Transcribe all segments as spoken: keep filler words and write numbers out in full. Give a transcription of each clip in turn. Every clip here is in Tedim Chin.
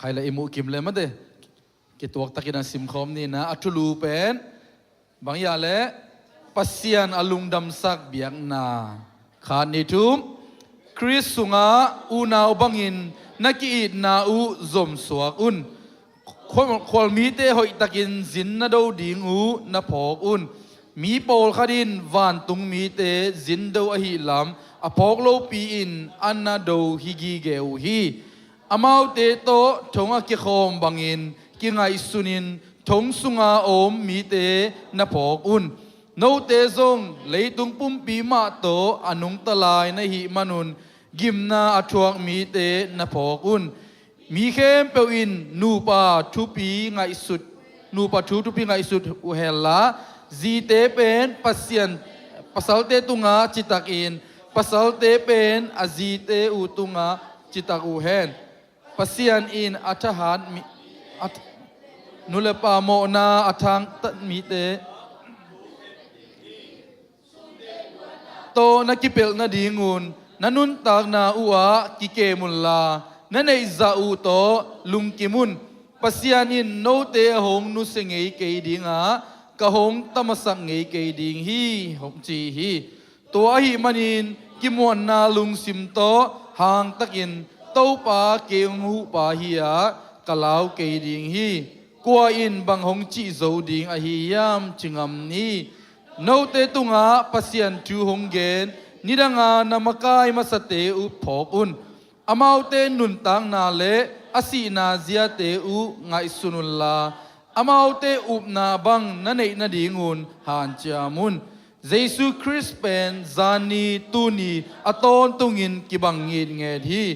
Hai le i muh kim le mate, kituak takin a simkhawm ni na. A thulu pen bang ia le Pasian a lungdamsak biakna. Khat, ni, thum. Khrist sungah unau bangin na ki-itna uh zomsuak un. Khual, khualmite hoihtakin zin na do ding uh na phawk un. Mi pawlkhat in vantung mite zin do ahi lam a phawk lopi in a na do hi gige uh hi. Amaute tawh thong a kikhawm bangin kingaihsunin thong sunga a om mite na phawk un. Note zong leitung pumpi mah tawh a nungta lai na hih manun gimna a thuak mite na phawk un. Mi khempeuh in nupa thupi ngaihsut, nupa thu thupi ngaihsut uh henla, zite pen Pasian, pasalte tungah citakin, pasalte pen a zite uh tungah citak uh hen. Pasian in a thahat mi, a th-, nulepa mawhna a thangtat mite tawh na kipelh nadingun na nuntakna uhah kikem unla, na neihzah uh tawh lungkim un. Pasian in note a hong nusia ngei kei dingah ka hong tamasak ngei kei ding hi, hong ci hi. Tua ahih manin kimuanna lungsim tawh hangtakin, Topa, kei hong huhpa hi-a ka lau kei ding hi. Kua in bang hong cih zo ding ahi hiam, ci ngam ni. Note tungah Pasian thu hong gen, nidanga na makai masate uh phawk un. Amaute nuntakna le a sihna ziate uh ngaihsun unla, amaute upna bang na neih nadingun hanciam un. Jesu Khrist pen zani tuni a tawntungin kibang ngitnget hi.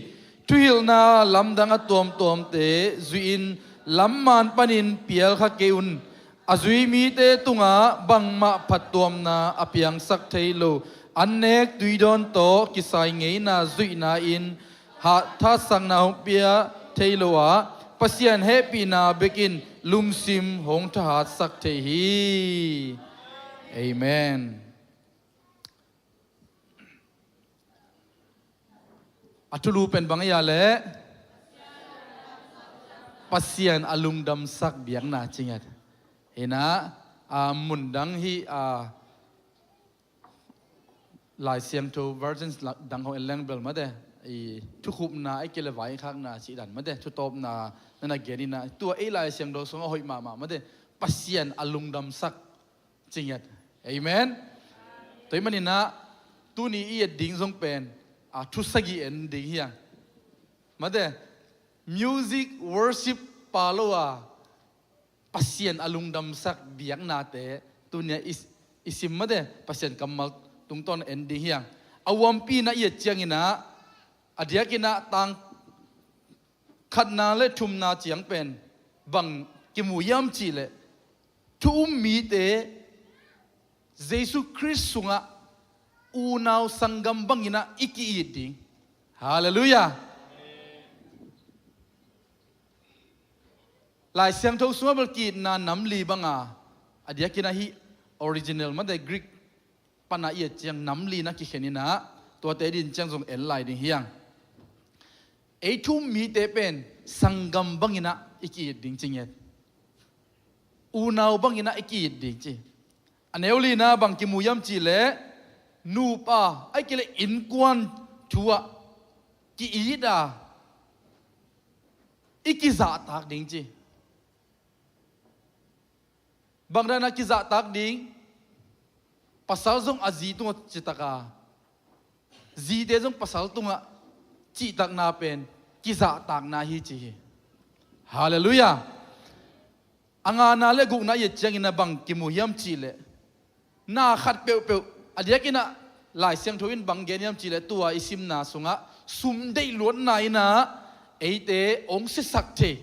Thuhilhna lamdang a tuamtuamte zuihin lamman panin pial kha kei un. A zui mite tungah bangmah phattuamna a piangsak thei lo, an nek tuidawn tawh kisai ngeina zuihna in ha-, thahatsakna hong pia thei lo a, Pasian hehpihna bekin lungsim hong thahatsak thei hi. Amen. A thulu pen bang ia le Pasian a lungdamsak biakna ci ngiat. Hi na, a, mundang hi, a, Lai Siangtho versions la-, dang hong en leng bel mate, i thukhupna, i kile vaikhakna cih dan mate, thutawpna na na gen ina, tua ei Lai Siangtho sungah hoih mahmah mate, Pasian a lungdamsak ci ngiat. Amen. Tua ahih manin ah, tuni i et ding zong pen, a, thu sagih en ding hi hang. Mate, music worship pha lo a, Pasian a lungdamsak biaknate, tuni a i, i sim mate, Pasian kammal tungtawn en ding hi hang. A huampi na i et ciangin ah, a diakin ah tang khatna le thumna ciang pen bang kimu hiam cih leh, thu um mite Jesu Khrist sungah unau sanggam bangin ah i ki-it ding. Halleluiah. Lai Siangtho sungah bel ki-itna nam li banga, a diakin ah hih original mate Greek pana i et ciang nam li na kikhen ina, tuate din ciang zong en lai ding hi hang. Ei thu um mite pen sanggam bangin ah i ki-it ding ci ngiat. Unau bangin ah i ki-it ding ci. A neu lina bang kimu hiam cih leh, nupa, ahih kei leh innkuan thu ah ki-it a, i kizahtak ding ci. Bang dan a kizahtak ding, pasal zong a zi tungah citak a, zite zong pasal tungah cihtakna pen kizahtakna hi ci hi. Halleluiah. A ngana le gukna i et ciangin ah bang kimu hiam cih leh, na khat peuhpeuh, a diakin ah Lai Siangtho in bang gen hiam cih leh, tua i simna sungah sum deih luatna in ah eite hong sisak thei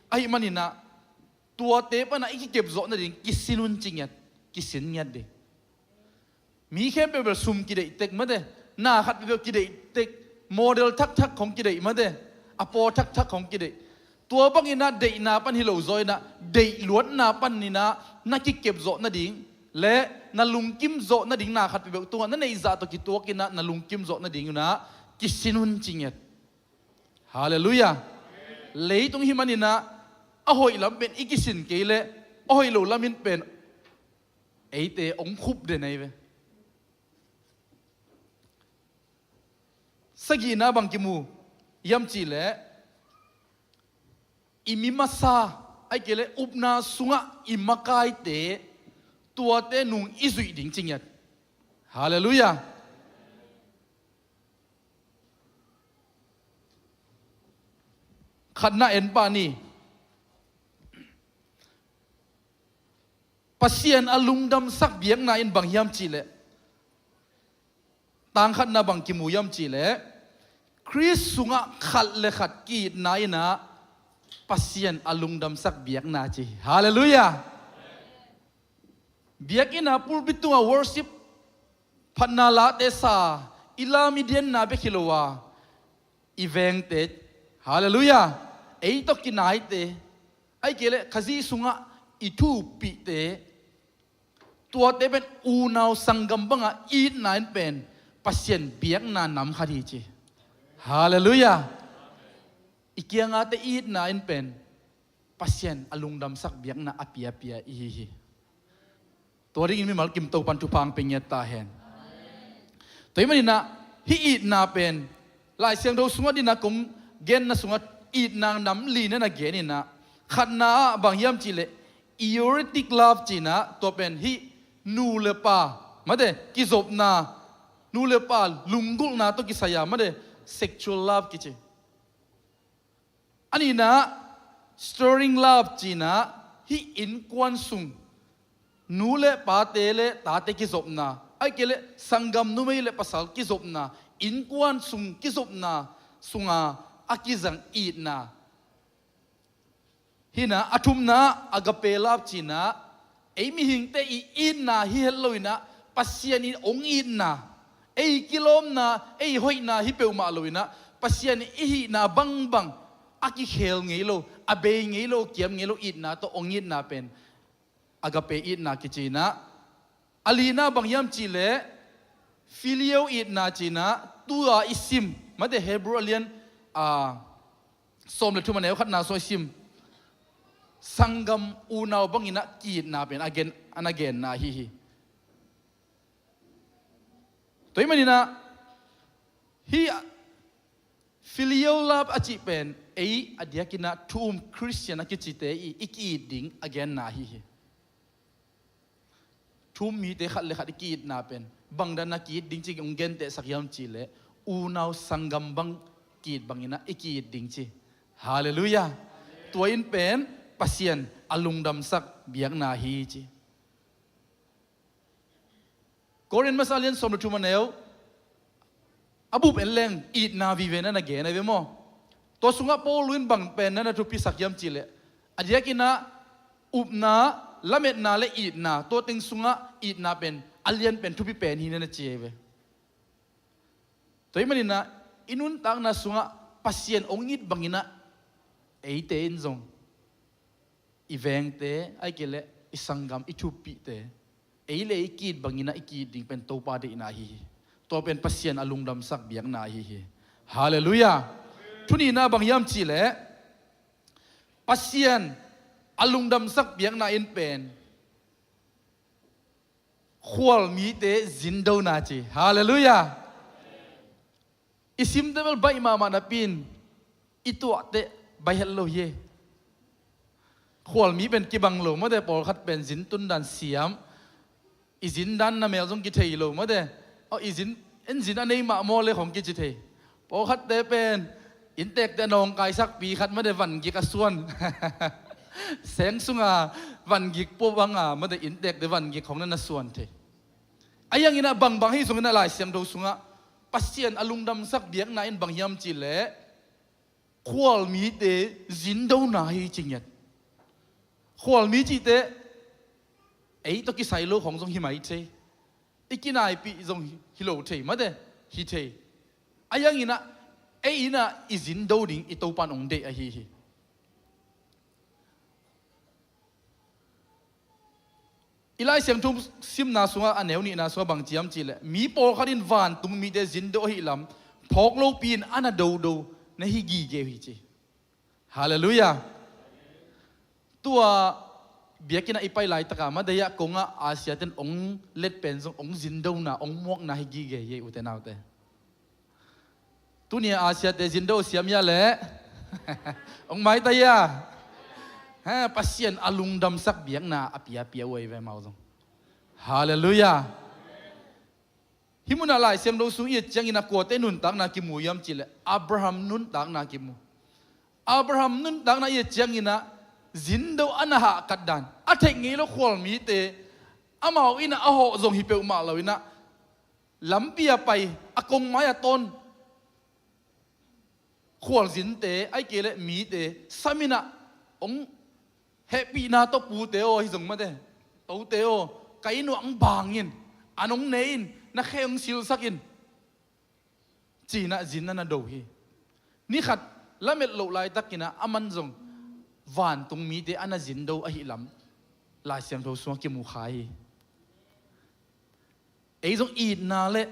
ahih manin ah, tuate pan ah i kikep zawh nading kisin un ci ngiat, kisin ngiat ding. Mi khempeuh bel sum kideih tek mate, na khat peuhpeuh kideih tek, model thakthak khong kideih mate, a paw thakthak khong kideih. Tua bangin ah deihna pan hi lo zaw in ah, deih luatna panin ah na kikep zawh nading le na lungkim zawh nading, na khat peuhpeuh tungah na neihzah tawh kituakin ah na lungkim zawh nading un ah kisin un ci ngiat. Halleluiah. Leitung hi maninah a hoih lam pen i kisin kei leh a hoih lo lam in pen eite hong khup den ahi ve. Sagihna bang kimu hiam cihleh, i mi masa, ahih kei leh upna sungah i makaite, tuate nung i zuih ding ci ngiat. Halleluiah. Khatna en pah ni. Pasian a lungdamsak biakna in bang hiam cihleh, tang khatna bang kimu hiam cihleh, Khrist sungah khat le khat ki-itna innah Pasian a lungdamsak biakna ci. Halleluiah. Biakinn a pulpit tungah worship phatna late sa, i lam i dianna bek hi lo a, i vengte, halleluiah, ei tawh kinaite, ahih kei leh Khazih sungah i thu uppihte, tuate pen unau sanggam banga itna in pen Pasian biakna nam khat hi ci. Halleluiah. I kiangate itna in pen Pasian a lungdamsak biakna a piapia i hi hi. Tua dingin mimal kim Topan thupha hong pia ngiat ta hen. Tua hi maninah hih itna pen Lai Siangtho sungah dinah kong genna sungah itna nam li na na gen innah, khatna ah bang hiam cihleh, erotic love cinah, tua pen hih nu le pa, mate, kizopna, nu le pa lunggulhna tawh kisai a, mate, sexual love kici. A nihna ah, stirring love cinah, hih innkuan sung nu le pate le tate kizopna, ahih kei leh sanggam numei le pasal kizopna, innkuan sung kizopna sunga a kizang itna. Hinah a thumna ah, agape love cinah, ei mihingte i itna hi het loinah Pasian in hong itna, ei kilawmna, ei hoihna hi peuhmah loinah Pasian in i hihna bangbang a kikhel ngei lo, a bei ngei lo, kiam ngei lo itna tawh hong itna pen agape itna kicinah. A lina bang hiam cihleh, filio itna cinah, tua i sim, mate, Hebrew a lian, a, sawm le thum a neu khatna sung i sim, sanggam unau banginah ki-itna pen a gen, a na genna ahi hi. Tua hi maninah hih filial love a cih pen ei a diakinah thu um Khristian a kicite i, i ki-it ding a genna ahi hi. Thu um mite khat le khat i ki-itna pen bangdan a ki-it ding ci hong gentehsak hiam cihleh, unau sanggam bang ki-it banginah i ki-it ding ci. Halleluiah. Tua in pen Pasian a lungdamsak biakna hi ci. Korin masa lian sawm le thum a neu a bup en leng itna vive na na gen ahi ve maw? Tua sungah Paul in bang pen na na thupisak hiam cihleh, a diakinah upna, lametna le itna, tua teng sungah itna pen a lian pen thupi pen hi na na ci ahi ve. Tua hi maninah i nuntakna sungah Pasian hong it banginah eite in zong i vengte, ahih kei leh i sanggam, i thuppihte, ei le i ki-it banginah i ki-it ding pen Topa deihna ahi hi. Tua pen Pasian a lungdamsak biakna ahi hi. Halleluiah. Thunihna bang hiam cihleh, Pasian a lungdamsak biakna in pen khualmite zindona ci. Halleluiah. I simte bel baih mahmah napi-in i tuahteh baih het lo hi. Khualmi pen kibang lo mate, pawlkhat pen zin tundan siam, i zindan namel zong kithei lo mate. Aw, i zin, en zin a nei mah maw le khong kici thei. Pawlkhatte pen inntekte a nawngkaisakpi khat mate, vangik a suan. Seng sunga vangik pua banga mate, inntekte vangik khong na na suan thei. A hianginah bangbang hi zongin a Lai Siangtho sungah Pasian a lungdamsak biakna in bang hiam cihleh, khualmite zindona hi ci ngiat. Khualmi cihte ei tawh kisai lo khong zong hi mai thei. I kinaipih zong hi lo thei mate, hi thei. A hianginah ei innah i zindo ding i Topan hong deih ahi hi. I Lai Siangtho simna sungah a neu nihna sungah bang ci hiam cihleh, mi pawlkhat in vantung mite zindo ahi lam phawk lopi-in a na dodo na hi gige uh hi ci. Halleluiah. Tua biakinn ah i pai laitaka, mate, ah kongah Asia ten ong let pen zong ong zindona, ong muakna hi gige hi, ute naute. Tuni-a Asia te zindo siam ia leh ong maita ia. Ha, Pasian a lungdamsak biakna a piapia uh ahi ve amau zong. Halleluiah. Hih munah Lai Siangtho sung i et ciangin ah kuate nuntakna kimu hiam cih leh Abraham nuntakna kimu. Abraham nuntakna i et ciangin ah zindo a na hahkat dan, a theih ngei lo khualmite, amau in ah a hawh zong hi peuhmah lo in ah, lampi a pai, a kong mai a tawn khualzinte, ahih kei leh mite sam in ah, ong hehpihna tawh, pute aw, ahi zong, mate, tote aw, ka inn uah ong bang in, an ong ne in, na khe ong silsak in, ci-in ah zin a na do hi. Ni khat lamet loh laitakin ah aman zong vantung mite a na zindo ahih lam Lai Siangtho sungah kimu kha hi. Ei zong itna le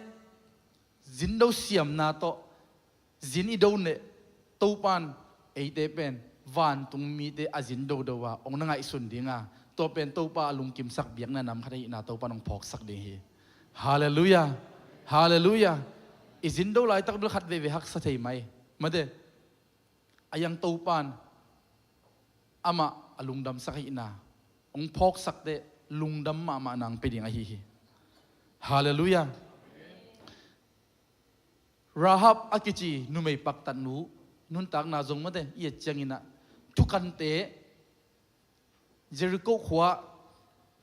zindo siamna tawh zin i do leh, Topa'n eite pen vantung mite a zin dodo a ong na ngaihsun ding a, tua pen Topa a lungkimsak biakna nam khat ahihna Topa'n ong phawksak ding hi. Halleluiah. Halleluiah. I zindo laitak bel khat veivei haksa thei mai, mate. Ahi zong Topa'n amah a lungdamsak ahihna ong phawksak teh lungdam mahmah nang pia ding ahi hi. Halleluiah. Rahab a kici numei paktatnu nuntakna zong, mate, i et ciangin ah thukante, Jericho khua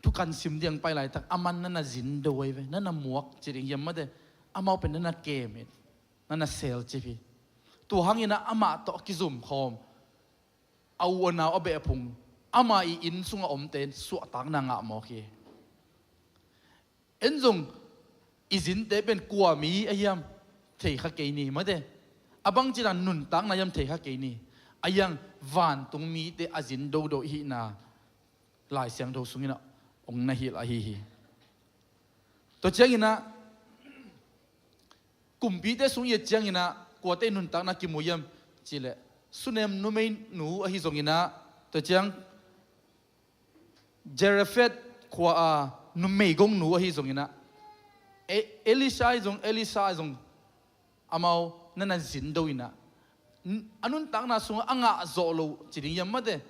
thukan sim ding pai laitak, aman na na zindo ahi ve, na na muak ci ding hiam, mate, amau pen na na kem hi, na na selcip hi. Tua hangin ah amah tawh a kizumkhawm a u a nau a beh a phung, ama i inn sungah omte in suahtakna ngah mawk hi. En zong i zinte pen kua mi ahi hiam thei kha kei ni, mate. A bangci dan nuntakna hiam thei kha kei ni. Ahi zong vantung mite a zin dodo i hihna Lai Siangtho sungin ah ong na hilh ahi hi. Tua ciangin ah kumpite sung i et ciangin ah kuate nuntakna kimu hiam cih leh Sunem numeinu ahi zongin ah, tua ciang Zarephath khua a numeigongnu ahi zongin ah, E-, Elisha ahi zong, Elisha ahi zong, amau na na zin do in ah, n-, a nuntakna sungah a ngah zawh lo ci ding hiam, mate.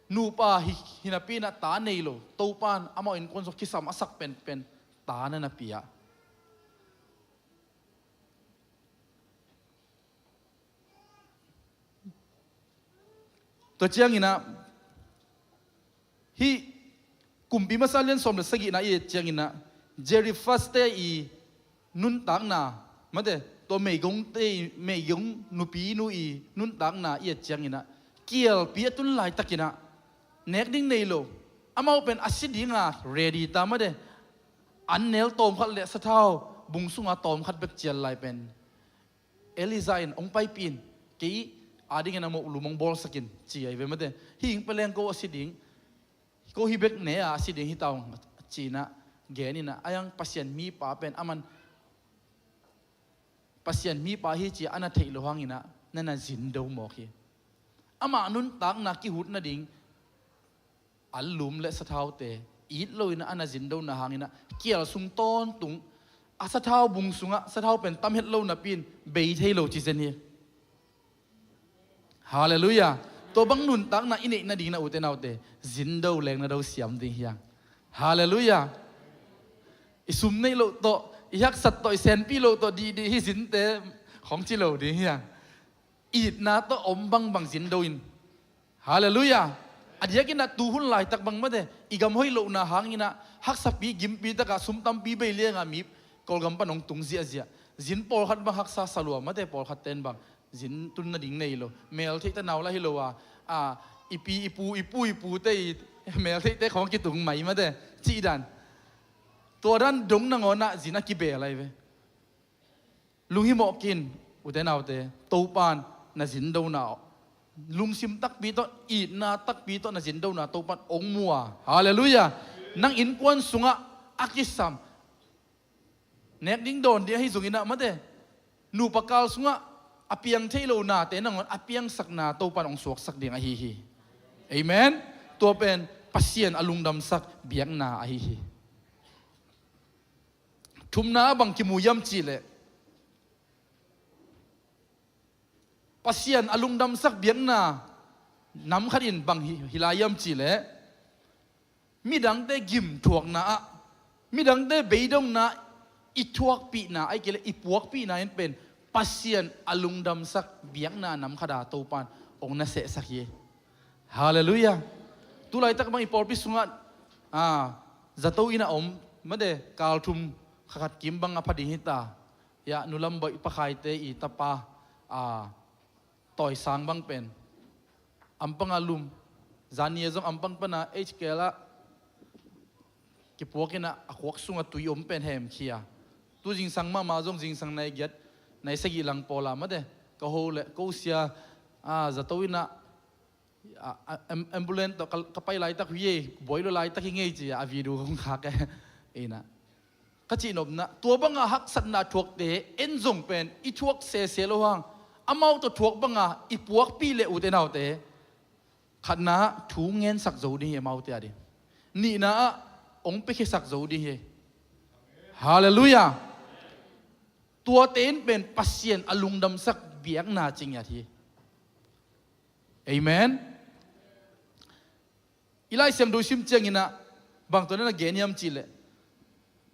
Nupa hi, hi napi in ah ta nei lo, Topa'n amau innkuan sungah kisam a sak penpen ta na na pia. Tua ciangin ah, hih Kumpi Masa lian sawm le sagihna i et ciangin ah, Zarephath-te i nuntakna, mate, tua meigongte i, meigong nupinu i nuntakna i et ciangin ah, kialpi a tun laitakin ah nek ding nei lo, amau pen a si dinga ready ta, mate. An nel tawmkhat le sathau bung sunga tawmkhat bek cial lai pen Elijah in, "Hong paipih in, kei adingin a moh lum hong bawlsak in," ci ahi ve, mate. "Hih hing pia leng ko a si ding, ko hih bek ne a, a si ding hi ta ung," ci-in ah gen in ah, ahi zong Pasian mipa pen aman Pasian mipa hi ci a na theih loh hangin ah na na zin do mawk hi. Amah nuntakna kihut nading an lum le sathaute it loin a na zin dona hangin ah kial sung tawntung a sathau bung sungah sathau pen tam het lo napi-in bei thei lo ci zen hi. Halleluiah. Tua bang nuntakna i neih nading na, ute naute, zin do leng na do siam ding hi hang. Halleluiah. I sum neih loh tawh, i haksat tawh, i senpi loh tawh dihdih hi zinte khong ci lo ding hi hang. Itna tawh om bangbang zin do in. Halleluiah. A diakin ah tuhun laitak bang, mate, i gam hoih lohna hangin ah haksapi gimpi takah sum tampi bei lianga mi Kawlgam pan hong tung ziahziah. Zin pawlkhat bang haksa sa lua, mate, pawlkhat ten bang zin tun nading nei lo. Meltheihte nau lah hi lo a, a, i pi, i pu, i pu, i pute i meltheihte khong kitung mai, mate, cih dan. Tua dan dong nangawn ah zin a kibel ahi ve. Lunghimawh kei in, ute naute, Topa'n na zin dona, lungsim takpi tawh, itna takpi tawh na zin dona Topa'n hong mu a. Halleluiah. Nang innkuan sungah a kisam, nek ding dawn ding ahi zongin ah, mate, nupa kal sungah a piang thei lo nate nangawn a piangsakna Topan hong suaksak ding ahi hi. Amen. Tua pen Pasian a lungdamsak biakna ahi hi. Thumna ah bang kimu hiam cihleh, Pasian a lungdamsak biakna nam khat in bang hi, hi lai hiam cihleh, midangte gimthuakna ah, midangte beidongna i thuakpihna, ahih kei leh i puakpihna in pen Pasian a lungdamsak biakna nam khat a Topan hong na sehsak hi. Halleluiah. Tu laitak bang i pawlpi sungah, a, zato inn a om, mate, kal thum kha khat kim bang a pha ding hi ta. Ya, nulam bawi pakhaite i tapa, a, tawisang bang pen ampanga lum, zan ni a zong ampang pana H K L ah kipuak in ah, a khuak sungah tui om pen hemkhia. Tu zingsang mahmah zong zingsang nai giat, nai sagih lang pawl a, mate, ka ho le ko sia, a, zato in ah, a, a, am-, ambulance tawh ka, ka pai laitak hi ei, buai lua laitak hi ngei ci a, a video kong khak e. Ei na, ka cihnopna, tua banga haksatna thuakte en zong pen i thuak sese lo hang, amau tawh thuak banga i puakpih leh, ute naute, khatna ah thu ngensak zo ding hi, amaute a ding. Nihna ah hong piakhiasak zo ding hi. Halleluiah. Tuate in pen Pasian a lungdamsak biakna ci ngiat hi. Amen. I Lai Siangtho i sim ciangin ah bang tawh na gen hiam cihleh,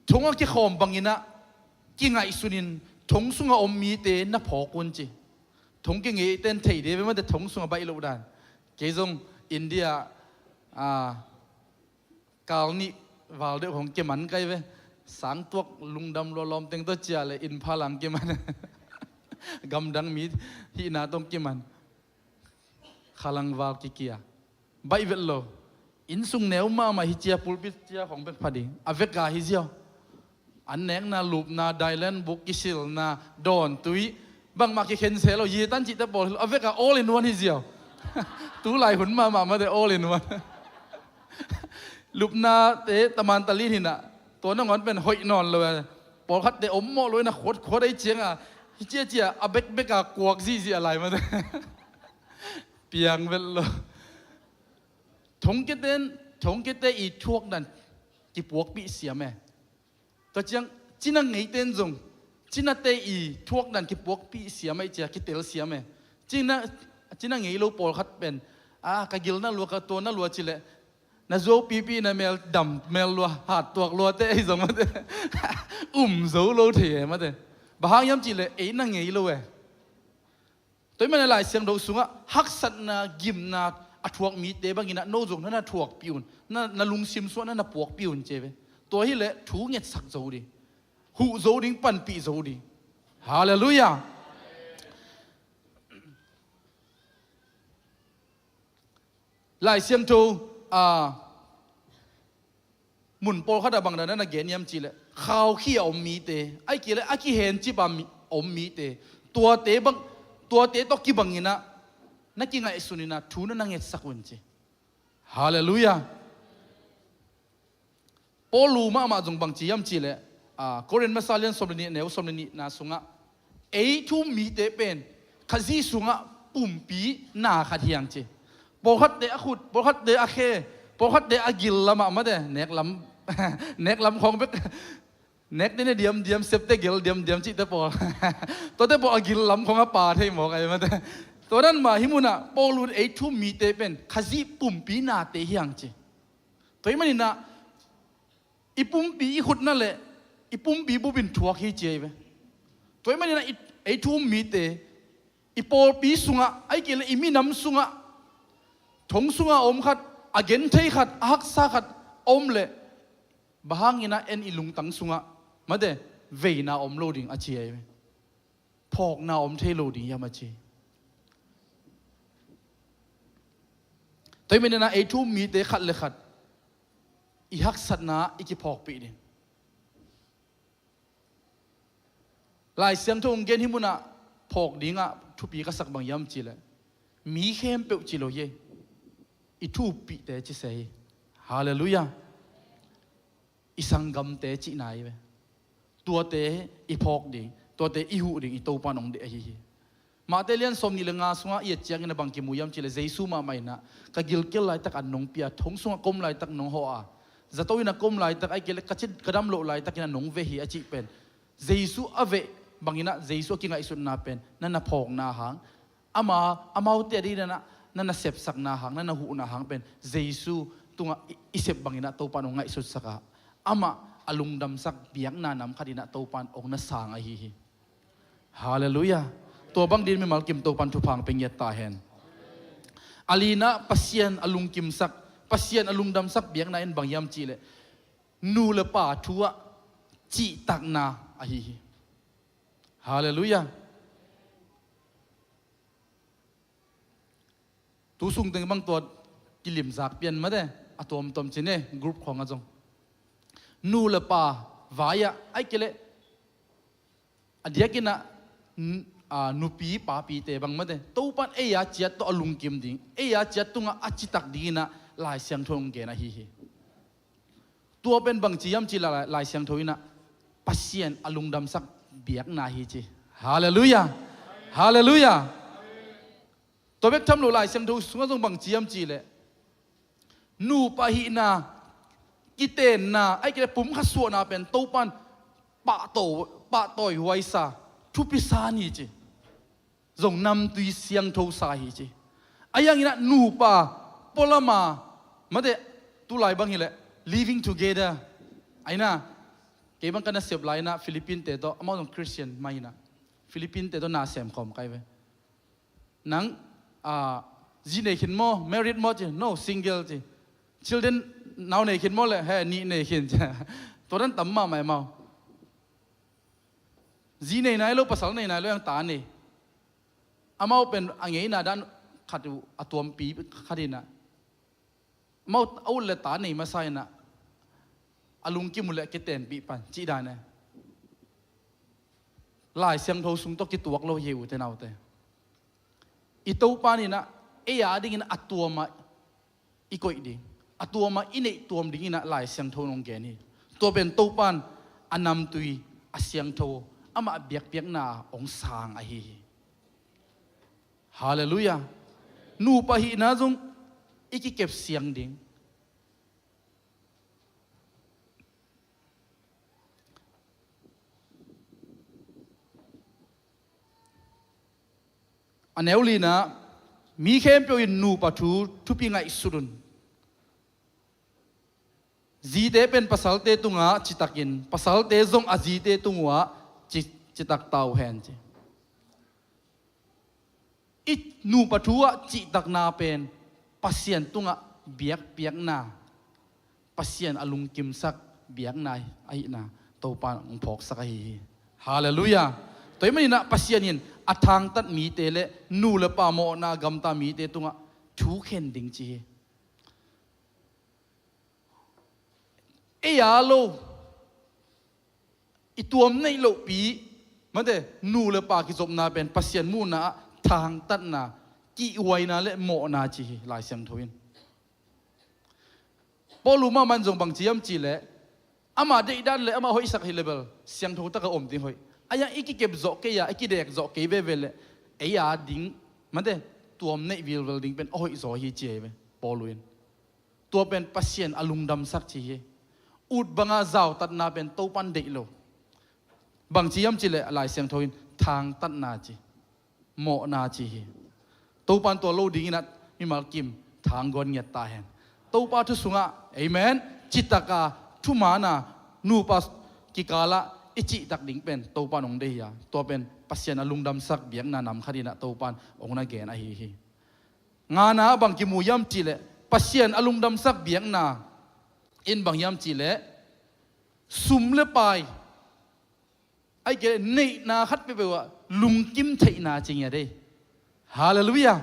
thong a kikhawm bangin ah kingaihsunin thong sungah om mite na phawk un ci. Thong kingeite in thei ding ve, mate, thong sungah baih loh dan. Kei zong India, a, kal nih val deuh hong kiman kai ve. Sangtuak lungdam lua lawmteng tawh cia le inn pha lang kiman. Gamdang mi hihna tawh kiman. Khalang val kikia. Baih vet lo. Inn sung neu mahmah hi cia, pulpit cia khong bek pha ding. A veka hi ziau. An nekna, lupna, dailen buk, kisilna, dawntui, bangmah kikhen se lo, yitan cihte pawl hi lo, a veka all in one hi ziau. Tu lai hun mahmah mate, all in one. Lupnate taman talin hi na, tua nangawn pen hoih nawn lo e. Pawlkhatte om mawh lo in a khuat khuat ei cianga, hi cia cia a bekbeka kuak zihzih a lai mate. Piang vet lo. Thongkiaten, thongkiate i thuakdan kipuakpih siam e. Tua ciang, cina ngeiten zong, cinate i thuakdan kipuakpih siam ahih cia, kitel siam e. Cina, cina ngei lo pawlkhat pen, a, ka gil na lua, ka tua na lua cileh, na zuau pipi na mel dam, mel lua, hat tuak luate, ei zong mate. Um zo lo thei e mate. Bang hang hiam cihleh, ei na ngei lo e. Tua ahih manin Lai Siangtho sungah haksatna, gimna a thuak mite bangin ah no zong na na thuakpih un, na, na lungsim sungah na na puakpih un ci ve. Tua hileh thu ngetsak zo ding, huh zo ding, panpih zo ding. Halleluiah. Lai Siangtho, a, mun pawlkhat ah bang dan na na gen hiam cihleh, khaukhia a om mite, ahih kei leh a kihencip a mi, a om mite, tuate bang, tuate tawh kibangin ah na kingaihsun in ah thu na na ngetsak un ci. Halleluiah. Paul lu mahmah zong bang ci hiam cihleh, a, Korin masa lian sawm le nih, neu sawm le nihna sungah, ei thu um mite pen Khazih sungah pumpi na khat hi hang ci. Pawlkhatte a khut, pawlkhatte a khe, pawlkhatte a gil lamah mate, nek lam, nek lam khawng bek, nekte ne diamdiam, septe gel diamdiam cihte pawl. Tuate pawl a gil lam khawng a pa thei mawk ahi mate. Tua dan mah hi munah Paul un ei thu um mite pen Khazih pumpi nate hi hang ci. Tua ahih manin ah i pumpi i khutna le i pumpi bupin thuak hi ci ahi ve. Tua ahih manin ah i, ei thu um mite, i pawlpi sungah, ahih kei leh i minam sungah, thong sungah a om khat, a genthei khat, a haksa khat a om leh, bang hangin ah en i lungtang sungah mate, veina om lo ding a ci ahi ve. Phawkna om thei lo ding hiam a ci. Tua ahih manin ah ei thu um mite khat le khat i haksatna i kiphawkpih ding. Lai Siangtho hong gen hi munah phawk dingah thupi ka sak bang hiam cihleh, mi khempeuh ci lo hi ei. I thu uppihte ci se hi. Halleluiah. I sanggamte cihna hi ve. Tuate i phawk ding, tuate i huh ding i Topa in hong deih ahi hi. Mate lian sawmnih le nga sungah i et ciangin a bang kimu hiam cih leh Jesu mahmah in ah, ka gilkial laitak a nong pia, thong sungah ka om laitak nong hawh a, zato in a ka om laitak, ahih kei leh ka cin ka dam loh laitakin a nong veh hi a cih pen, Jesu a veh bangin ah Jesu a kingaihsutna pen na na phawkna hang, ama, amaute a dingin ah na na sepsakna hang, na na huhna hang pen Jesu tungah i, i sep bangin ah Topa'n hong ngaihsutsak a, amah a lungdamsak biakna nam khat in ah Topa'n hong na sang ahi hi. Halleluiah. Tua bang dingin mimal kim Topa'n thupha hong pia ngiat ta hen. A lina, Pasian a lungkimsak, Pasian a lungdamsak biakna in bang hiam cih leh nu le pa thu ah cihtakna ahi hi. Halleluiah. Tu sung teng bang tua kilimzak pian mate, a tuamtuam ci ne, group khawng ah zong. Nu le pa vai ah, ahih kei leh a diakin ah, n-, a, nupi papite bang mate, Topa'n ei a ciat tawh a lungkim ding, ei a ciat tungah a citak dingin ah Lai Siangtho hong gen ahi hi. Tua pen bangci hiam cih leh Lai, Lai Siangtho in ah Pasian a lungdamsak biakna hi ci. Halleluiah. Halleluiah. Tua bek tham lo, Lai Siangtho sungah zong bangci hiam cih leh nupa hihna, kitenna, ahih kei leh pumkhat suahna pen Topa'n pahtawi, pahtawihuaisa, thupi sa hi ci. Zong namtui siangtho sa hi ci. Ahi hangin ah nupa pualam a, mate, tulai bang hi leh living together. Ahi na, kei bang ka nasep lai in ah Philippine te tawh, amau zong Christian mah hi na, Philippine te tawh na sem khawm ka hi ve. Nang, ah, zi nei khin maw, married maw ci, no, single ci. Children, nau nei khin maw leh, he, nih nei khin ci. Tua dan tam mahmah e mau. Zi nei nai lo, pasal nei nai lo, a ta nei. Amau pen a ngeina dan khat uh a tuampi khat in ah, amau a ut leh ta nei masa in ah, a lungkim uh leh kitenpih pan cih dan e. Lai Siangtho sung tawh kituak lo hi, ute naute. I Topa'n in ah ei a dingin a tuam ah i koih ding, a tuam ah i neih tuam dingin ah Lai Siangtho in hong gen hi. Tua pen Topa'n a namtui, a siangtho, amah biakpiakna hong sang ahi hi. Halleluiah. Nupa hihna zong i kikep siang ding. A neu lina, mi khempeuh in nupa thu thupi ngaihsut un. Zite pen pasalte tungah citakin, pasalte zong a zite tungah ci, citak ta uh hen ci. I nupa thu ah cihtakna pen Pasian tungah biakpiakna, Pasian a lungkimsak biakna ahihna Topa'n hong phawksak ahi hi. Halleluiah. Tua ahih manin ah Pasian in a thangtat mite leh nu le pa mawhna gamta mite tungah thu khen ding ci hi. Ei a lo, i tuam neih lohpi, mate, nu le pa kizopna pen Pasian muhna ah thangtatna, kihhuaina leh mawhna ci hi Lai Siangtho in. Paul uh mahmah in zong bangci hiam cih leh, amah deihdan leh amah hoihsak hi leh bel siangtho tak a om ding hoih. Ahi hang i kikep zawh kei a, i kidek zawh kei veve leh ei a ding, mate, tuam neih vilvel ding pen a hoih zaw hi ci hi ve Paul uh in. Tua pen Pasian a lungdamsak ci hi. Ut banga zautatna pen Topa'n deih lo. Bangci hiam cih leh Lai Siangtho in thangtatna ci, mawhna ci hi. Topa'n tua lo dingin ah mimal kim thangguan ngiat ta hen. Topa thu sungah, amen, citaka, thumaana, nupa kikalah i cihtak ding pen Topa'n hong deih hi a, tua pen Pasian a lungdamsak biakna nam khat in ah Topa'n hong na gen ahi hi. Ngana ah bang kimu hiam cih leh, Pasian a lungdamsak biakna in bang hiam cih leh, sum le pai, ahih kei leh neihna khat peuhpeuh ah lungkim theihna ci ngiat ei. Halleluiah.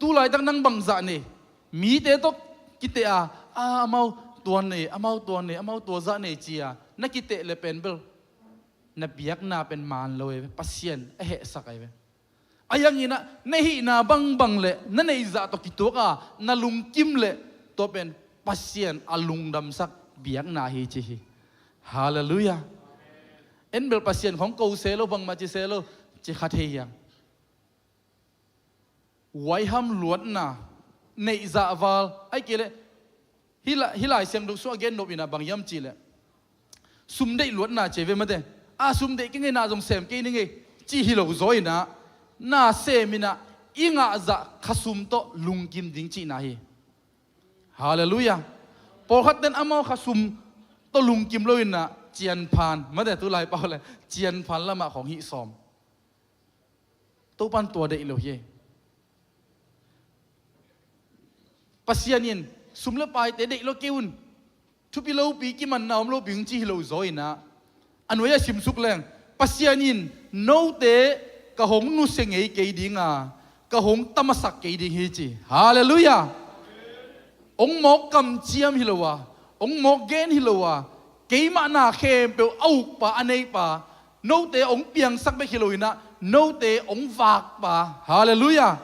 Tu laitak nang bangzah nei, mite tawh kiteh a, a, amau tua nei, amau tua nei, amau tua zah nei ci a na kiteh leh pen bel na biakna pen maan lo ei ve, Pasian a hehsak ei ve. Ahi hangin ah na hihna bangbang leh na neih zah tawh kituak a na lungkim leh, tua pen Pasian a lungdamsak biakna hi ci hi. Halleluiah. En bel Pasian khawng ko se lo, bangmah ci se lo, ci kha thei hi hang. Huaiham luatna, neih zahval, ahih kei leh hih lai, hih Lai Siangtho sungah a gen nop in ah bang hiam cih leh, sum deih luatna ci ve mate. A, sum deih kei ing ei, na zong sem kei ning ei, cih hi lo zaw in ah, na sem in ah i ngahzah khasum tawh lungkim ding cihna hi. Halleluiah. Pawlkhat ten amau khasum tawh lungkim lo in ah cianphan, mate, tu lai pau leh cianphan lamah khawng hih sawm. Topa'n tua deih lo hi. Pasian in sum le paite deih lo kei un, thupi lopi, kimanna om lopi ung ci hi lo zaw in ah, a nuai-ah simsuk leng, Pasian in, "Note ka hong nusia ngei kei ding a, ka hong tamasak kei ding hi," ci. Halleluiah. Hong mawk kamciam hi lo a, hong mawk gen hi lo a, keimah na khempeuh a ukpa, a neipa, note hong piangsak bek hi lo in ah, note hong vakpa. Halleluiah.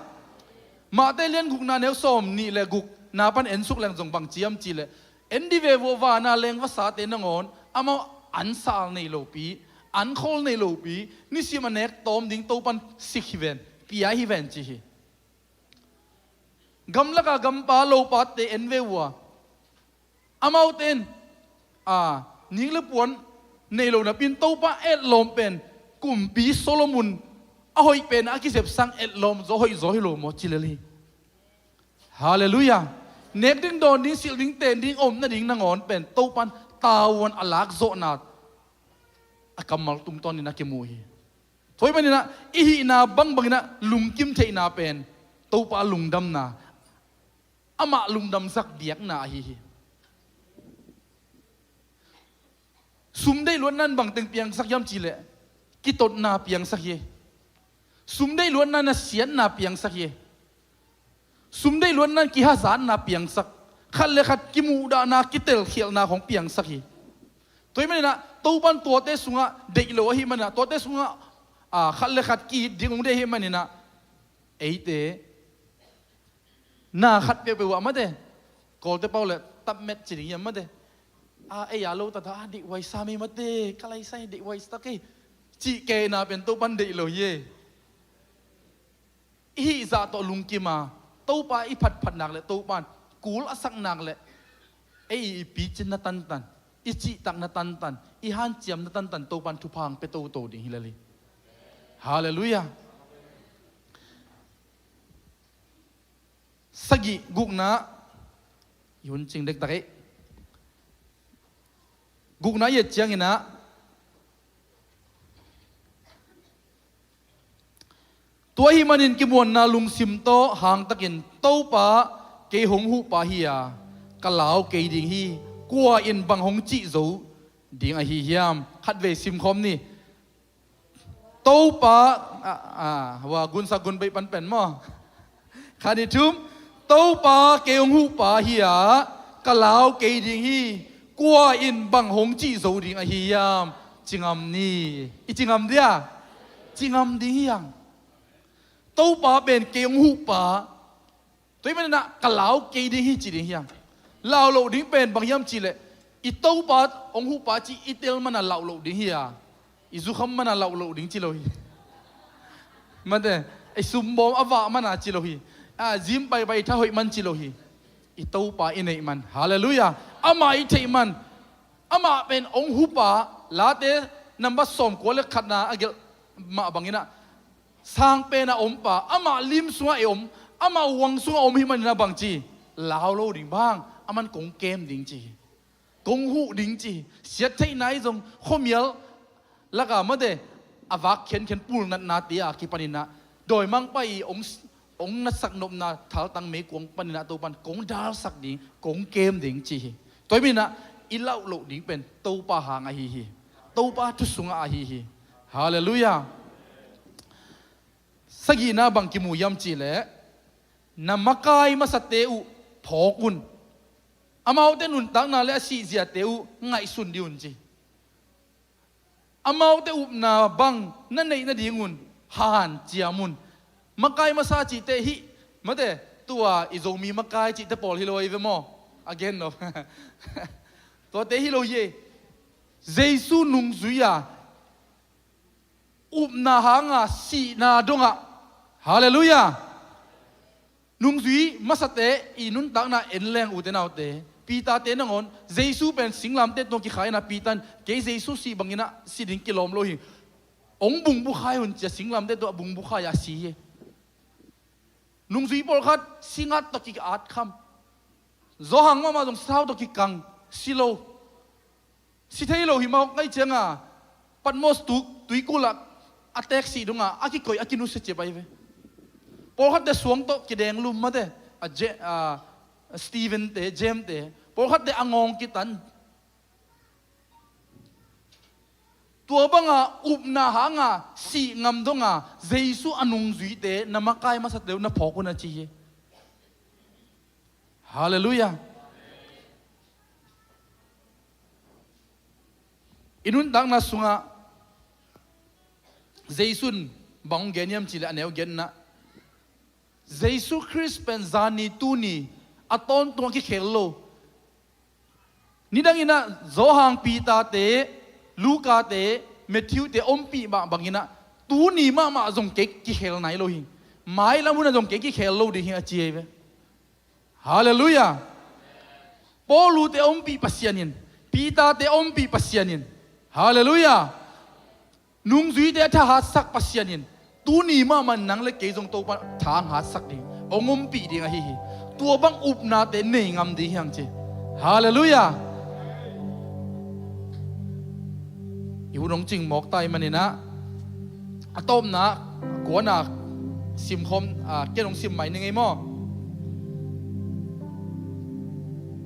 Matthai lian gukna neu sawm nih le gukna pan ensuk leng zong bang ci hiam cih leh, en dih ve uh aw, vana leng vasate nangawn amau an sal nei lopi, an khol nei lopi, nisim a nek tawm ding Topa'n sik hi ven, pia hi ven ci hi. Gamlak a gampa lopate en ve uh aw, amaute in, a, ning le puan nei lo napi-in Topa etlawm pen kumpi Solomon a hoih pen a kisep sang etlawm zaw, hoih zaw hi lo maw ci lel hi. Halleluiah. Nek ding, dawn ding, silh ding, ten ding, om nading nangawn pen Topa'n tavuan a lakzawhna a kammal tungtawnin a kimu hi. Tua ahih manin ah i hihna bangbang in ah lungkim theihna pen Topa lungdamna, amah lungdamsak biakna ahi hi. Sum deih luatna in bang teng piangsak hiam cih leh, kitotna piangsak hi. Sum deih luatna in ah siatna piangsak hi. Sum deih luatna in kihazatna piangsak, khat le khat kimuhdahna, kitelkhialhna khawng piangsak hi. Tua ahih manin ah Topa'n tuate sungah deih lo ahih manin ah, tuate sungah, a, khat le khat ki-it ding hong deih ahih manin ah, eite na khat peuhpeuh ah, mate, Kawlte pau leh tapmet ci ding hiam, mate, a, ei a lo tata, a, deihhuai sa mei, mate, ka lai sa hi, deihhuai sa ta kei, cih kei na pen Topa'n deih lo hi. I hihzah tawh lungkim a, Topa i phatphat nak leh Topa'n kul a sak nak leh, ei i picinna tantan, i cihtakna tantan, i hanciamna tantan Topa'n thupha hong pia toto ding hi lel hi. Halleluiah. Sagih, gukna, i hun cing dektak ei. Gukna i et ciangin ah, tua ahih manin kimuanna lungsim tawh hangtakin, "Topa, kei hong huhpa hi a, ka lau kei ding hi, kua in bang hong cih zo ding ahi hiam?" Khatvei simkhawm ni. Topa, a, a, hua gunsak gun beih panpen maw? Khat, nih, thum. "Topa, kei hong huhpa hi a, ka lau kei ding hi, kua in bang hong cih zo ding ahi hiam?" Ci ngam ni. I ci ngam dia? Ci ngam ding hi hang. Topa pen kei hong huhpa. Tua ahih manin ah ka lau kei ding hi ci ding hi hang. Lau loh ding pen bang hiam cih leh, i Topa hong huhpa cih i tel man a lau loh ding hi a, i zukham man a lau loh ding ci lo hi. Mate, i sumbawm a vah man a ci lo hi. A, gym paipai tha hoih man ci lo hi. I Topa i neih man. Halleluiah. Amah i theih man. Amah pen hong huhpa, Late number sawmkua le khatna a gelh mah bangin ah, sang pen a ompa, amah lim sungah i om, amah huang sungah om ahih manin ah bang ci? Lau lo ding, bang, aman kong kem ding ci hi. Kong huh ding ci hi. Siat theihna hi zong, khuamial laka, mate, a vak khenkhen pulnatnate a kipanin ah, dawimangpa i hong, hong nasak nopna thaltang meikuang panin ah Topa'n kong dalsak ding, kong kem ding ci hi. Tua ahih manin ah i lauh loh ding pen Topa hang ahi hi. Topa thu sungah ahi hi. Halleluiah. Sagihna bang kimu hiam cih leh, "Na makai masate uh phawk un. Amaute nuntakna le a sihziate uh ngaihsun dih un," ci. Amaute upna bang na neih nadingun hanciam un. Makai masa cihte hih, mate, tua i Zomi makai cihte pawl hi lo ahi ve maw? A gen lo. Tuate hi lo hi. Jesu nungzui-a, upna hanga sihna dongah, halleluiah, Nungzui masate i nuntakna en leng, ute naute, Peter-te nangawn, Jesu pen singlamteh tungah kikhai inah, Peter in, "Kei Jesu sih bangin ah si ding kilawm lo hi. Hong bungbukhai un," ci-a singlamteh tungah bungbukhai-a si hi. Nungzui pawlkhat singat tawh ki-atkham. Zawhang mahmah zong sathau tawh kikang, si lo. Si thei lo hi mawk, ahih ciangah Patmos tu, tuikulh ah a teek sih dongah a kikoih, a kinusia ci-a pai ve. Pawlkhatte suang tawh kidenglum mate, a Je-, a Stephen-te, James-te, pawlkhatte a ngawng kitan. Tua banga upna hanga sih ngam donga Jesu a nungzuite na makai masate uh na phawk un, a ci hi. Halleluiah. I nuntakna sungah Jesu in bang hong gen hiam cih leh, a neu genna, Jesu Khrist pen zani tuni a tawntungah kikhel lo. Nidangin ah Johan, Peter-te, Luka-te, Matthew-te ompih mah bangin ah tuni mahmah zong kei kikhel nai lo hi. Mailam hunah zong kei kikhel lo ding hi, a ci hi ve. Halleluiah. Paulu-te ompih Pasian in, Peter-te ompih Pasian in. Halleluiah. Nungzuite a thahatsak Pasian in tuni mahmah nang le kei zong Topa tha hong hatsak ding, hong ompih ding ahi hi. Tua bang upnate nei ngam ding hi hang ci. Halleluiah. I hun hong cing mawk ta ahih manin ah, a tawpna, a kuana simkhawm, a, ken hong sim mai ning ei maw?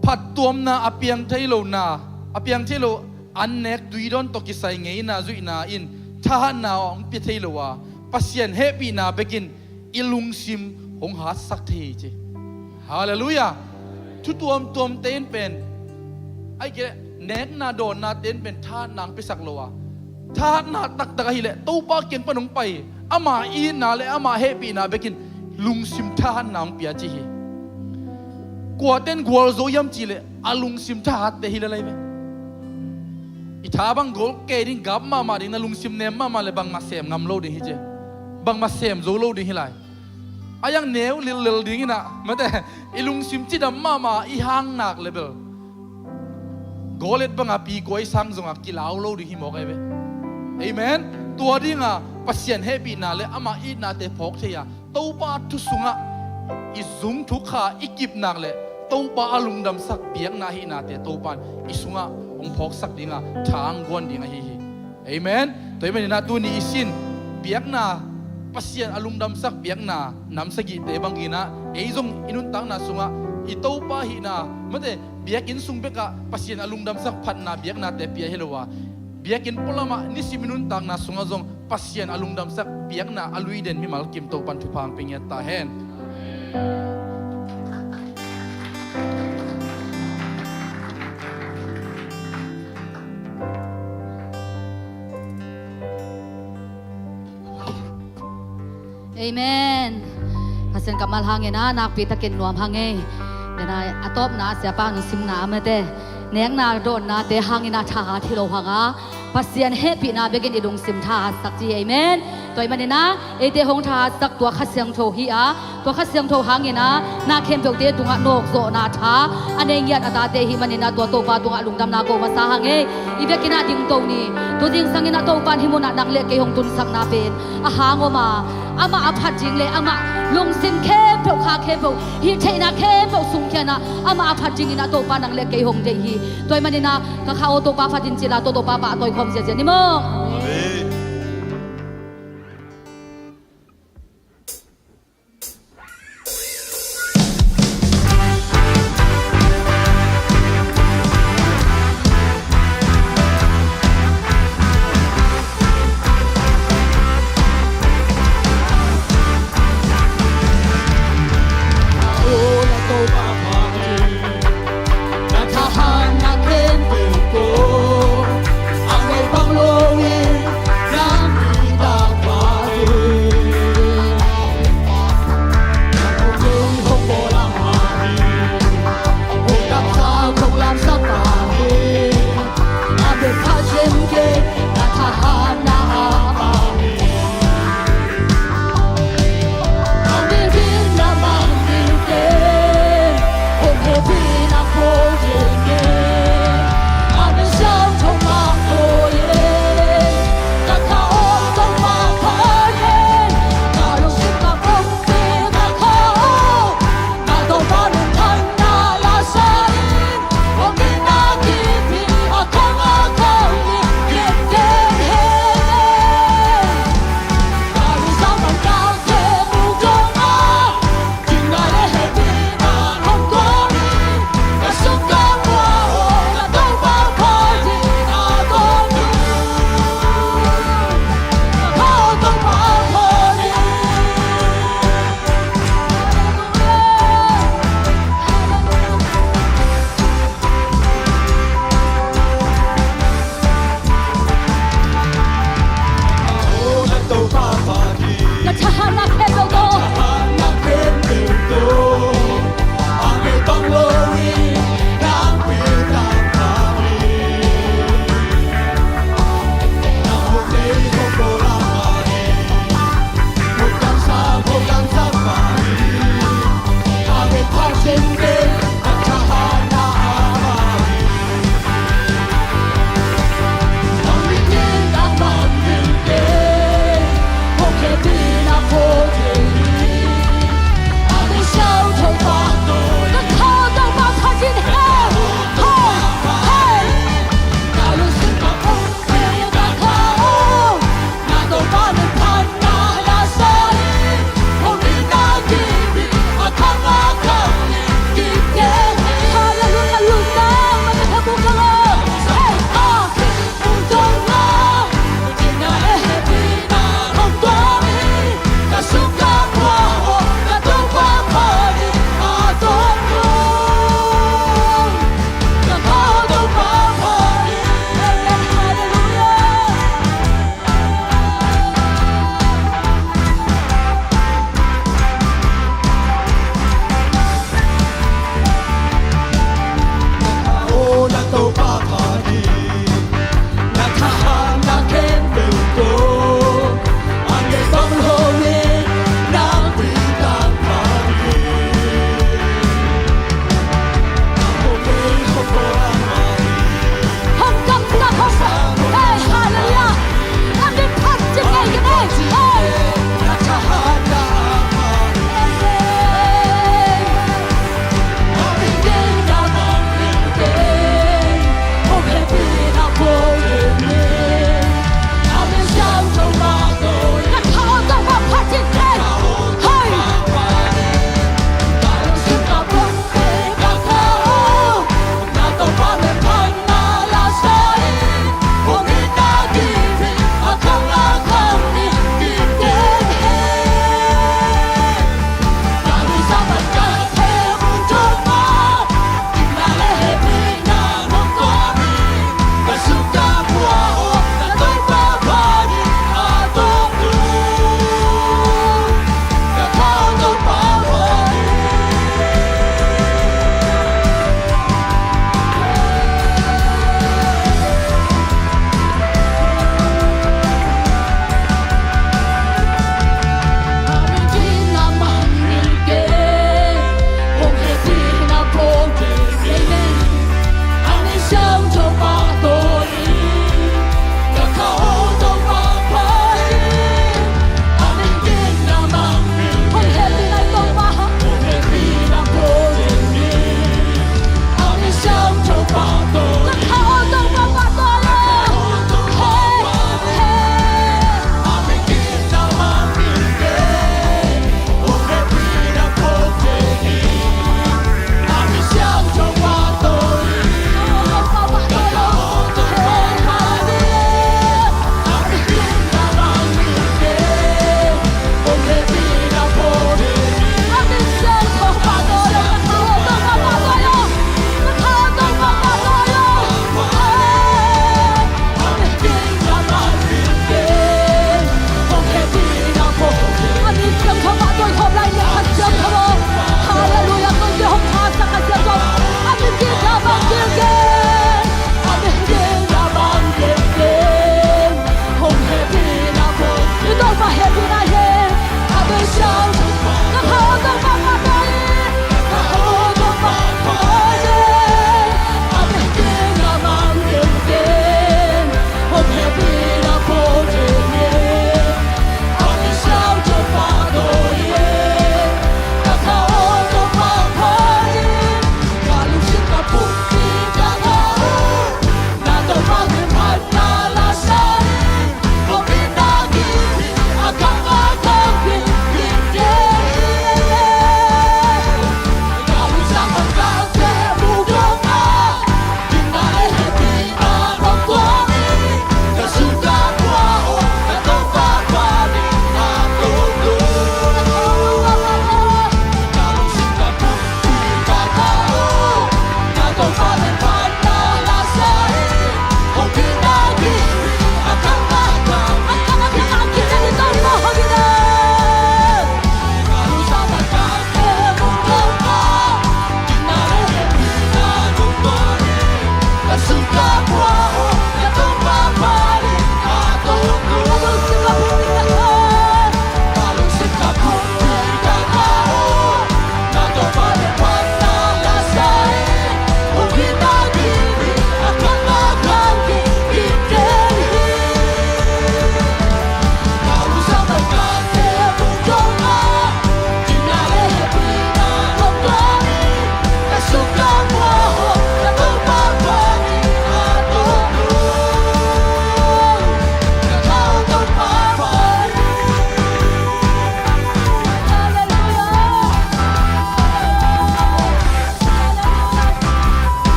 Phattuamna a piang thei lo na, a piang thei lo, an nek tuidawn tawh kisai ngeina zuihna in thahatna hong pia thei lo a, Pasian hehpihna bekin i lungsim hong hatsak thei hi ci. Halleluiah. Thu tuamtuamte in pen, ahih kei leh nekna dawnnate in pen thahatna hong piasak lo a, thahatna taktak ahih leh Topa kiang pan hong pai, ama itna le ama hehpihna bekin lungsim thahatna hong pia ci hi. Kuate in gualzo hiam cih leh a lungsim thahatte hi lel lai ve. I tha bang gol kei ding, gap mahmah ding, na lungsim nem mahmah leh bangmah sem ngam lo ding hi ci. Bangmah sem zo lo ding hi lai. A hiang neu lillel dingin ah mate, i lungsim cidam mahmah i hang nak leh bel Goliat banga pi kua i sang zongah kilau lo ding hi mawk ei ve. Amen. Tua dinga Pasian hehpihna le ama itnate phawk thei a, Topa thu sungah i zung thuk kha i kip nak leh Topa a lungdamsak biakna ahihnate Topa in i sungah hong phawksak dinga tha hong guan ding ahi hi. Amen. Tua ahih manin ah tuni i sin biakna, Pasian a lungdamsak biakna nam sagihte bangin ah ei zong i nuntakna sungah i Topa hihna, mate, biakinn sung bekah Pasian a lungdamsak phatna biaknate pia hi lo a, biakinn pualamah nisim i nuntakna sungah zong Pasian a lungdamsak biakna a lui den mimal kim Topa in thupha hong pia ngiat ta hen. Amen. Pasian kammal hangin ah nakpi takin nuam hang ei. Dena a tawpna siapa nung simna a mate, nekna dawnnate hangin ah thahat hi lo hanga, Pasian hehpihna bekin i lungsim thahatsak ci hi. Amen. Tua ahih manin ah eite hong thahatsak tua Kha Siangtho hi a, tua Kha Siangtho hangin ah na khempeuhte tungah nawkzawhna tha a nei ngiat a tate i hih manin ah tua Topa tungah lungdamna ko masa hang ei. I biakinn ah dingto ni. Tu zingsangin ah Topa in hih munah nang le kei hong tunsakna pen a hang om a, amah a phat ding le amah lungsim khempeuh, kha khempeuh, hih theihna khempeuh sungkhia-in ah amah a phat dingin ah Topa nang le kei hong deih hi. Tua ahih manin ah ka kha aw Topa phat in ci la, tua Topa pah a tawikhawm ziazia ni maw. Amen.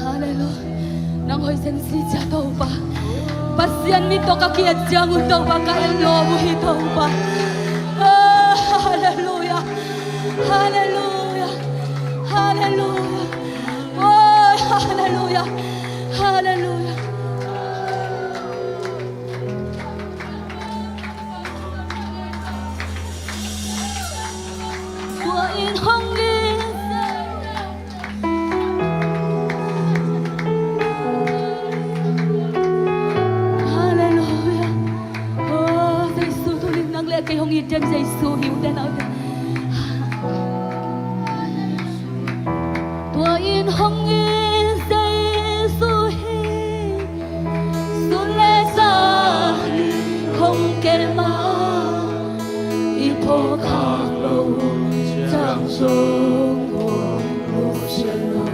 Halleluia. Nang hoih zen ci cia Topa. Pasian mit tawh ka ki-et ciangun Topa ka en lawm uh hi Topa. Oh, halleluia. Halleluia. Halleluia. Oh, halleluia. Halleluia. Tua in hong i Halleluia. Oh, Jesu, tuni nang le kei hong it den Jesu hi uh den au den. Tua in hong it Jesu hi. Sun le zan in hong kem a, i phawk khak loh hun ciang zong hong nusia lo.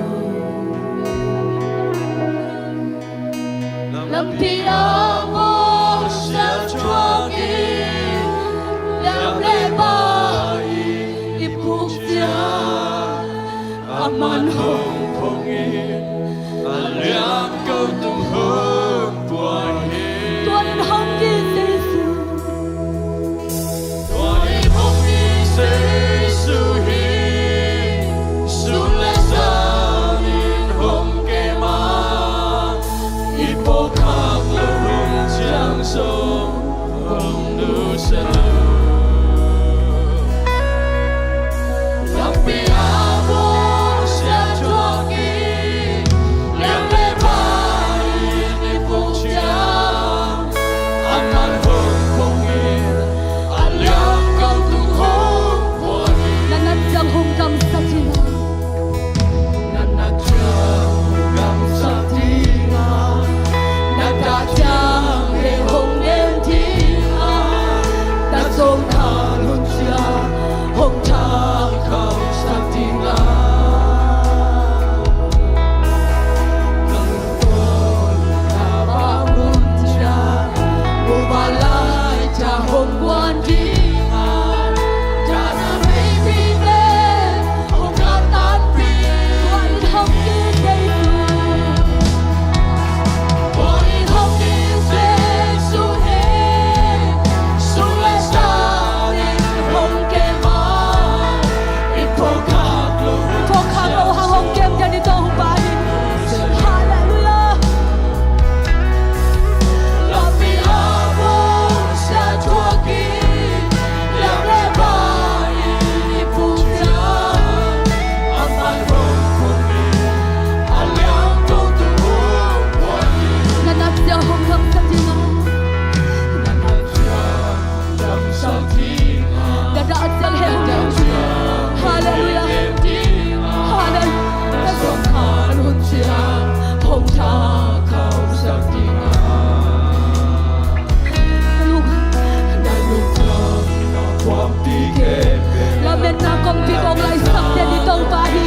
Lampi ah bawngsia thuak in, liang le pai in i puk ciang, a man hong phong in, a liangko tung hong pua hi. Tua in hong it Jesu. Tua in hong it Jesu hi. Sun le zan in hong kem a, i phawk khak loh hun ciang zong hong nusia lo. Lampi ah bawngsia thuak in, liang le pai in i puk ciang, a man hong phong in, a liangko tung hong pua hi. Na nat ciang hong kamsat in a, na nat ciang hong kamsat ding a, na dah ciang hong en ding a, na zawngkhal hun ciang hong thangkhauhsak ding a, na lungdawn na bang hun ciang, muhbal lai ciang hong guan ding a, dah na veipi pen hong kamtanpih. Tua in hong it Jesu. Tua in hong it Jesu hi. Sun le zan in Halleluia. Halleluia. Lametna kongpi kong laisak den i Topa hi.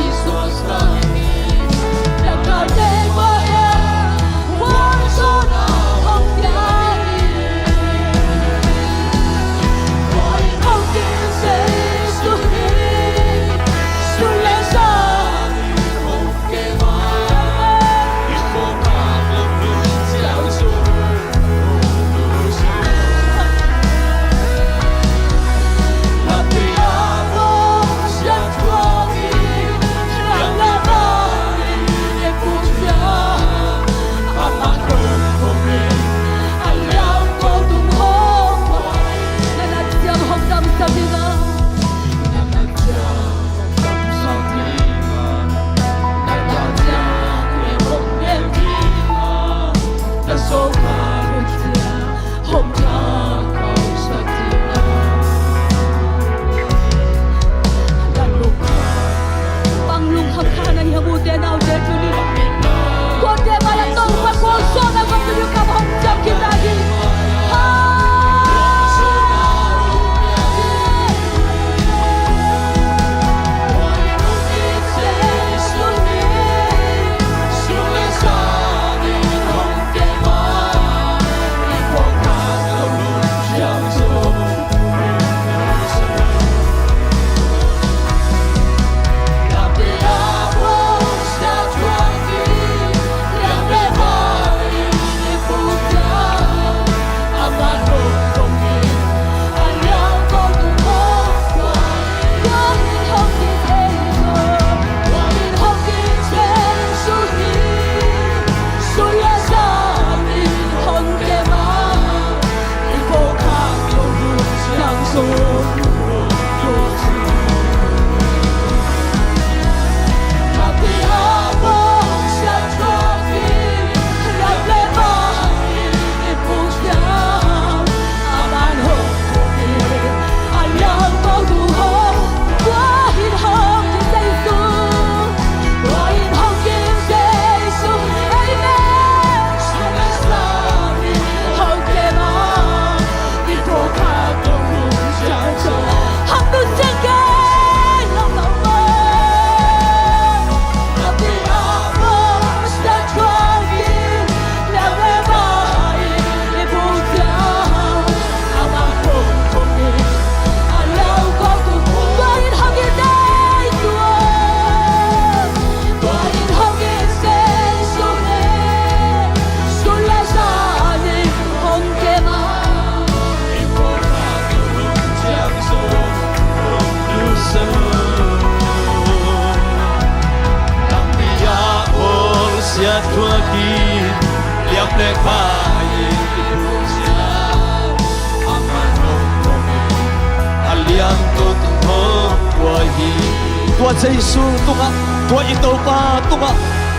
Tua Jesu tungah, tua i Topa tungah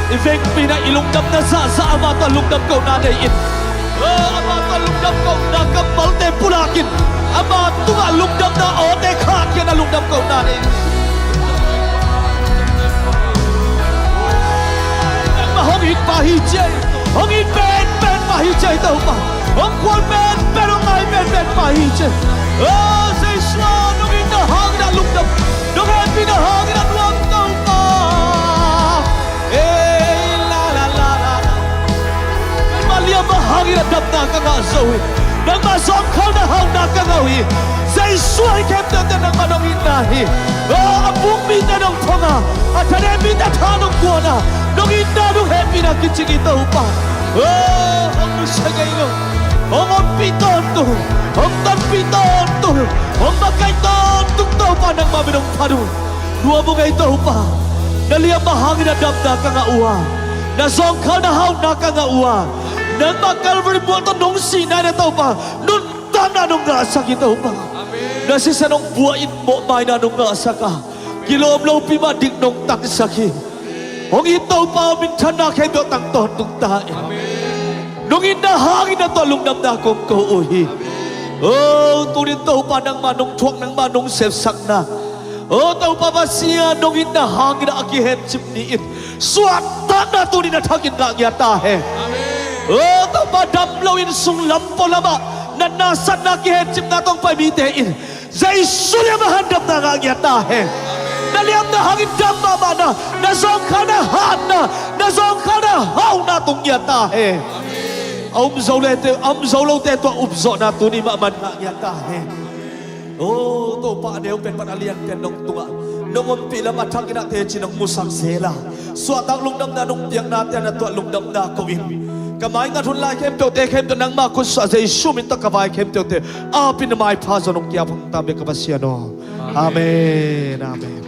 i vekpi-in ah i lungdamna zahzah, amah tawh lungdam kohna nei in. Oh, amah tawh lungdam kohna kammalte pulakin, amah tungah lungdamna awte khahkhia-in ah lungdam kohna nei in. Nangmah hong it pa hi ci-a, hong it penpen pa hi ci-a, Topa. Hong khual penpen, hong ngai penpen pa hi ci-a. Oh, Jesu, nong itna hangin ah lungdam, nong hehpihna hangin ah nuam, Topa. Ei, la, la, la, la. Nangmah liamma hangin ah damna ka ngah zo hi. Nangmah zawngkhalna hauhna ka ngah uh hi. Jesu, hih khempeuhte nangmah nong itna hi. Oh, a pukpite nong thong a, a thanehpihte tha nong guan a, nong itna, nong hehpihna kicing hi, Topa. Oh, hong nusia ngei lo, hong ompih tawntung, hong tonpih tawntung, hong makaih tawntung, Topa, nangmah min hong phat uh. Nuam ung ei, Topa. Na liamma hangin ah damna ka ngah uh a, na zawngkhalna hauhna ka ngah uh a, nangmah Calvary mual tawh nong sihna in ah, Topa, nuntakna nong ngahsak hi, Topa. Na sisan hong buah in mawhmaina nong ngahsak a, kilawm lopi mah dik nong tangsak hi. Hong it Topa aw, minthanna khempeuh tang tawntung ta in. Nong itna hangin na tawh lungdamna kong ko uh hi. O, tunin Topa nangmah nong thuak, nangmah nong sepsakna, o Topa Pasian, nong itna hangin a kihencip ni-in suahtakna tunin a thakin ngah ngiat ta hen. O Topa, dam loin sunglam pualamah natna satna kihencipna tawh pai mite in Jesu lian mah handamna ngah ngiat ta hen. Na liamna hangin dam mahmahna, na zawngkhalna hatna, na zawngkhalna hauhna tung ngiat ta hen. A um zo lote, a um zo lote tua upzawhna tuni mahmah ngah ngiat ta hen. O Topa, a neu pen pan a lian pen nong tungah nong ompih lam a thakin ah teci nong musak zel a, suahtak lungdamna nong piaknate a na tuah lungdamna ko-in ka mai ngat hun lai khempeuhte khempeuh nangmah khutsuah Jesu min tawh ka vai khempeuhte apin na maipha zaw nong kiap hong ta bek ka Pasian aw. Amen. Amen.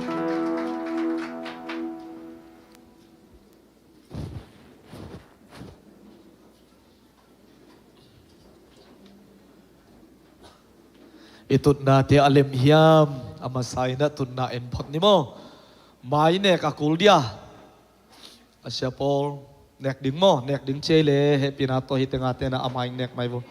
I tutnate a lem hiam? A masa in ah tutna en phot ni maw? Mai nek a kul dia. A sia Paul, nek ding maw? Nek ding ciai le, hehpihna tawh hih tengah tena a mai nek mai vo.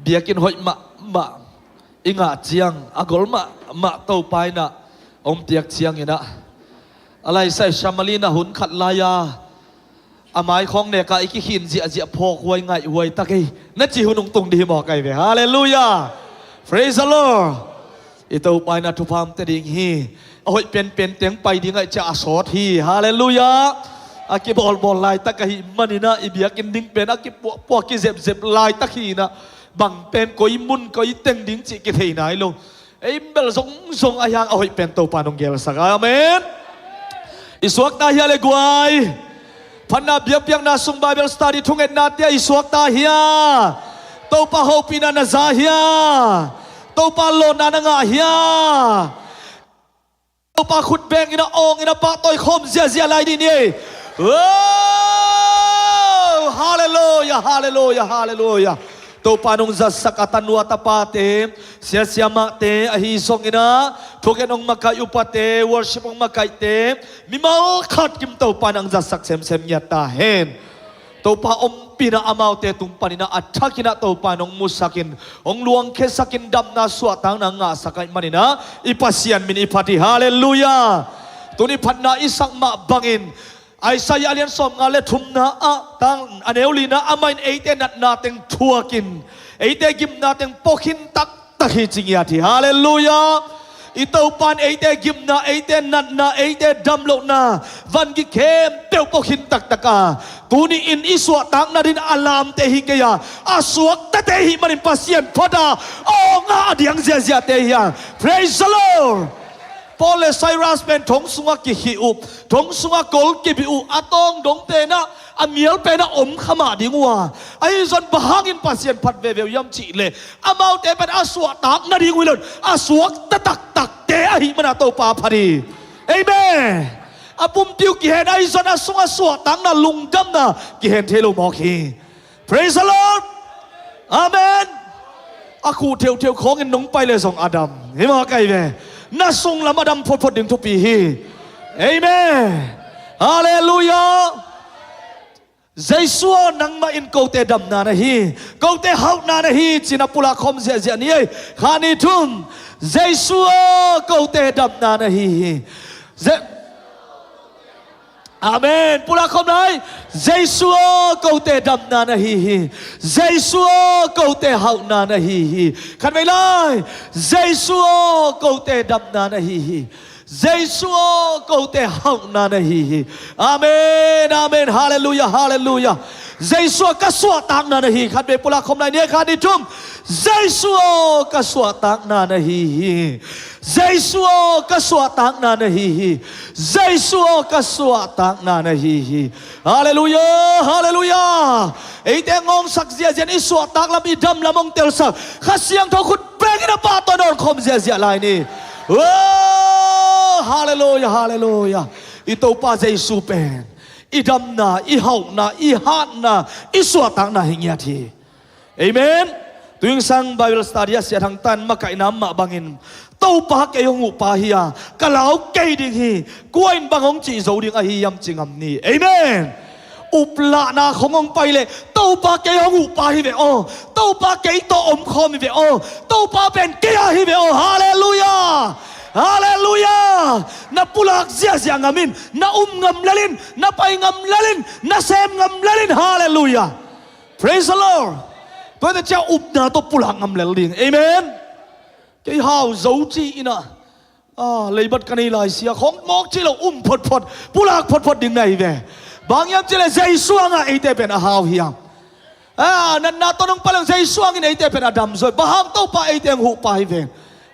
Biakinn hoih mahmah i ngah ciang, a gol mahmah Topa in ah hong piak ciangin ah, a laisai Samali na hun khat lai-a a maikhawng neka i kikhin ziahziah, phawkhuai ngaihhuai tak ei, na ci hun hong tung dih hi maw kai ve. Halleluiah. Praise the Lord. I Topa in a thupha om te ding hi. A hoih penpen teng pai ding ahih ciah a sawt hi. Halleluiah. A kibawlbawl laitak ahih manin ah i biakinn ding pen a kipuahpuah kizepzep laitak hi in ah, bang pen koi mun koi teng ding cih kithei nai lo. Ei bel zongzong a hiang a hoih pen Topa nong gelsak. Amen. I suakta hia le guai? Phatna biakpiakna sung Bible study thungetnate ah i suakta hia? Topa hopihna na za hia? Topa lawnna na ngah hia? Topa khut bengin a awngin a pahtawi khawm ziahziah lai dih ni ei. Oh, halleluiah, halleluiah, halleluiah. Topa nong zatsak a tanu a tapate, sia siamahte ahi zongin ah, thugen hong makaih upate, worship hong makaihte, mimal khat kim Topa nang zatsak semsem ngiat ta hen. Topa ompihna amaute tung panin ah a thakin ah Topa nong musakin, hong luangkhiasakin, damna suahtakna ngahsak ahih manin ah i Pasian min i phat hi. Halleluiah. Tuni phatna i sak mah bangin Isaiah a lian sawmnga le thumna ah tang a neu lina, amah in eite natna teng thuakin, eite gimna teng puakhin taktak hi ci ngiat hi. Halleluiah. I Topa in eite gimna, eite natna, eite damlohna, vangik khempeuh puakhin taktak a, tuni-in i suahtak nadin a lamte hi kei a, a suaktate ahih manin Pasian phat a, aw ngah a diang ziahziahte hi a. Praise the Lord. Paul le Silas pen thong sungah kikhih uh, thong sungah kol kibih uh, a tawng dong pen ah, a mial pen ah om kha mah ding uh a, ahi zong bang hangin Pasian phat veve uh hiam cih leh, amaute pen a suahtak nading uh hi lo in, a suakta taktakte ahih manin ah Topa phat hi. Amen. A pumpi uh kihen ahi zong a sungah suahtakna, lungdamna kihen thei lo mawk hi. Praise the Lord. Amen. A khuh theuhtheuh khawngin nong pai leh zong a dam hi maw kai ve. Na sunglam a dam photphot ding thupi hi. Amen. Halleluiah. Jesu aw, nangmah in kote damna na hi, kote hauhna na hi, ci-in a pulak khawm ziahziah ni ei. Khat, nih, thum. Jesu aw, kote damna na hi hi. Je- Amen. Pulak khawm lai. Jesu aw, kote damna na hi hi. Jesu aw, kote hauhna na hi hi. Khatvei lai. Jesu aw, kote damna na hi hi. Jesu aw, kote hauhna na hi hi. Amen, amen. Halleluiah, halleluiah. Jesu aw, ka suahtakna na hi. Khatvei pulak khawm lai ni ei. Khat, nih, thum. Jesu aw, ka suahtakna na hi hi. Jesu aw, ka suahtakna na hi hi. Jesu aw, ka suahtakna na hi hi. Halleluiah, halleluiah. Eite ngawngsak ziahziah in, i suahtak lam, i dam lam hong telsak Kha Siangtho khut bengin a pahtawi nawn khawm ziahziah lai ni. Oh, halleluiah, halleluiah. I Topa Jesu pen i damna, i hauhna, i hatna, i suahtakna hi ngiat hi. Amen. Tuingsang Bible study a siathang tan makaihna mah bangin, Topa kei hong uhpa hi a, ka lau kei ding hi, kua in bang hong cih zo ding ahi hiam ci ngam ni. Amen. Uplahna khong hong pai leh, Topa kei hong uhpa hi ve aw, Topa kei tawh omkhawm hi ve aw, Topa pen kei a hi ve aw. Halleluiah. Halleluiah. Na pulak ziahziah ngam in, na um ngam lel in, na pai ngam lel in, na sem ngam lel in. Halleluiah. Praise the Lord. Tuate cia upna tawh pulak ngam lel ding. Amen. Kei hau zo ci inah, ah, leibat ka nei lai sia khong mawk ci lo, um photphot, pulak photphot ding na hi ve. Bang hiam cileh Jesu hangah eite pen a hau hiam? Ah, natna tawh nong paleng Jesu hangin eite pen a damzaw hi. Bang hang? Topa eite hong huhpa hi ve.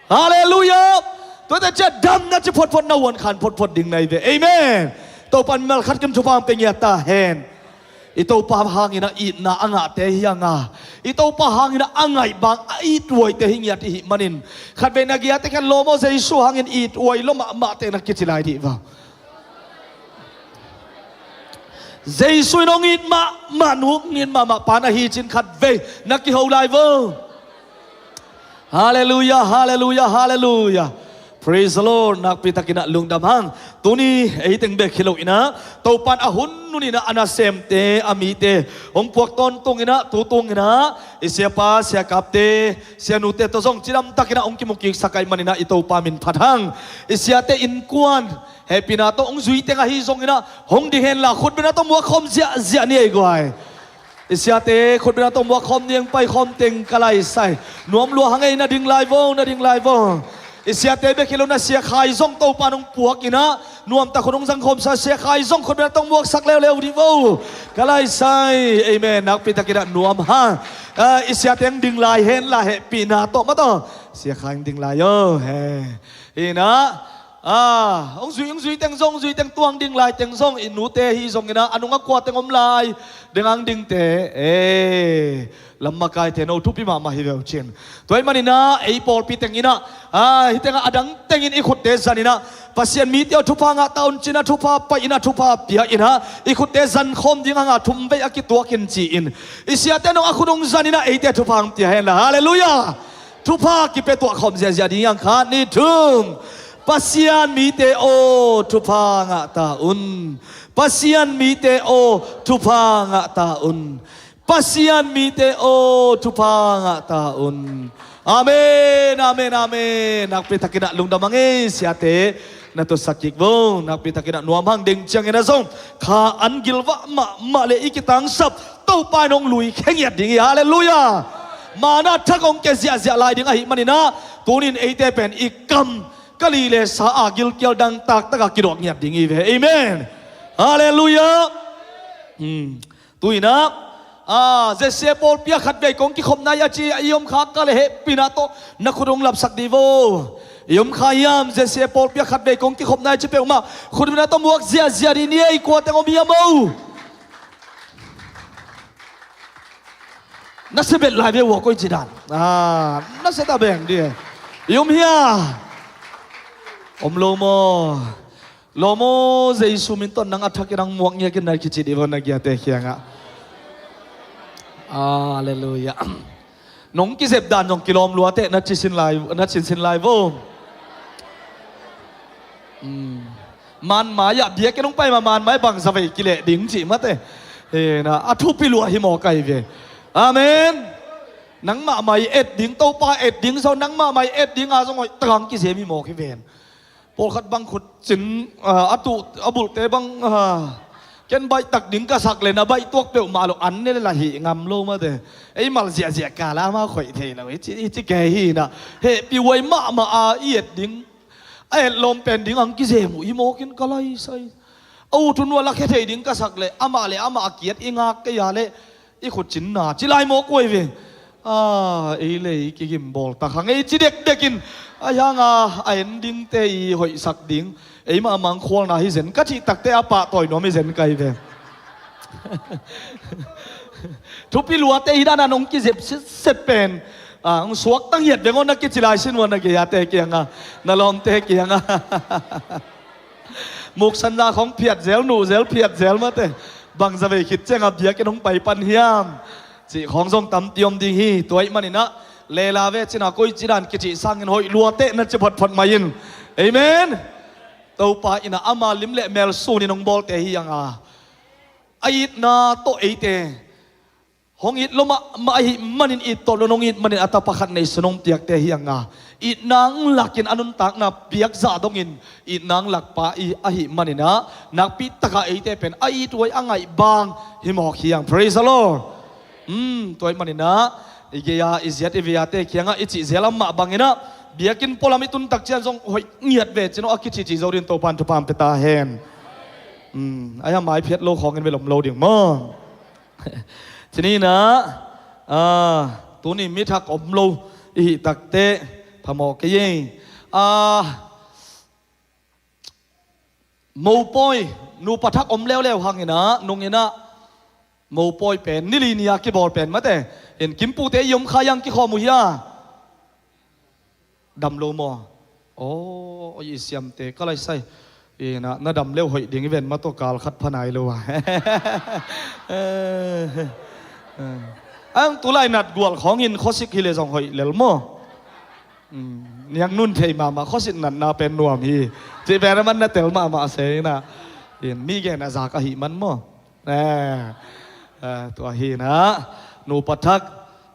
Halleluiah. Tuate cia damna ci photphot, na huan khan photphot ding na hi ve. Amen. Topa in mimal khat kim thupha hong pia ngiat ta hen. I Topa hangin a itna a ngahte hi hang a, i Topa hangin a ngaih bang a ithuaite hi ngiat i hih manin, khatvei na giate khen lawm aw, Jesu hangin ithuai lo mahmahte na kici lai dih va. Jesu in hong it mahmah, nu hong it mahmah pa na hi cin khatvei na kiho lai vo. Halleluiah, halleluiah, halleluiah. Praise the Lord. Nakpi takin ah lungdam hang. Tuni ei teng bek hi lo inah, Topa in a hun nuninah a nasemte, a mite hong puak tawntung inah, tu tung inah i siapa, siakapte, sianute tawh zong cidam takinah hong kimukiksak ahih maninah i Topa min phat hang. I siate innkuan hehpihna tawh hong zui teng ahi zonginah hong ding henla khutbetna tawh muakkhawm ziahziah ni ei guai. I siate khutbetna tawh muakkhawm ni ei, paikhawm teng ka laisai. Nuam lua hang ei, na ding lai vo, na ding lai vo. I siate bek hi lo, na siakhai zong Topa in hong puak inah, nuamtak hun hong zangkhawmsa, siakhai zong khutbetna tawh muaksak leuleu dih vo. Ka laisai. Amen. Nakpi takinah nuam hang. Ah, i siate hong ding lai henla hehpihna tawh mah tawh siakhai hong ding lai o. He. Inah, ah, hong zui, hong zui teng zong, hong zui teng tuang ding lai teng zong, i nute hi zonginah, a nungah kua teng om lai, deng ang dingte, eh, lam makaite no thupi mahmah hi veu cin. Tua ahih maninah ei pawlpi tenginah, ah, hih tengah a dang tengin i khutte zaninah, Pasian mite aw, thupha ngah ta un cinah, thupha pai inah, thupha pia inah, i khutte zan khawm ding hangah thumvei a kituakin ci-in, i siate nong a khut hong zaninah eite thupha hong pia henla. Halleluiah. Thupha kipia tuah khawm ziahziah ding hi hang. Khat, nih, thum. Pasian mite aw, thupha ngah ta un. Pasian mite aw, thupha ngah ta un. Pasian mite aw, thupha ngah ta un. Amen, amen, amen. Nakpi takinah lungdam hang ei siate. Na tusak kik vo. Nakpi takinah nuam hang. Deng ciangin a zong kha an gilvah mahmah le i kitangsap Topa in hong lui khe ngiat ding hi. Halleluiah. Manna thak hong kia ziahziah lai ding ahih maninah, tunin eite pen i kam, ka li le sa a gilkial dang taktakah kidawk ngiat ding hi ve. Amen. Halleluiah. Hmm. Tuinah, ah, Z C A pawlpi ah khatvei kong kikhopna hi a ci, i om kha ka le hehpihna tawh na khut hong lapsak dih vo. I om kha hiam, Z C A pawlpi ah khatvei kong kikhopna hi a ci peuhmah khutbetna tawh muak ziahziah dih ni ei, kua teng om hiam o. Na sia bet lai ve ua, koi ci dan. Ah, na sia ta beng dih. I om hia? Om lo maw? Lawm aw, Jesu min tawh nang a thakin hong muak ngiakin na kici dih vo na giate kiangah. Halleluiah. Nong kizep dan zong kilawm luateh na ci sin lai, na cin sin lai vo. Hmm. Manmai ah biakinn hong pai ma manmai bangza vei kileh ding cih mateh. Hena, a thupi luah hi maw kai ve. Amen. Nangmah mai et ding, Topa et ding, so nangmah mai et ding a zong hoih takang kizem hi maw kiven. Pawlkhat bang khut cin, ah, a tuh, a bulhte bang, ah, ken baihtak ding ka sak le na baih tuak peuhmah lo, an ne le la hih ngam lo mate. Ei mal ziahziah kala amau khoih thei lo, i ci, i ci kei hi na. Hehpih huai mahmah a i et ding, a et lawm pen ding ang kizem uh hi mawkin ka laisai. A ut hun uh a lakhia thei ding ka sak le, amah le amah a kiat i ngak kei a le, i khut cinna ci lai mawk huai ve. Ah, ei le ei kigim bawl tak hang ei ci dekdekin, a hianga a en dingte i hoihsak ding, ei mahmah ang khualna hi zen ka cih takte a pahtawi nuam hi zen kai ve. Thupi luate hi dana nong kizep sitset pen, ah, hong suakta ngiat veng aw na kici lai sin ua na gei-ate kianga, na lawmte kianga. Muksanna khong phiat zel, nuh zel, phiat zel mate. Bangza vei khit ciangah biakinn hong pai pan hiam cih khong zong tampi om ding hi. Tua ahih maninah lela ve cinah koi cidan kicih sangin hoih luateh na ci photphot mai in. Amen. Topa inah ama lim le mel sunin hong bawlte hi hang a, a itna tawh eite hong it lo mahmah ahih manin, it tawh lo nong it manin a tapa khat neisun hong piakte hi hang a, itna hong lakin a nuntakna piakzah dongin itna hong lakpa i ahih maninah nakpi takah eite pen a ithuai a ngaih bang hi mawk hi hang. Praise the Lord. Hmm, tua ahih maninah i gei-a i ziat i vei-ate kiangah i cih zel amah banginah biakinn pualam i tun tak ciang zong hoih ngiat ve cin aw, a kicici zo dingin Topan thupha pia ta hen. Hmm, a hiam maiphiat lo khawngin bel om lo ding maw? Cininah, ah, tuni mi thak om lo i hih takteh phamawh kei ei. Ah, mopawi, nupa thak om leuleu hanginah, nunginah, mopawi pen nili ni-a kibawl pen mate. In kimpute i om kha hiang kikhawm uh hia? Dam lo maw? Aw, oi, i siamte ka laisai. Inah na dam leu hoih ding i ven mah tawh kal khat pha nai lo a. Ang tulai nat gual khawngin khuasik hi le zong hoih lel maw? Hmm, niang nun thei mahmah khuasik natna pen nuam hi. Cih pen a man na tel mahmah se inah. In mi gen a zak ahih man maw? Eh, eh, tua hi inah nupa thak,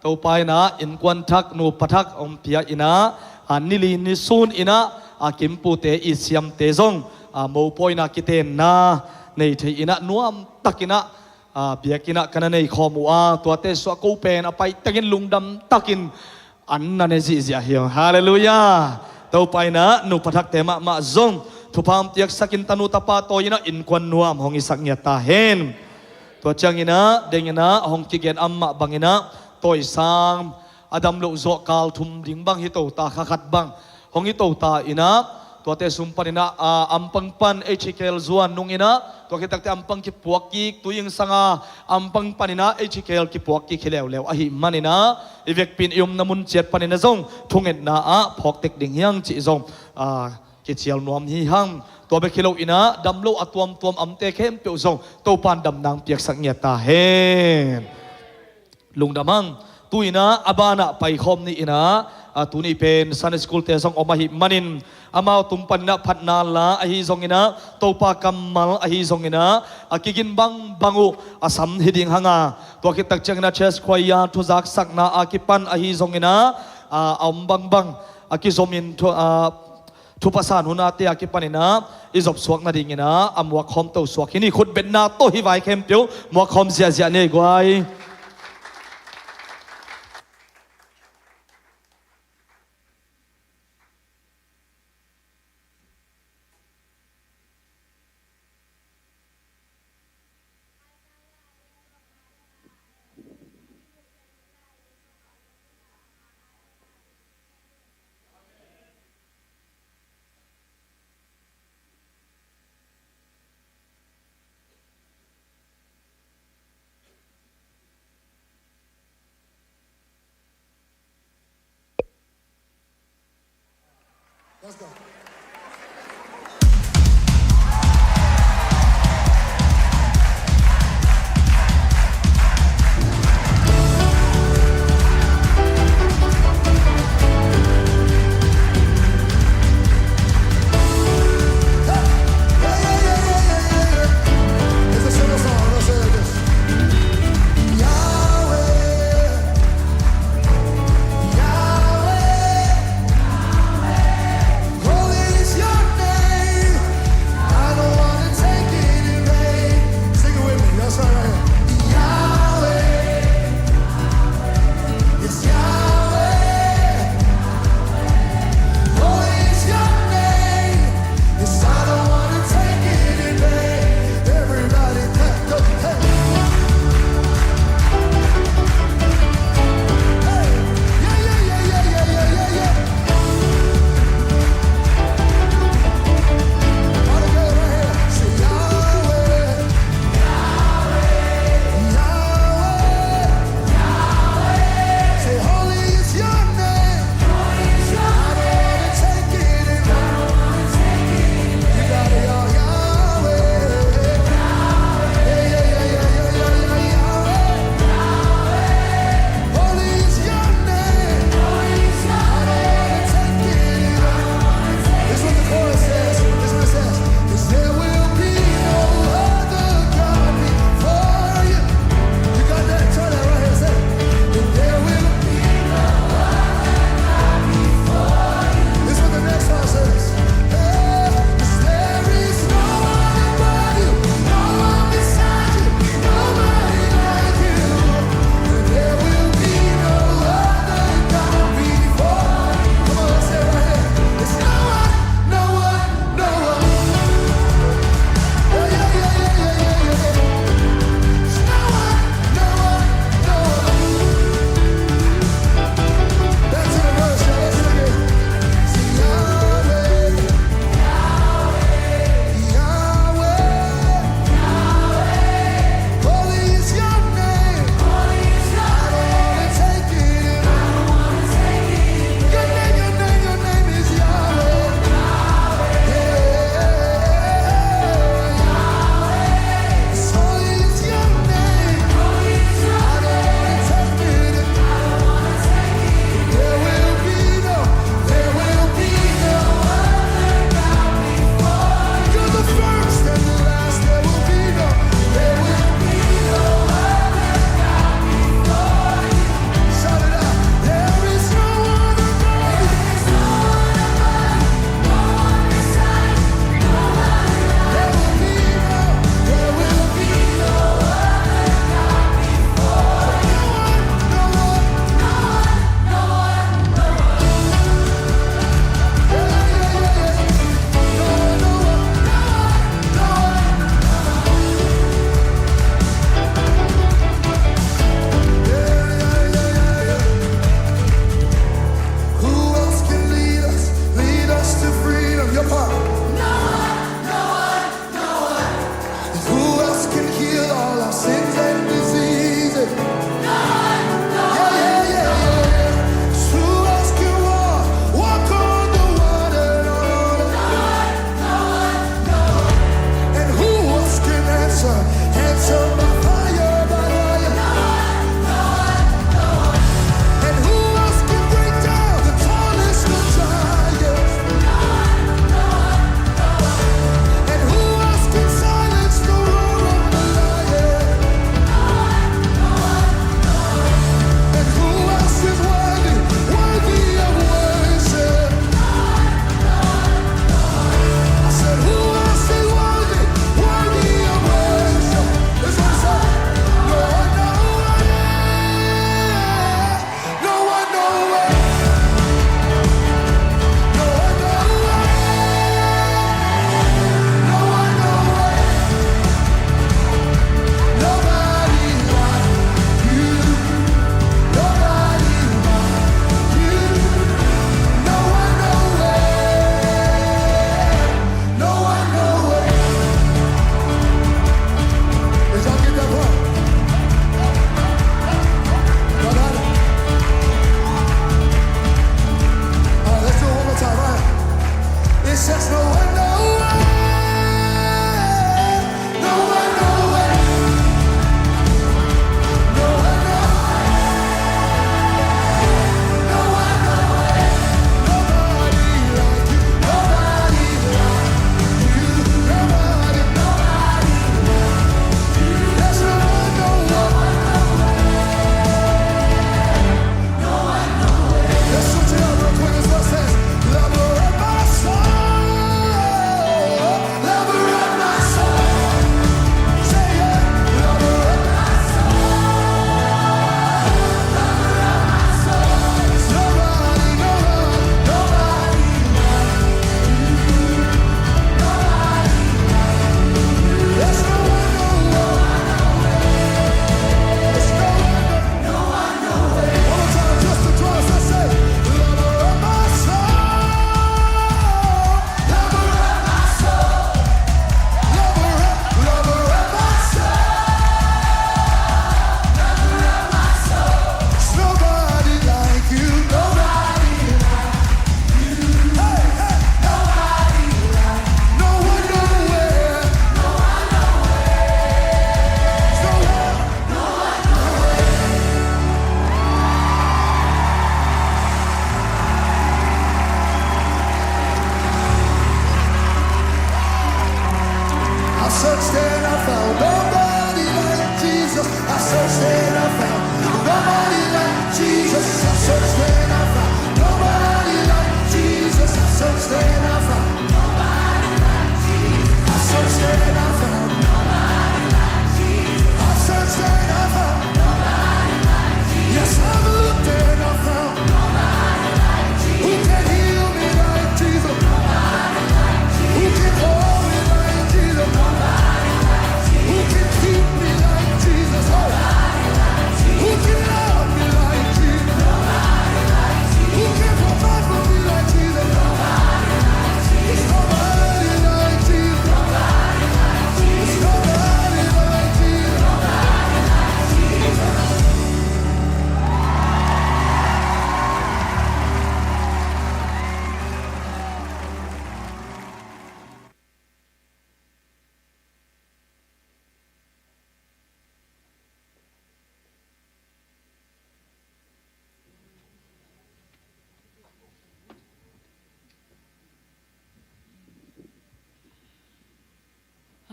Topa inah innkuan thak, nupa thak hong pia inah, a nili nisun inah a kimpute i siamte zong a mopawina kitenna nei thei inah nuamtak inah a biakinnah ka na nei khawm uh a, tuate suah ko pen a paitengin lungdam takin an na ne zihziah hi. Halleluiah. Topa inah nupa thakte mahmah zong thupha hong piaksakin tanu tapa tawi inah innkuan nuam hong hisak ngiat ta hen. Tua cianginah denginah hong kigen amah banginah tawisang a dam loh zawh kal thum ding bang hi to ta, kha khat bang hong hi to ta inah, tuate sung paninah a ampang pan H K L zuan nunginah tua khit takte ampang kipuak kik, tuing sanga ampang paninah H K L kipuak kik hi leuleu ahih maninah i vekpi in i omna mun ciat paninah zong thungetna ah phawk tek ding hiang cih zong a kicial nuam hi hang. Tua bek hi lo inah dam lo a tuamtuam amte khempeuh zong Topan damna hong piaksak ngiat ta hen. Lungdam hang. Tu inah a banah paikhawm ni inah, a, tuni pen Sunday School te zong om ahih manin amau tung paninah phatna la ahi zonginah Topa kammal ahi zonginah a kigin bangbang uh a sam hi ding hanga, tua khit tak cianginah church choir thuzaksakna a kipan ahi zonginah a, a om bangbang a kizomin thu, a, thupha san hunate a kipaninah i zopsuak nadinginah a muakkhawm tosuak hi ni. Khutbetna tawh hih vai khempeuh muakkhawm ziahziah ni ei guai. Let's go.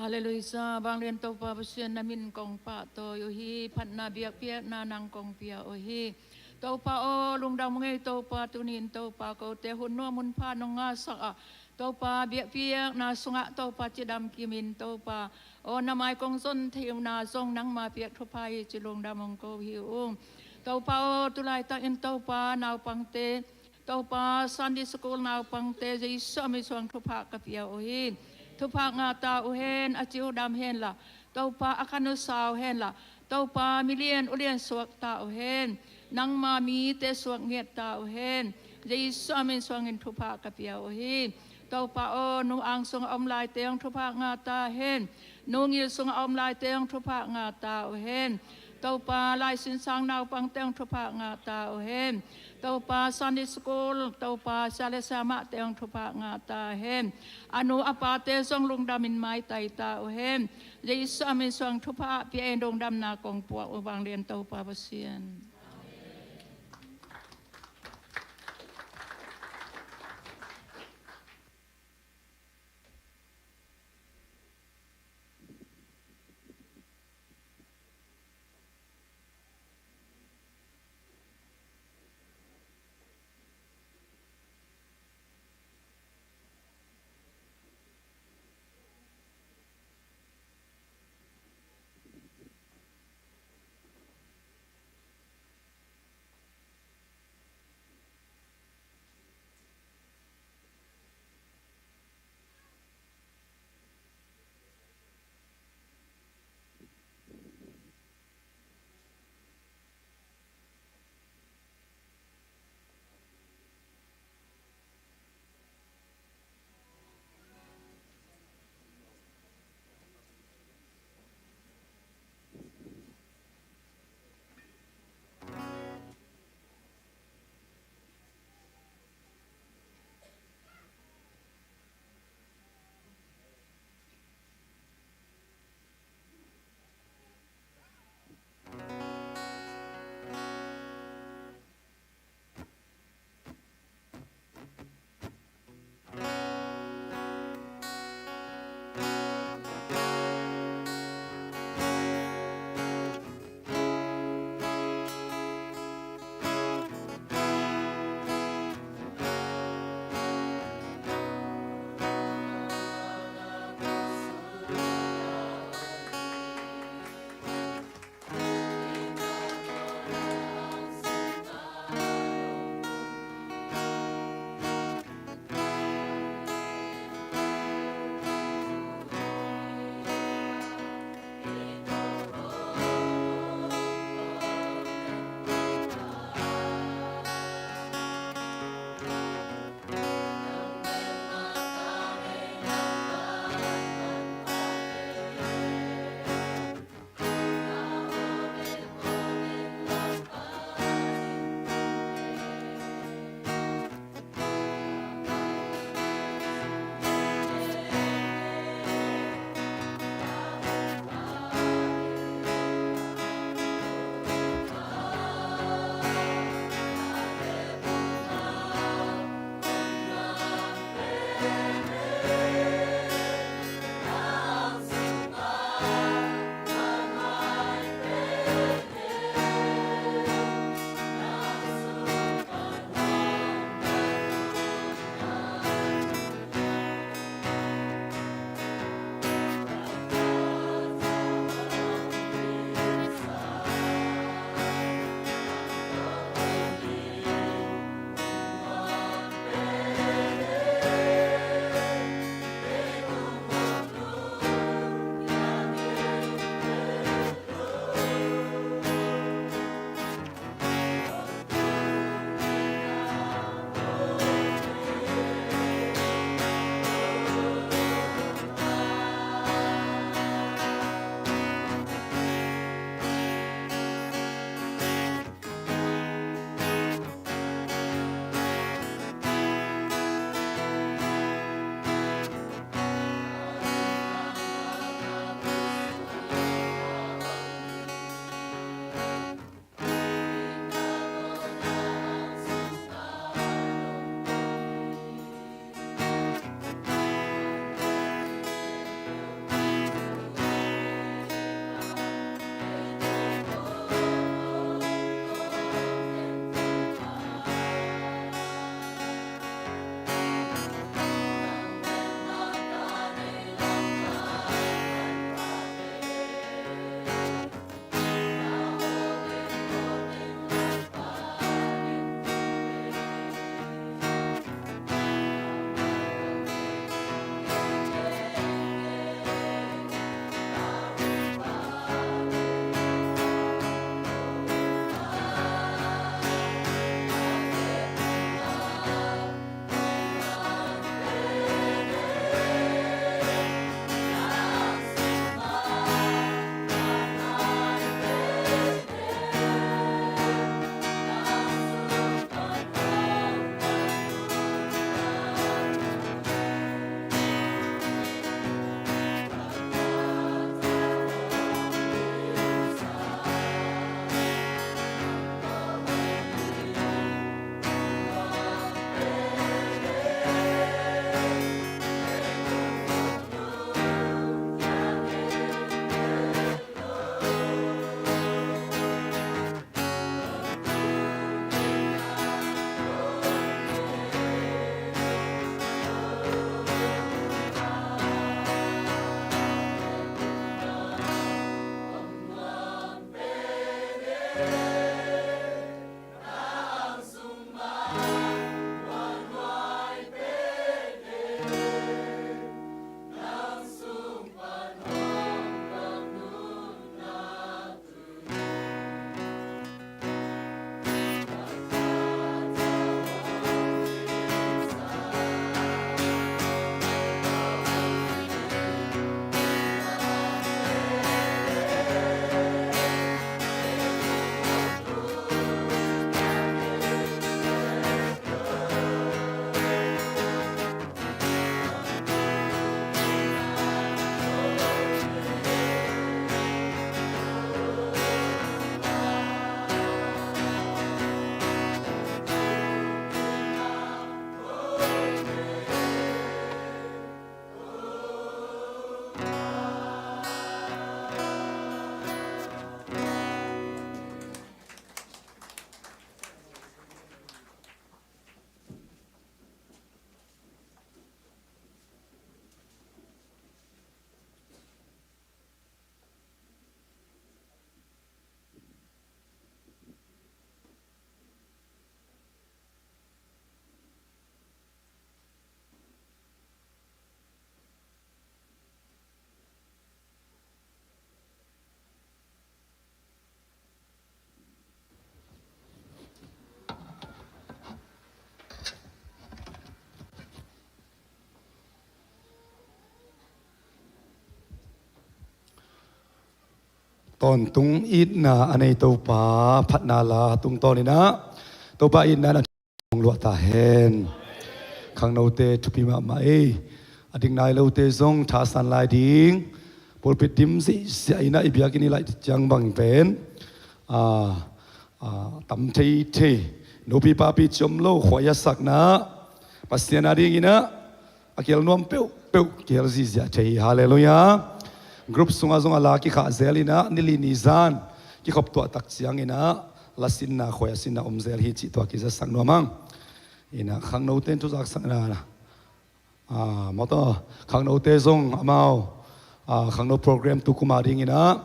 Halleluiah. Vanglian Topa Pasian, na min kong pahtawi uh hi. Phatna biakpiakna nang kong pia uh hi. Topa aw, lungdam ngei Topa, tuni-in Topa kote hun nuam hun pha nong ngahsak a, Topa biakpiakna sungah Topa cidam kimin Topa aw, na mai kong zon theihna zong nangma piak thupha hi ci lungdam hong ko hi ung. Topa aw, tulaitakin Topa naupangte, Topa Sunday School naupangte Jesu a min suang thupha ka pia uh hi. Thupha ngah ta uh hen, a ci uh dam hen la, Topa a khan uh sau hen la, Topa milian ulian suak ta uh hen. Nangma mite suak ngiat ta uh hen. Jesu a min suangin thupha ka pia uh hi. Topa aw, nu ang sung a om laite hong thupha ngah ta hen. Nu ngil sung a om laite hong thupha ngah ta uh hen. Topa lai sinsang naupangte hong thupha ngah ta uh hen. Topa Sunday School, Topa sia le siamahte hong thupha ngah ta hen. A nu a pate zong lungdamin maitai ta uh hen. Jesu a min suang thupha pia in lungdamna kong puak uh vanglian Topa Pasian. Tawntung itna a nei Topa phatna la tungtawninah Topa itna na hong luah ta hen. Khangnote thupi mahmah ei. A dik nai lote zong thasan lai ding. Pulpit dim zihziah inah i biakinn i laih ciang bang pen a, a, tam thei thei, nupi papi ciom lo khuai a sakna Pasian a dinginah a kial nuam peuhpeuh kial zihziah thei hi. Halleluiah. Group sungah zong a la kikhah zel inah nili ni zan kikhop tuah tak cianginah lasinna khuai a sinna om zel hi cih tua kizasak nuam ang. Inah khangnote in thuzaksakna, a, mawtaw, khangnote zong amau, a, khangno program tu kuma dinginah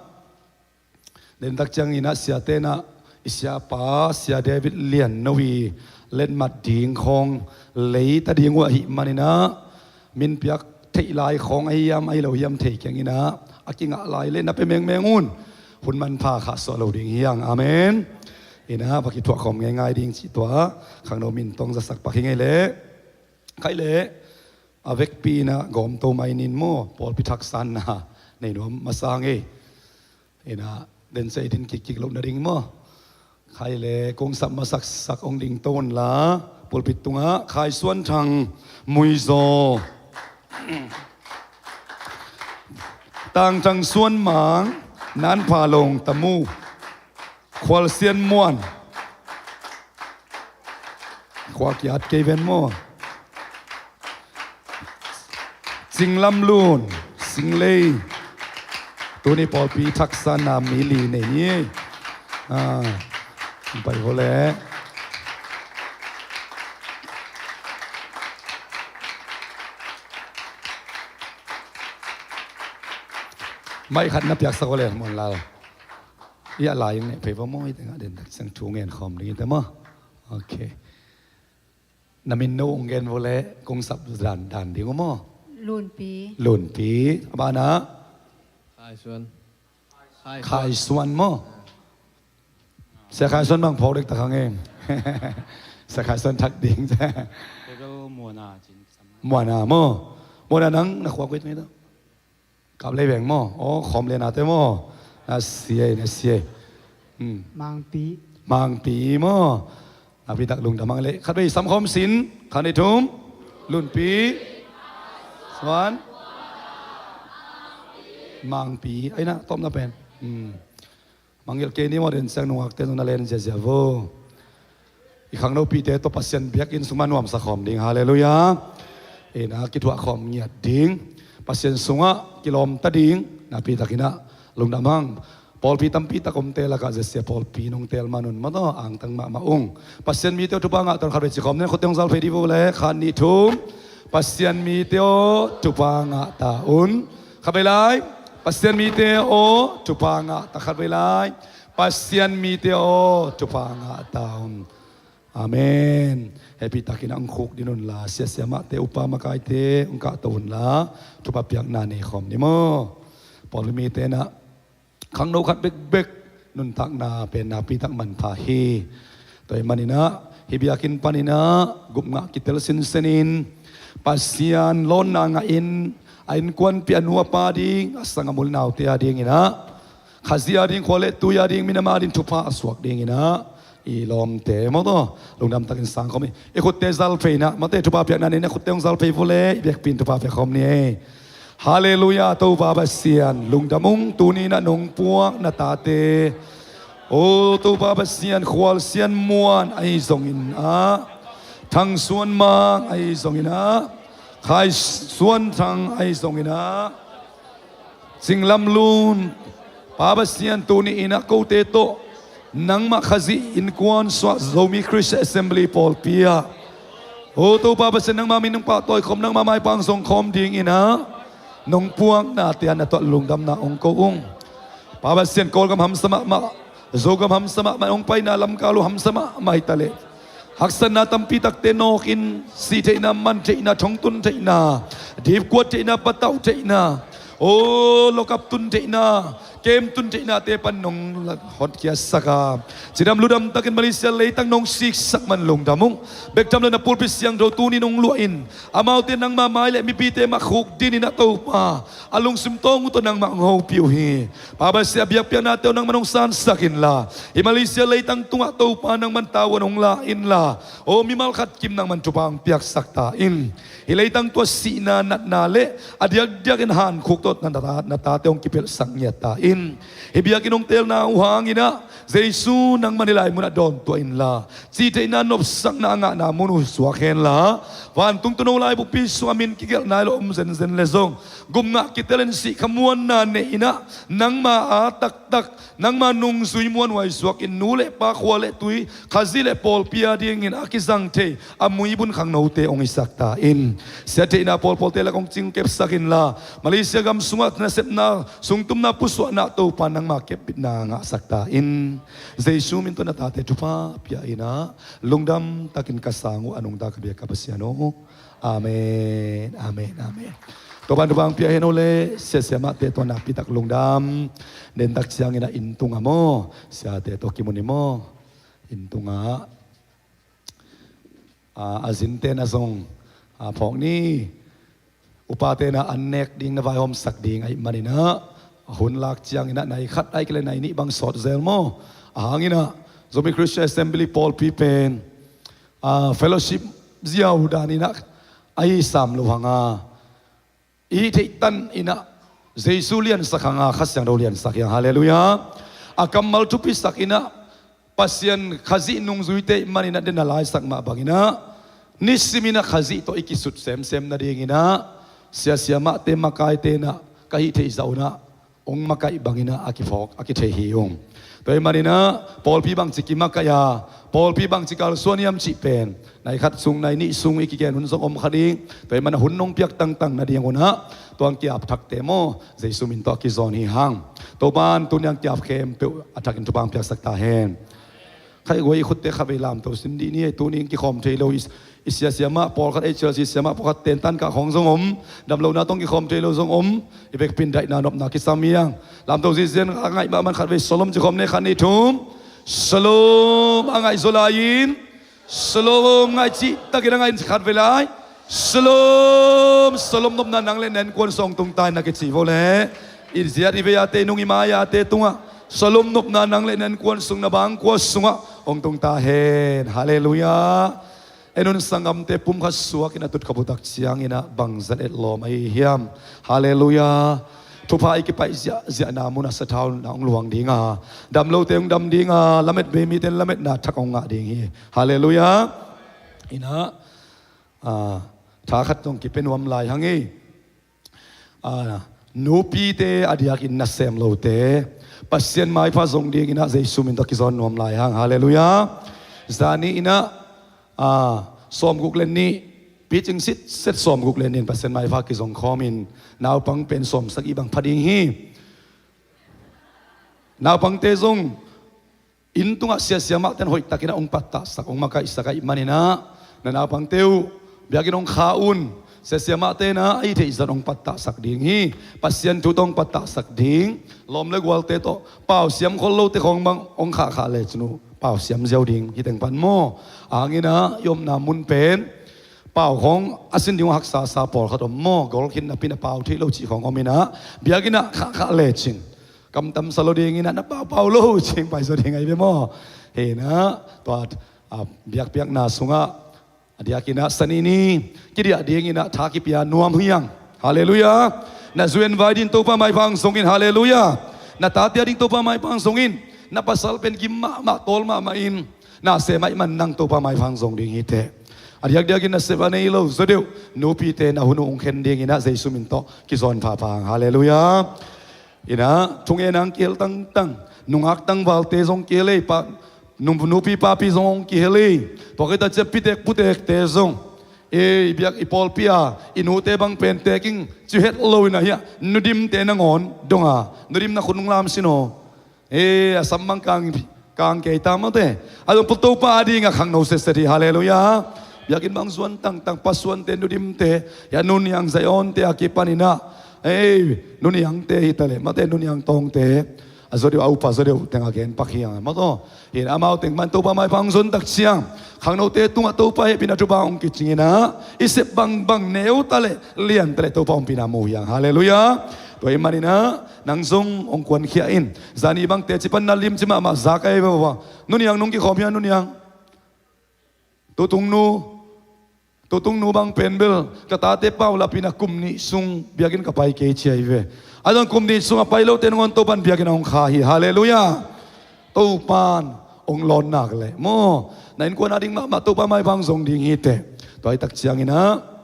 dentak cianginah siatenah i siapa Sia David Lian No i letmat ding khawng leita ding uh ahih maninah min piak theih lai khawng ahi hiam ahi lo hiam thei kenginah a kingah lai le na pe mengmeng un hun manpha khah suah lo ding hiang. Amen. Inah va kithuah khawm ngeingai ding cih tua khangno min tawng zasak pak hi ngei leh. Khai leh a vekpi inah gawmto mai nin maw, pawlpi thaksanna nei nuam masa ngei. Inah den sei din kikkik loh nading maw. Khai le kong sap masaksak ong ding ton la pulpit tungah Khai Suan Thang Muizaw, Tang Thang Suan Mang, Nan Pha Long Tamu, Khual Sian Muan, khua kiat kei ven maw. Cinglam Lun, Singlei. Tuni pawlpi thaksanna mi li nei ni. Ah, pai vo le. Mai khat na piaksak vo le, Muan Lal. I a lai ing ne pei vo maw, i tengah den tak sang thu ngen khawm ding i te maw. Ok. Na min no ong gen vo le kong sap dan dan ding uh maw. Lunpi. Lunpi. A banah Khai Suan. Khai Suan maw. Sia Khai Suan bang phawk dek tak hang em. Sia Khai Suan thak ding. Muana maw. Muana nang na khua koi tengah. Kap lei veng maw. Aw, khawm le nate maw. Na siai, na siai. Hmm. Mangpi. Mangpi maw. Nakpi tak lungdam ang leh. Khatvei sam khawm sin. Khat, nih, thum. Lunpi. Suan. Mangpi. Ai na, tawpna pen. Hmm. Mangngilh kei ni maw, den siang nungakte zong na len ziazia vo. I khangnopite tawh Pasian biakinn sungah nuamsa khawm ding. Halleluiah. Ina kithuah khawm ngiat ding. Pasian sungah kilawmta ding. Nakpi takinah lungdam hang. Pawlpi tampi tak omte lakah zesia pawlpi nong teel manun mawtaw angtang mahmah ung. Pasian mite uh thupha ngah ta un. Khatvei ci khawm ning, khutte hong zal phei dih vo le. Khat, nih, thum. Pasian mite aw thupha ngah ta un. Khatvei lai. Pasian mite aw thupha ngah ta. Khatvei lai. Pasian mite aw, thupha ngah ta un. Amen. Hehpihtakin hong khuk dih unla, siasia mahte, upa makaite hong kahto unla, thupha piakna nei khawm ni maw? Pawlpi mite in ah khangno khat bekbek nuntakna pen nakpitak manpha hi. Tua ahih manin ah hih biakinn panin ah gupngah kitel sinsenin Pasian lawnna ngahin a innkuanpih a nu a pa ding, a sanggam u le naute a dingin ah, Khazih a ding, khua le tui a ding, minam a ding thupha a suak dingin ah, i lawmte maw, tua lungdam takin sang khawm hi. I khutte zal phei in ah, mate, thupha piakna nei in ah khutte hong zal phei vua leh i biakpi in thupha pia khawm ni ei. Halleluiah. Topa Pasian lungdam ung, tuni in ah nong puak na tate, o Topa Pasian, Khual Sian Muan ahi zongin ah, Thang Suan Mang ahi zongin ah, Khai Suan Thang ahi zongin ah, Cing Lam Lun, Pa Pasian, tuni in ah kote tawh nangmah Khazih innkuan suah Zomi Christian Assembly pawlpi ah, o Topa Pasian, nangmah min hong pahtawi khawm, nangmah maipha hong zong khawm dingin ah nong puaknate ah na tawh lungdamna hong ko ung. Pa Pasian, Kawlgam hamsa mahmah, Zogam hamsa mahmah, hong paina lamkal uh hamsa mahmah hi ta leh, haksatna tampi takte nawkin, sih theihna, man theihna, thong tun theihna, dipkuat theihna, patauh theihna, o, lockup tun theihna, kem tun theihnate pan nong hotkhiatsak a, cidam ludam takin Malaysia leitang nong siksak man lungdam ung. Bek tham lo, na pulpit siangtho tuni nong luah in, amaute nangmah mai le mipite mah khukdin in ah, Topa, a lungsim tawng uh tawh nangmah hong hopih uh hi. Pa Pasian, a biakpiaknate uh nangmah hong sansak inla, hih Malaysia leitang tungah, Topa, nangmah tavuan hong la inla, o, mimal khat kim nangmah thupha hong piaksak ta in. Hih leitang tua sihna, natna le a diakdiakin hankhuk tawh na, na, na tate hong kipelhsak ngiat ta in. Hih biakinn hong telna uh hangin ah, Jesu, nangmah hih lai munah dawntuah inla, cih theihna, nopsakna a ngahna mun uh suak henla, vantung tawh no laibupi sungah min kigelh nai lo om zenzen leh zong, gupngah kitelin sih khamuanna nei in ah, nangmah a taktak, nangmah nungzui muanhuai suakin nu le pa, khua le tui, Khazih le pawlpi a dingin a kizang thei a muibun khangnote hong hisak ta in. Siatheihna pawlpawlte lak hong cingkepsak inla, Malaysia gam sungah nasepna, sungtumna, pusuahna, Topa, nangmah kepbitna ngahsak ta in. Jesu min tawh na tate thupha pia in ah, lungdam takin ka sang uh, a nungta ka biak ka Pasian aw. Amen, amen, amen. Topa'n thupha hong pia hen aw le, siasia mahte tawh nakpitak lungdam. Dentak ciangin ah inn tungah maw, siate tawh kimu ni maw? Inn tungah, a, a zin ten ah zong, a, phawk ni. Upa ten ah an nek ding, na vaihawmsak ding ahih manin ah, hun lak ciangin ah nai khat ahih kei leh nai nih bang sawt zel maw? A hangin ah Zomi Christian Assembly pawlpi pen, a, fellowship ziau danin ah ahi sam lo hang a, i hih theih tan in ah Jesu liansak hang a, Kha Siangtho liansak hi hang. Halleluiah. A kammal thupisak in ah, Pasian Khazih nungzuite ahih manin ah, den a laisak mah bangin ah, nisimin ah Khazih tawh i kisut semsem nadingin ah, siasia mahte, makaite in ah ka hih theih zah un ah hong makaih bangin ah a kiphawk, a kithei hi ung. Tua ahih manin ah pawlpi bangci kimakaih a, pawlpi bangci kalsuan hiam cih pen nai khat sung, nai nih sung i kigen hun zong om kha ding. Tua ahih manin ah hun nong piak tangtang nading un ah tua hong kiap thakte maw, Jesu min tawh a kizawn hi hang. Topa'n tuni a hong kiap khempeuh a thakin thupha hong piaksak ta hen. Khaih guai, i khutte khatvei lamto sin dih ni. Tuni in kikhawm thei lo i, i siasia mah pawlkhat, H L C siasia mah pawlkhat tentan kah khawng zong om, damlohna tawh hong kikhawm thei lo zong om. I vekpi in daihna nopna kisam hi hang. Lamto zizen a ngaih mahmah in khatvei shalom ci khawm ni. Khat, nih, thum. Shalom. A ngaih zaw lai-in shalom, ngaih cihtakin a ngaih in khatvei lai. Shalom, shalom nopna nang le na innkuan sung hong tung ta hen, na kici vo leh, i ziat i vei ate, i nung i mai ate tungah shalom nopna nang le na innkuan sung, na bangkua sungah hong tung ta hen. Halleluiah. En un, sanggamte, pumkhat suakin a tutkhop uh tak ciangin ah bangzah etlawm ahi hiam? Halleluiah. Thupha i kipaih ziahziahna munah sathau na hong luang ding a, damlote hong dam ding a, lamet bei mite in lametna thak hong ngah ding hi. Halleluiah. In ah, a, tha khat zong kipia nuam lai hang hi. A, nupite a diakin nasem lote Pasian maipha zong dingin ah Jesu min tawh kizawn nuam lai hang. Halleluiah. Zani in ah, a, sawmguk le nih, picing sitset sawmguk le nih in Pasian maipha kizong khawmin, naupang pen sawmsagih bang pha ding hi. Naupangte zong Inn tungah siasia mahte in hoihtakin ah hong pattahsak, hong makaihsak ahih manin ah, na naupangte uh biakinn hong kha un. Siasia mahte in ah a hih theih zah hong pattahsak ding hi. Pasian thu tawh hong pattahsak ding. Lawm le gualte tawh pau siam khol lote khawng bang hong khahkhah lecin uh pau siam ziau ding hi teng pan maw. A hang in ah i omna mun pen pau khawng a sin ding uh haksasa pawlkhat om maw. Gol khin napi-in a pau theih lo cih khawng om in ah biakinn ah khahkhah lecin kamtamsa lo ding in ah na paupau lo cih hong paizaw ding ahi ve maw. Hi in ah tua, a, biakpiakna sungah a diakin ah Sani ni kidiah ding in ah tha kipia nuam hi hang. Halleluiah. Na zu en vai ding Topa maipha hong zong in. Halleluiah. Na tate a ding Topa maipha hong zong in. Na pasal pen gim mahmah, tawl mahmah in, na sem ahih man nang Topa maipha hong zong ding hi teh. A diakdiakin na sem a nei lo zaw deuh nupite na hun uh hong khen ding in ah Jesu min tawh kizawn phapha hang. Halleluiah. In ah thungen hong kihel tangtang, nungak tangvalte zong kihel ei, pa, nu, nupi papi zong hong kihel ei. Tua khit a ciah pitek putekte zong, ei, biak i pawlpi a i nute bang pen teking ci het lo in ah hiah nudimte nangawn dong a, nudim na khut nung lam sin aw. Ei, a sam bang kang, kang kei ta mawte. A zong pu Topa a ding a khangno setset hi. Halleluiah. Biakinn bang zuan tangtang, pasuante, nudimte, hiah nuniang Zionte a kipan in ah, ei, nuniangte hi ta leh mawte, nuniang tawngte a zaw deuh, a upa zaw deuh teng a gen pak hi hang maw taw. Hi in amau teng man Topa maipha hong zon tak ciang khangnote tungah Topa hehpihna thupha hong kicing in ah i sep bangbang neu ta leh lian ta leh Topa ompihna mu hi hang. Halleluiah. Tua ahih manin ah nang zong hong kuankhia in. Zani bang teci pan na limci mahmah zak ahi ve ua. Nuniang nong kikhawm hia, nuniang? Tutung nu, tutung nu bang pen bel ka tate paulap in ah kum nih sung biakinn ka pai kei ci ahi ve. A zong kum nih sung a pai lote nangawn Topan biakinn ah hong kha hi. Halleluiah. Topan hong lawn nak leh maw, na innkuan a ding mahmah Topa maipha hong zong ding hi teh. Tua hi tak ciangin ah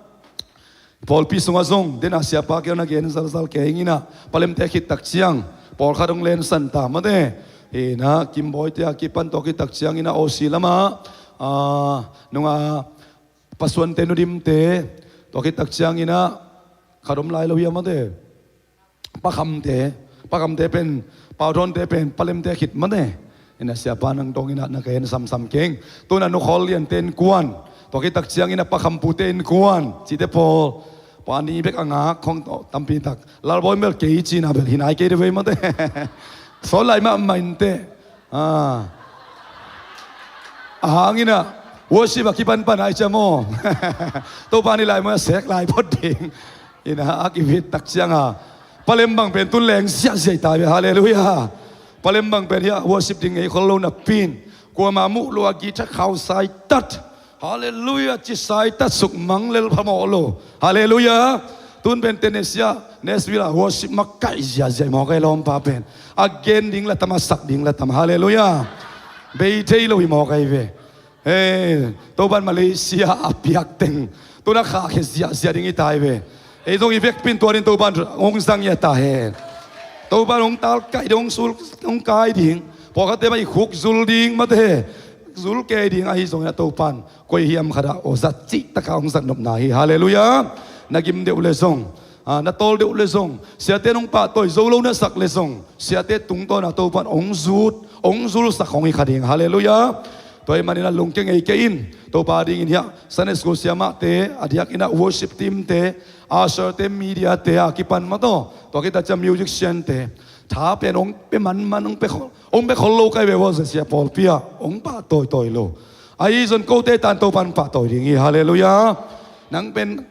pawlpi sungah zong den a siapa keu na gen zalzal kei ing in ah, palemte khit tak ciang pawlkhat hong lensan ta mawte. Hi in ah Kim Bawi te a kipan tua khit tak ciangin ah Aussie lamah, a, nunga pasuante nudimte, tua khit tak ciangin ah khat om lai lo hia mawte. Pakhamte, pakhamte pen, pauthawnte pen palemte khit mawte. In ah siapa nang dong in ah na ka en samsam keng. Tu in ah nukhawl liante innkuan, tua khit tak ciangin ah pakhampute innkuan cihte pawl, pawlni bek a ngak khawng tawh tampi tak. Lalbawi bel kei ci in ah bel hi nai kei de vei mawte. Sawl lai mahmah in teh. A, a hang in ah worship a kipan pan ai ciam aw. Topa ni lai maw, a sek lai phot ding. In ah a kivit tak ciang a palem bang pen tun leng ziahziah ta ve. Halleluiah. Palem bang pen hiah worship ding ngei khol lo napi-in kuamah muh lo a guitar khau sai tat. Halleluiah, ci sai tat suk mang lel phamawh lo. Halleluiah. Tun pen Tennessee ah, Nashville ah worship makaih ziahziah hi mawk ahi lawmpa pen. A gen ding la tam, a sak ding la tam. Halleluiah. Bei thei lo hi mawk ahi ve. Hei, Topan Malaysia a piak teng tun a khahkhia ziahziah ding hi ta hi ve. Ei zong i vekpi in tua ding Topan hong zang hi a ta hen. Topan hong talkaih ding, hong sul, hong kai ding. Pawlkhatte mah i khuk zul ding mawte. Zul kei ding ahi zongin ah Topan koi hiam khat ah aw zat cih takah hong zat nopna hi. Halleluiah. Na gim deuh le zong, a, na tawl deuh le zong, siate nong pahtawi zo lo na sak le zong, siate tungtawn ah Topan hong zut, hong zulsak hong hi kha ding. Halleluiah. Tua ahih manin ah lungkia ngei kei in. Topa dingin hiah Sunday school siamahte, a diakin ah worship team te, usher te, media te a kipan mawtaw, tua khit a ciah musician te, tha pen hong pia manman, hong pia khol, hong pia khol lo kai ve ua, sia pawlpi ah hong pahtawi tawi lo. Ahi zong kote tan Topan pahtawi ding hi. Halleluiah. Nang pen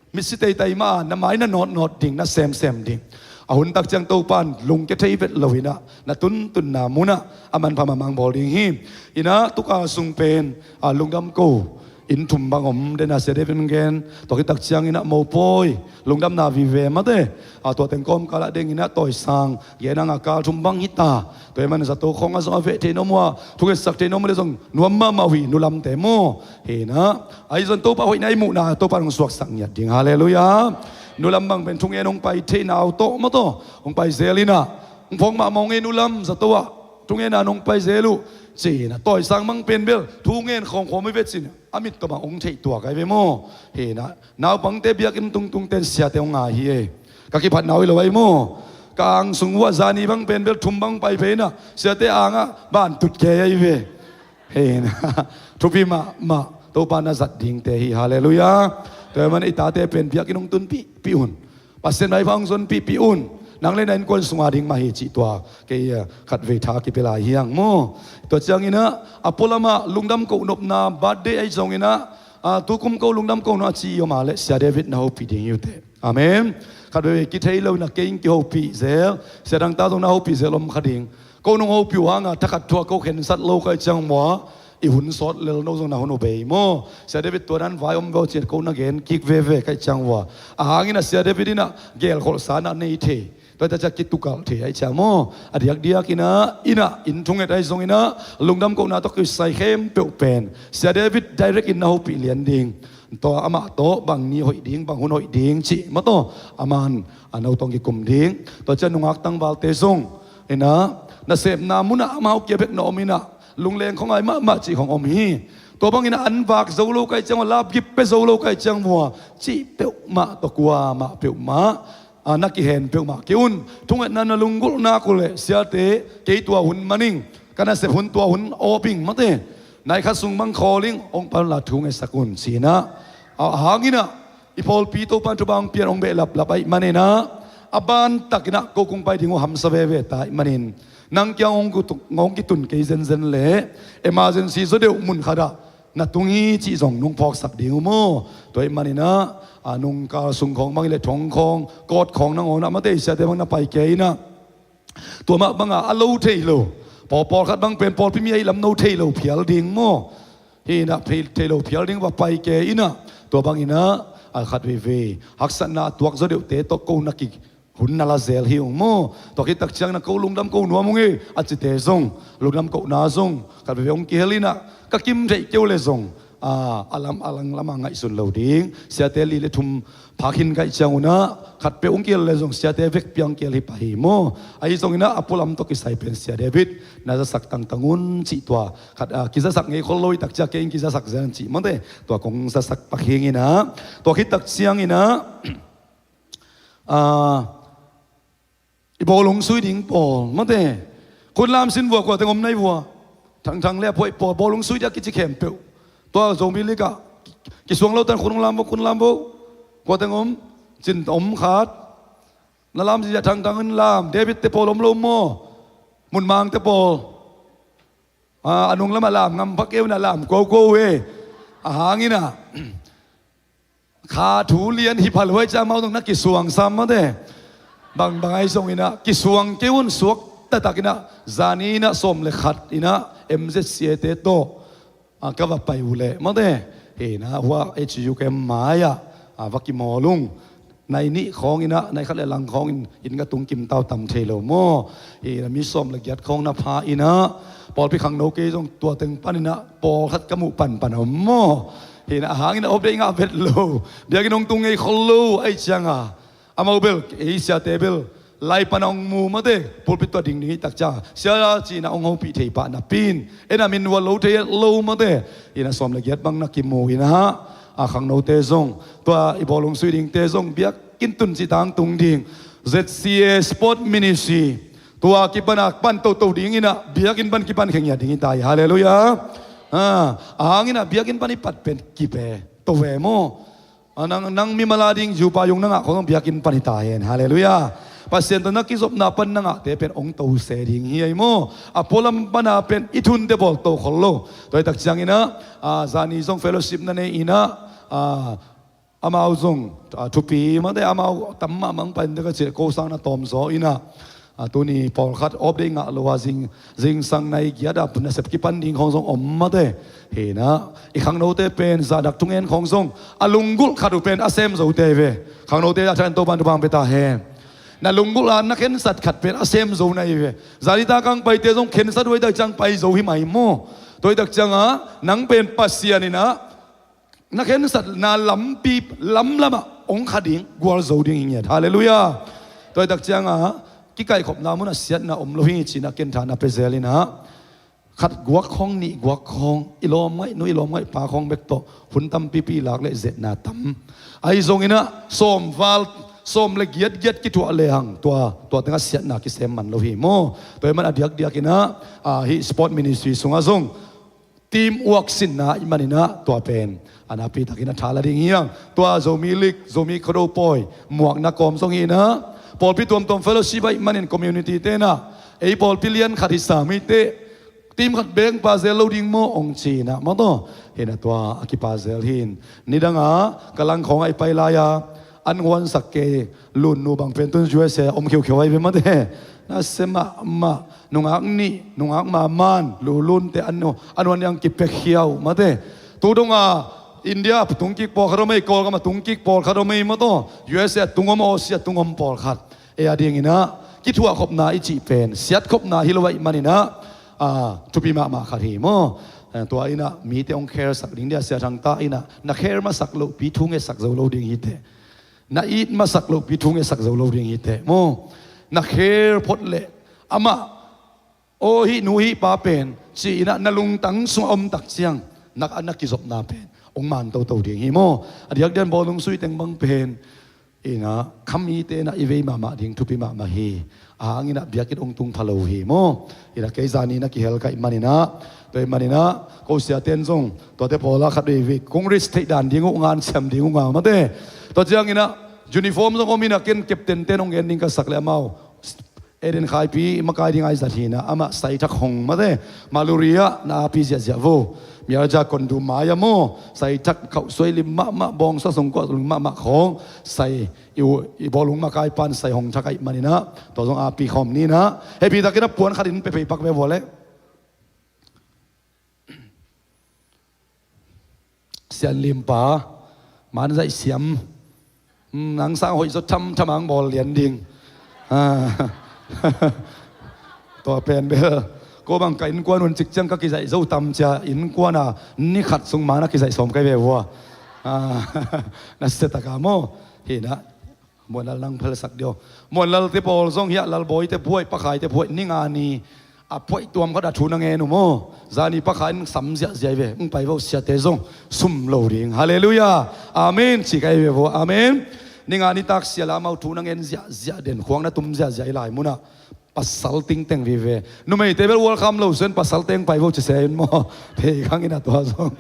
mitsi taitai mah a, na mai na nawtnawt ding, na semsem ding. A hun tak ciang Topan lungkia thei vet lo in ah, na tuntunna mun ah a manpha mahmah hong bawl ding hi. In ah tu kal sung pen, a, lungdam ko inn thum bang om, den a sia David hong gen. Tua khit tak ciangin ah mopawi, lungdamna vive mate, a, tua teng kawmkal ah dengin ah tawisang gen hang a, kal thum bang hi ta. Tua ahih manin zato khawng ah zong a veh thei na om uh a, thungetsak thei na om uh leh zong nuam mahmah uh hi, nulamte maw. Hi in ah, ahi zong Topa hoihna i muhna Topa hong suaksak ngiat ding. Halleluiah. Nulam bang pen thungen hong pai thei, nau tawh mawtaw hong pai zel in ah, hong phawk mahmah ung ei nulam zato ah, thungen a nong pai zel uh, ci in ah. Tawisang bang pen bel thungen khawmkhawm hi ve cin, a mit tawh bang hong theih tuak ahi ve maw. Hi in ah, naupangte, biakinn tungtungte in siate hong ngai hi ei. Ka kiphatna uh hi lo ahi maw. Ka ang sung uah zani bang pen bel thum bang pai pei na, siate angah ban tut kei ahi ve. Hei na, thupi mahmah, Topa na zat dingte hi, halleluiah. Tua hi man i tate pen biakinn hong tunpih pih un. Pasian maipha hong zonpih pih un. Nang le na innkuan sunga ding mah hi cih tua kei, eh, khatvei tha kipia lai hi hang maw. Tua cianginah a pualamah lungdam koh nopna birthday ahi zonginah, ah, tukum ko lungdam koh nop a ci i om a leh Sia David na hopih ding hi uh teh. Amen. Khat veve kithei lo inah kei in kihopih zel, sia dangta zong na hopih zel om kha ding. Ko nong hopih uh hanga thakhat thuak ko khensat lo ka hih ciang mua, i hun sawt lel, no zong na hun uh bei maw. Sia David tua dan vai om veu ciat ko na gen kik veve ka hih ciang vua. A hangin a Sia David inah gelkholhsa na nei thei. Tua ta ciah kitukalh thei a hih ciang maw. A diakdiak inah, inah inn thunget ahi zong inah lungdam kohna tawh kisai khempeuh pen Sia David direct in na hopih lian ding. Tua amah tawh bang ni hoih ding, bang hun hoih ding cih mah tawh a man a no tawng kikum ding. Tua ciah nungak tangvalte zong inah nasepna munah amau kia bek na om inah lungleng khong ai mahmah cih khong om hi. Tua bangin an vak zo lo ka hih ciang, lapgip pia zo lo ka hih ciang vua cih peuhmah tawh kuamah peuhmah, ah, na kihen peuhmah kei un. Thungetna na lunggulh nak uh leh siate, kei tua hun maning, ka nasep hun tua hun awping mate. Nai khat sung bang khawling hong pan la thu ngetsak un cinah. A hanginah i pawlpi Topa in thupha hong pian hong behlaplap ahih maninah a bantakinah ko kung pai ding uh hamsa veve ta ahih manin nang kiang hong kitun kei zenzen leh emergency zaw deuh mun khatah na tung hi cih zong nong phawksak ding uh maw. Tua ahih maninah a nungkal sung khawng bang hileh thong khawng, kawt khawng nangawnah mate siate bang na pai kei inah tua mah banga a lo thei lo, pawl pawlkhat bang pen pawlpi mi ahi lam no thei lo phial ding maw. Hi inah thei lo phial ding va pai kei inah tua banginah a khat veivei haksatna a tuak zaw deuhte tawh ko na kihun na la zel hi ung maw. Tua khit tak ciang na ko lungdam ko nuam ung e a cite zong lungdam kohna zong khat veivei hong kihel inah ka kim theih keu le zong a, a lam a lang lamah ngaihsun lo ding. Siate li le thum phak hin ka hih ciang unah khat peuh hong kihel le zong siate vekpi hong kihel hi pah hi maw. Ahi zonginah a pualam tawh kisai pen Sia David na zasak tangtang un cih tua khat, ah, kizasak ngei khol lo hi tak ciah kei in kizasak zen cih mate tua kong zasak pak hinginah tua khit tak cianginah, ah, i bawlung sui ding pawl mate. Khun lam sin vua, kuateng om nai vua. Thangthang le a phuaih pawl bawlung sui dia kici khempeuh. Tua Zomi likah kisuang lo tan khun lam vo, khun lam vo. Kuateng om, cin om khat. Na lam zia Thangthang in lam, David te pawl om lo maw. Munmang te pawl. Ah, a nung lamah lam ngam pha keu na lam kuaukua uh e. A hanginah kha thu lian hi pha lo ahih ciang amau zong na kisuang sam mate. Bangbang ahi zonginah kisuang kei un suak taktakinah zani inah sawm le khat inah M Z C A te tawh, ah, ka va pai uh leh mate. Hinah hua H U K M mai-ah, ah, va kimawl ung. Nai nih khawnginah nai khat le lang khawngin inn ka tung kim tau tam thei lo maw. Hinah mi sawm le giat khawng na pha inah pawlpi khangno kei zong tua teng paninah pawlkhat ka muh panpan om maw. Hinah a hangin a update ngah vet lo. Biakinn hong tung ngei khol lo ahih cianga amau bel ei siate bel lai pana hong mu mate. Pulpit tua dingding hih tak cianga sia cinah hong hopih thei pah napi in en a min ua lo thei lo mate. Hinah sawm le giat bang na kimu inah a khangnote zong tua i bawlung sui dingte zong biakinn tun citang tung ding. Z C A Sport Ministry tua kipana pan toto dinginah biakinn pan kipan khengiat ding hi ta hi. Halleluiah. Ah, a hanginah biakinn pan i pat pen kipe to ve maw. Ah, nang, nang mimal a ding zupa yung na ngah khong biakinn pan hi ta hen. Halleluiah. Pasian tawh na kizopna pan na ngahte pen hong to se ding hi ei maw. A pualam pana pen i thunte bawl to khol lo. Tua hi tak cianginah, ah, zani zong fellowship na nei inah, ah, amau zong, ah, thupi mate amau tam mahmah pai in dek a cih ko sang na tawm zaw inah, ah, tuni pawlkhat update ngah lo a zing, zingsang nai giat a nasep kipan ding khawng zong om mate. Hinah i khangnote pen zahdak thungen khawng zong a lunggulh khat uh pen a sem zote hi ve. Khangnote a than to ban to bang pia ta hen. Na lunggulh a na khensat khat pen a sem zo na hi ve. Zani ta kang paite zong khensat uh hi tak ciang pai zo hi mai maw. Tua hi tak cianga nang pen Pasian inah na khensatna lampi lamlamah hong kha ding gualzo ding hi ngiat. Halleluiah. Tua hi tak cianga kikaikhopna munah siatna om lo hi cinah ken tha na pia zel inah khat guak khawng, nih guak khawng, i lawm ngaih nu, i lawm ngaih pa khawng bek tawh hun tampipi lak le zetna tam. Ahi zonginah sawmval sawm le giatgiat kithuah lehang tua, tua tengah siatna kisem man lo hi maw. Tua ahih man a diakdiakinah, ah, hih sport ministry sungah zong teamwork sinna ahih maninah tua pen a napitakin a tha la ding hi hang. Tua Zomi League, Zomi Khuado pawi muakna kawm zong hinah, pawlpi tuamtuam fellowship ahih manin community tenah ei pawlpi lian khat hisa mite team khat bek pa zel lo ding maw hong cinah maw taw. Hinah tua a kipa zel hin. Nidanga ka langkhawng ah i pai lai-a an huansak kei lunnu bang pen tun U S A om khiukheu ahi ve mate. Nasia mahmah, nungak nih, nungak maman lulunte an, an huan niang kipekhiau mate. Tu donga India tungkik pawlkhat om ei, Kawlgam a tungkik pawlkhat om ei maw taw. U S A tungom, Aussie a tungom pawlkhat. Ei a dinginah kithuahkhopna i cih pen siatkhopna hi lo ahih maninah, ah, thupi mahmah khat hi maw. Eh, tua innah mite hong khersak ding dia Sia Thang ta innah na kher masak lohpi thu ngetsak zo lo ding hi teh. Na it masak lohpi thu ngetsak zo lo ding hi teh maw. Na kher phot leh amah aw hih nu hih pa pen ci-inah na lungtang sungah om tak ciang na, na kizopna pen hong man toto ding hi maw. A diakdiakin bawlung sui teng bang pen innah khamite innah i vei mahmah ding thupi mahmah hi. A hanginah biakinn hong tung pha lo hi maw. Innah kei zani na kihel ka hih maninah, tua hih maninah ko siaten zong tuate pawla khat veivei kong risk theih dan ding uh, nganciam ding uh nga mate. Tua cianginah uniform zong om innah ken captain ten hong gen ding ka sak le amau Eden Khaipi makai ding ai zat hinah amah saithak hong mate. Maluri ah na api ziahziah vo. Miarja kondu mai-a maw, saithak khauh suai lim mahmah, bawngsa sungkuah lim mahmah khawng sai i, i bawlung makai pan sai hong thak ahih maninah tua zong api khawm ninah. Hehpihtakin a puan khat in pe phei pak ve vua leh. Sian limpa man zaih siam. Hmm, nang sang hoih zaw thamtham ang bawl lian ding. Ah. Tua pen bel ko bang ka innkuan hun cik ciang ka kizaih zo tam cia, innkuan a ni khat sung man a kizaih sawm kai ve vua. Ah. Na sia taka maw. Hinah Muanlal nang phelsak dio. Muanlalte pawl zong hiah Lalbawite buai, Pakhaite buai, ninga ni a puaih tuam khat a thu na ngen uh maw. Zani Pakha in sam ziahziah hi ve, hong pai vo siate zong sum lo ding. Halleluiah. Amen. Ci ka hi ve vo. Amen. Ninga nitak sia la amau thu na ngen ziahziah den, khuang na tum ziahziah hi lai munah pasal tingteng vive. Numeite bel welcome lo sen pasal teng pai vo ci se in maw. Thei khang in a tua zong.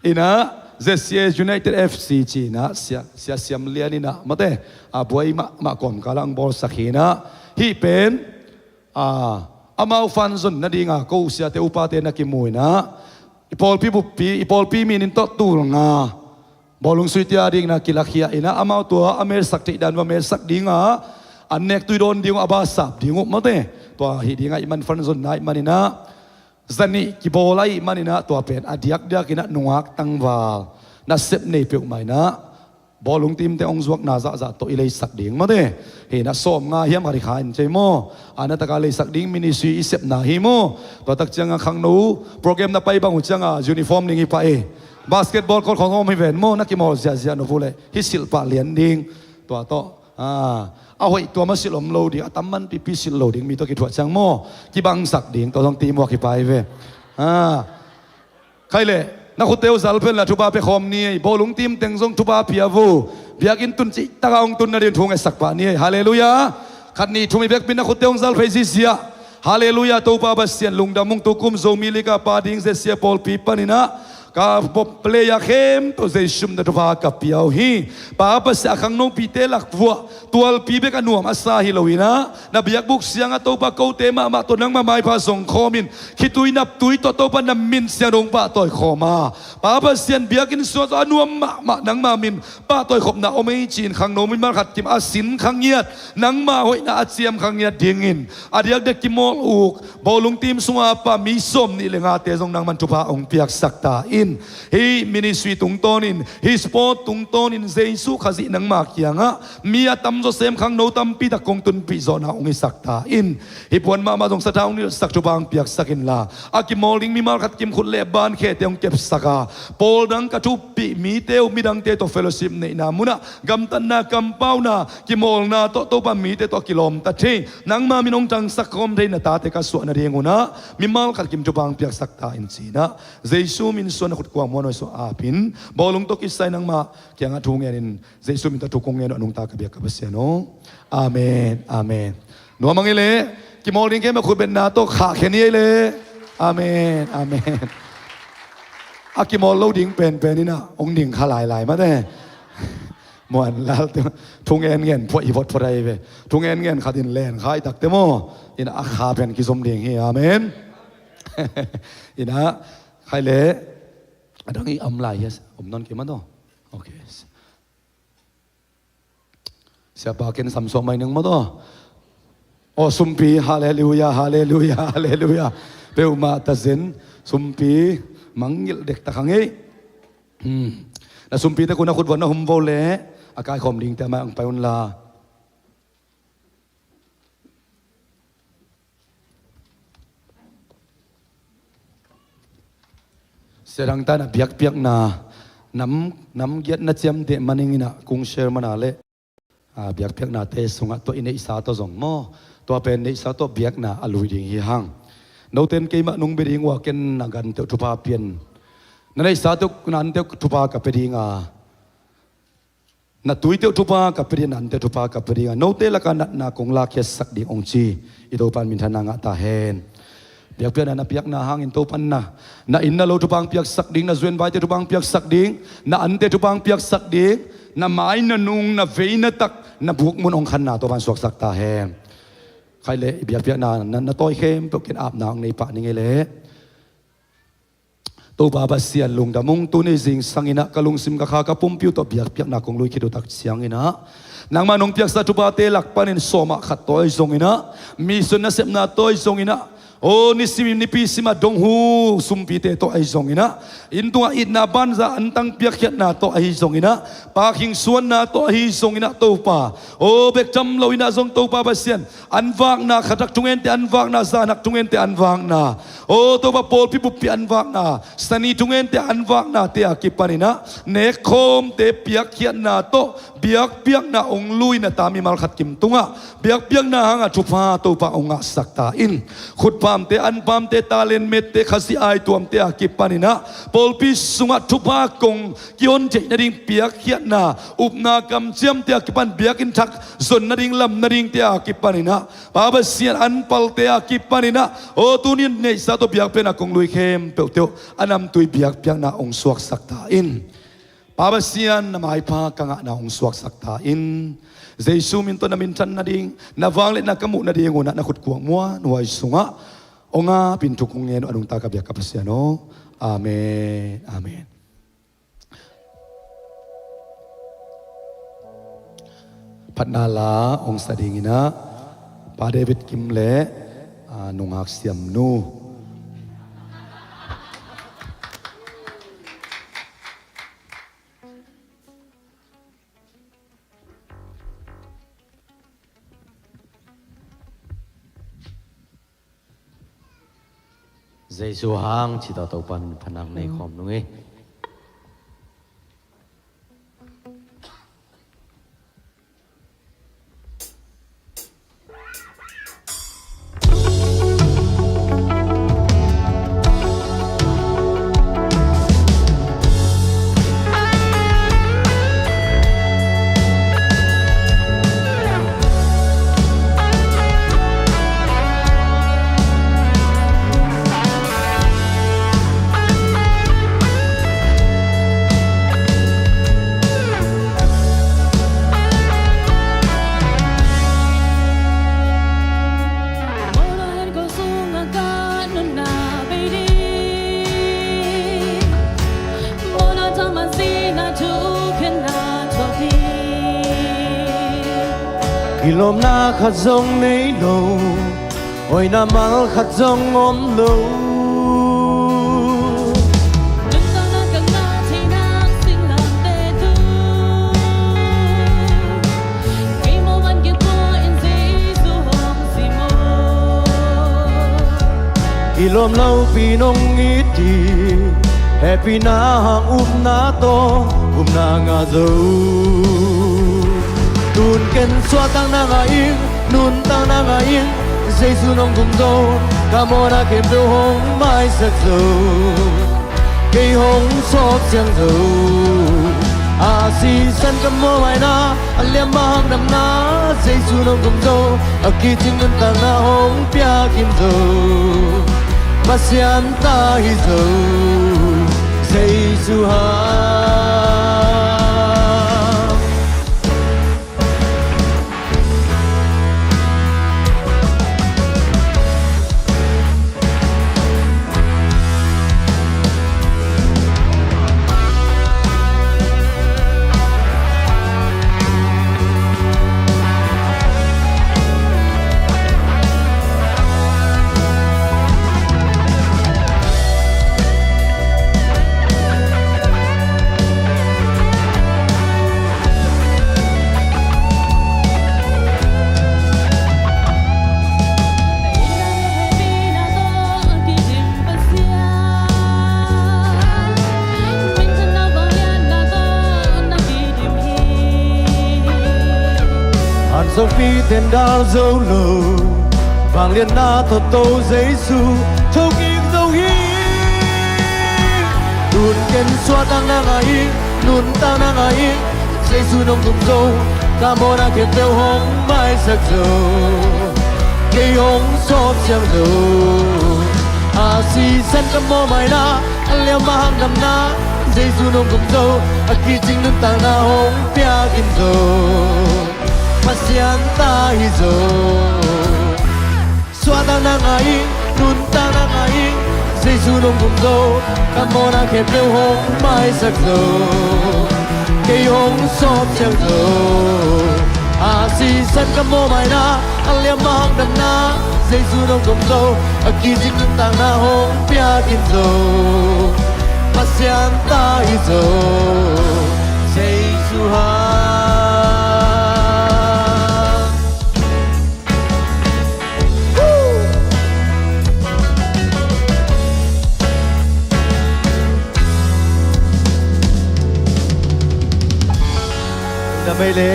Innah Z C A United F C ci-inah sia, sia siam lian innah mate, a buai mahmah kawmkal ah ang bawlsak hinah. Hih pen, a, amau fan zon nadinga ko siate upate na kimu innah, i pawlpi buppi, i pawlpi minin tawh tul nga bawlung suite a dingna kilakhia innah amau tua a melsak theih dan va melsak dinga an nek tui dawn ding uh, a ba sap ding uh mate. Tua hih dingah i man fan zonna i maninah zanih kibawl ahih maninah tua pen a diakdiakinah nungak tangval nasep nei peuhmah innah bawlung teamte hong zuakna zahzah tawh i leisak ding mate. Hinah sawm nga hiam khat i kha in cei maw. A na taka leisak ding ministry i sepna hi maw. Tua tak cianga khangno program na pai bang uh cianga uniform ding hi pah e. Basketball court khong om hi ven maw, na kimawl ziahziah nop uh leh hih silh pah lian ding. Tua tawh a, a hoih tuam a silh om lo ding, a tam man pipi silh lo ding mi tawh kithuah ciang maw, kibangsak ding, tua zong teamwork hi pai ve. A, khai leh na khutte uh zal phen la thupha pia khawm ni ei. Bawlung team teng zong thupha pia vo. Biakinn tun cih taka hong tun nading thu ngetsak pah ni ei. Halleluiah. Khat nih thum i bekpin na khutte hong zal phei zizia. Halleluiah. Topa Pasian lungdam ung, tukum Zomi League a pa ding Z C A pawlpi paninah ka player khempeuh Jesu min tawh thupha ka pia uh hi. Pa Pasian, a khangnopite lak vuah tualpi bek a nuam a sa hi loinah na biakbuk siangah Topa kote mahmah tawh nangmah maipha zong khawmin khitui naptui tawh Topa na min siangtho hong pahtawi khawm a, Pa Pasian, biakinn sungah tawh a nuam mahmah nangmah min pahtawi khopna om ei ci-in khangno mimal khat kim a sin kha ngiat, nangmah hoihna a ciam kha ngiat dingin a diakdiak kimawl uk bawlung team sunga pa mi sawm nih le ngate zong nangman thupha hong piaksak ta in. Hih ministry tungtawnin, hih sport tungtawnin Jesu Khazih nangma kiangah mi a tamzaw sem khangno tampi tak kong tunpih zawhna hong hisak ta in. Hih puan mahmah zong sathau hong nilhsak thupha hong piaksak inla, a kimawl ding mimal khat kim khut le ban khete hong kepsak a, pawl dang ka thupih mite uh midangte tawh fellowship neihna munah gamtatna, kampauna, kimawlna tawh Topa mite tawh a kilawmta thei, nangma min hong thangsak khawm thei na tate ka suah nading unah mimal khat kim thupha hong piaksak ta in cinah Jesu min suan Na khut kuang muan huai sungah ap in, bawlung tawh kisai nangmah kiangah thu ngen in, Jesu min tawh thu kong ngen uh a nungta ka biak ka Pasian aw. Amen, amen. Nuam hang hi leh, kimawl ding kei mah khut betna tawh khah khen hi leh. Amen, amen. A kimawl lo ding penpen in ah hong ding kha lailai mate. Muan lalte, thu ngen ngen phuah hi photphot ahi ve. Thu ngen ngen khat in len kha hi takte maw. In ah a kha pen kizom ding hi, amen. In ah, khai leh, a dang i om lai hi a, om nawn kei mah tawh. Ok. Siapa ken samsuah mai ning mah tawh. Aw, sumpi, halleluia, halleluia, halleluia. Peuhmah ta zen, sumpi, mangngilh dektak hang ei. Hmm. Na sumpite khut na khut vuah na hum vo leh, a kaikhawm dingte a mai ah hong pai un la. Sia dang tan a biakpiakna, nam, nam giat na ciamteh maning in ah kong share mana leh, a, biakpiaknate sungah tua i neihsa tawh zong maw, tua pen neihsa tawh biakna a lui ding hi hang. Note in keimah nong bia ding uh a, ken na gante uh thupha pia in. Na neihsate uh, na ante uh thupha ka pia ding a, na tuite uh thupha ka pia ding, na ante uh thupha ka pia ding a, note lakah natna kong lakkhiatsak ding hong ci. I Topa in minthanna ngah ta hen. Biakpiakna na piakna hangin Topa in na, na inn na lo thupha hong piaksak ding, na zu vaite thupha hong piaksak ding, na ante thupha hong piaksak ding, na mai na nung, na vei na tak, na bukmun hong khanna Topa in suaksak ta hen. Khai leh, i biakpiakna na, na tawi khempeuh ken apna hong nei pah ning ei leh. Topa Pasian lungdam ung, tuni zingsang in ah ka lungsim ka kha ka pumpi uh tawh biakpiakna kong lui khit uh tak ciangin ah, nangmah nong piaksa thuphate lak panin sawmah khat tawh ahi zongin ah, mission nasepna tawh ahi zongin ah, aw, nisim nipi sim a dong uh sumpite tawh ahi zongin ah, inn tungah itna banza antang piakkhiatna tawh ahi zongin ah, pakhing suanna tawh ahi zongin ah Topa, aw, bek tham lo in ah zong Topa Pasian, an vakna, khatak thungente an vakna, zanak thungente an vakna, aw Topa, pawlpi buppi an vakna, sani thungente an vaknate a kipanin ah nekkhawmte piakkhiatna tawh biakpiakna hong lui na ta mimal khat kim tungah biakpiakna hangah thupha Topa hong ngahsak ta in. Khutpamte, anpamte, talent mette, Khazih aituamte a kipanin ah pawlpi sungah thupha kong kihon theih nading piakkhiatna, upna kamciamte a kipan biakinn thak zon nading, lam nadingte a kipanin ah, Pa Pasian, anpalte a kipanin ah, aw, tuni in neihsa tawh biakpiakna kong lui khempeuhte uh a namtui biakpiakna hong suaksak ta in. Pa Pasian, na maipha ka ngahna hong suaksak ta in. Jesu min tawh na minthan nading, na vangliatna ka muh nading un ah na khut kuang muan huai sungah hong ap in thu kong ngen uh a nungta ka biak ka Pasian aw. Amen, amen. Phatna la hong sa dingin ah Pa David Kim le, a, nungak Siam Nu. Jesu hang ci tawh Topa min phatna nei khawm nung hi. Kilawmna khat zong nei lo, hoihna mal khat zong om lo. Kilawm lopi nong it hi, hehpihna hang upna tawh upna ngah zo. Tun ken suahtakna ngah ing, nuntakna ngah ing, Jesu nong gum zo, ka mawhna khempeuh hong maisak zo. Kei hong sawp siang zo, a sisan ka mawh maina, a liamma hangdamna, Jesu nong kum zo, a kicing nuntakna hong piakin zo, Pasian ta hi zo, Jesu hang. An sawpi ten dal zo lo, vangliatna thawhto Jesu thokik zo hi. Tun ken suahtakna ngah ing, nuntakna ngah ing, Jesu nong kum zo, ka mawhna khempeuh hong maisak zo. Kei hong sawp siang zo, a sisan ka mawh maina, a liamma hangdamna, Jesu nong kum zo, a kicing nuntakna hong piakin zo, Pasian ta hi zo. Suahtakna ngah ing, nuntakna ngah ing, Jesu nong kum zo, ka mawhna khempeuh hong maisak zo. Kei hong sawp siang zo, a sisan ka mawh maina, a liamma hangdamna, Jesu nong kum zo, a kicing nuntakna hong piakin zo, Pasian ta hi zo, Jesu hang. Lungdam ei le.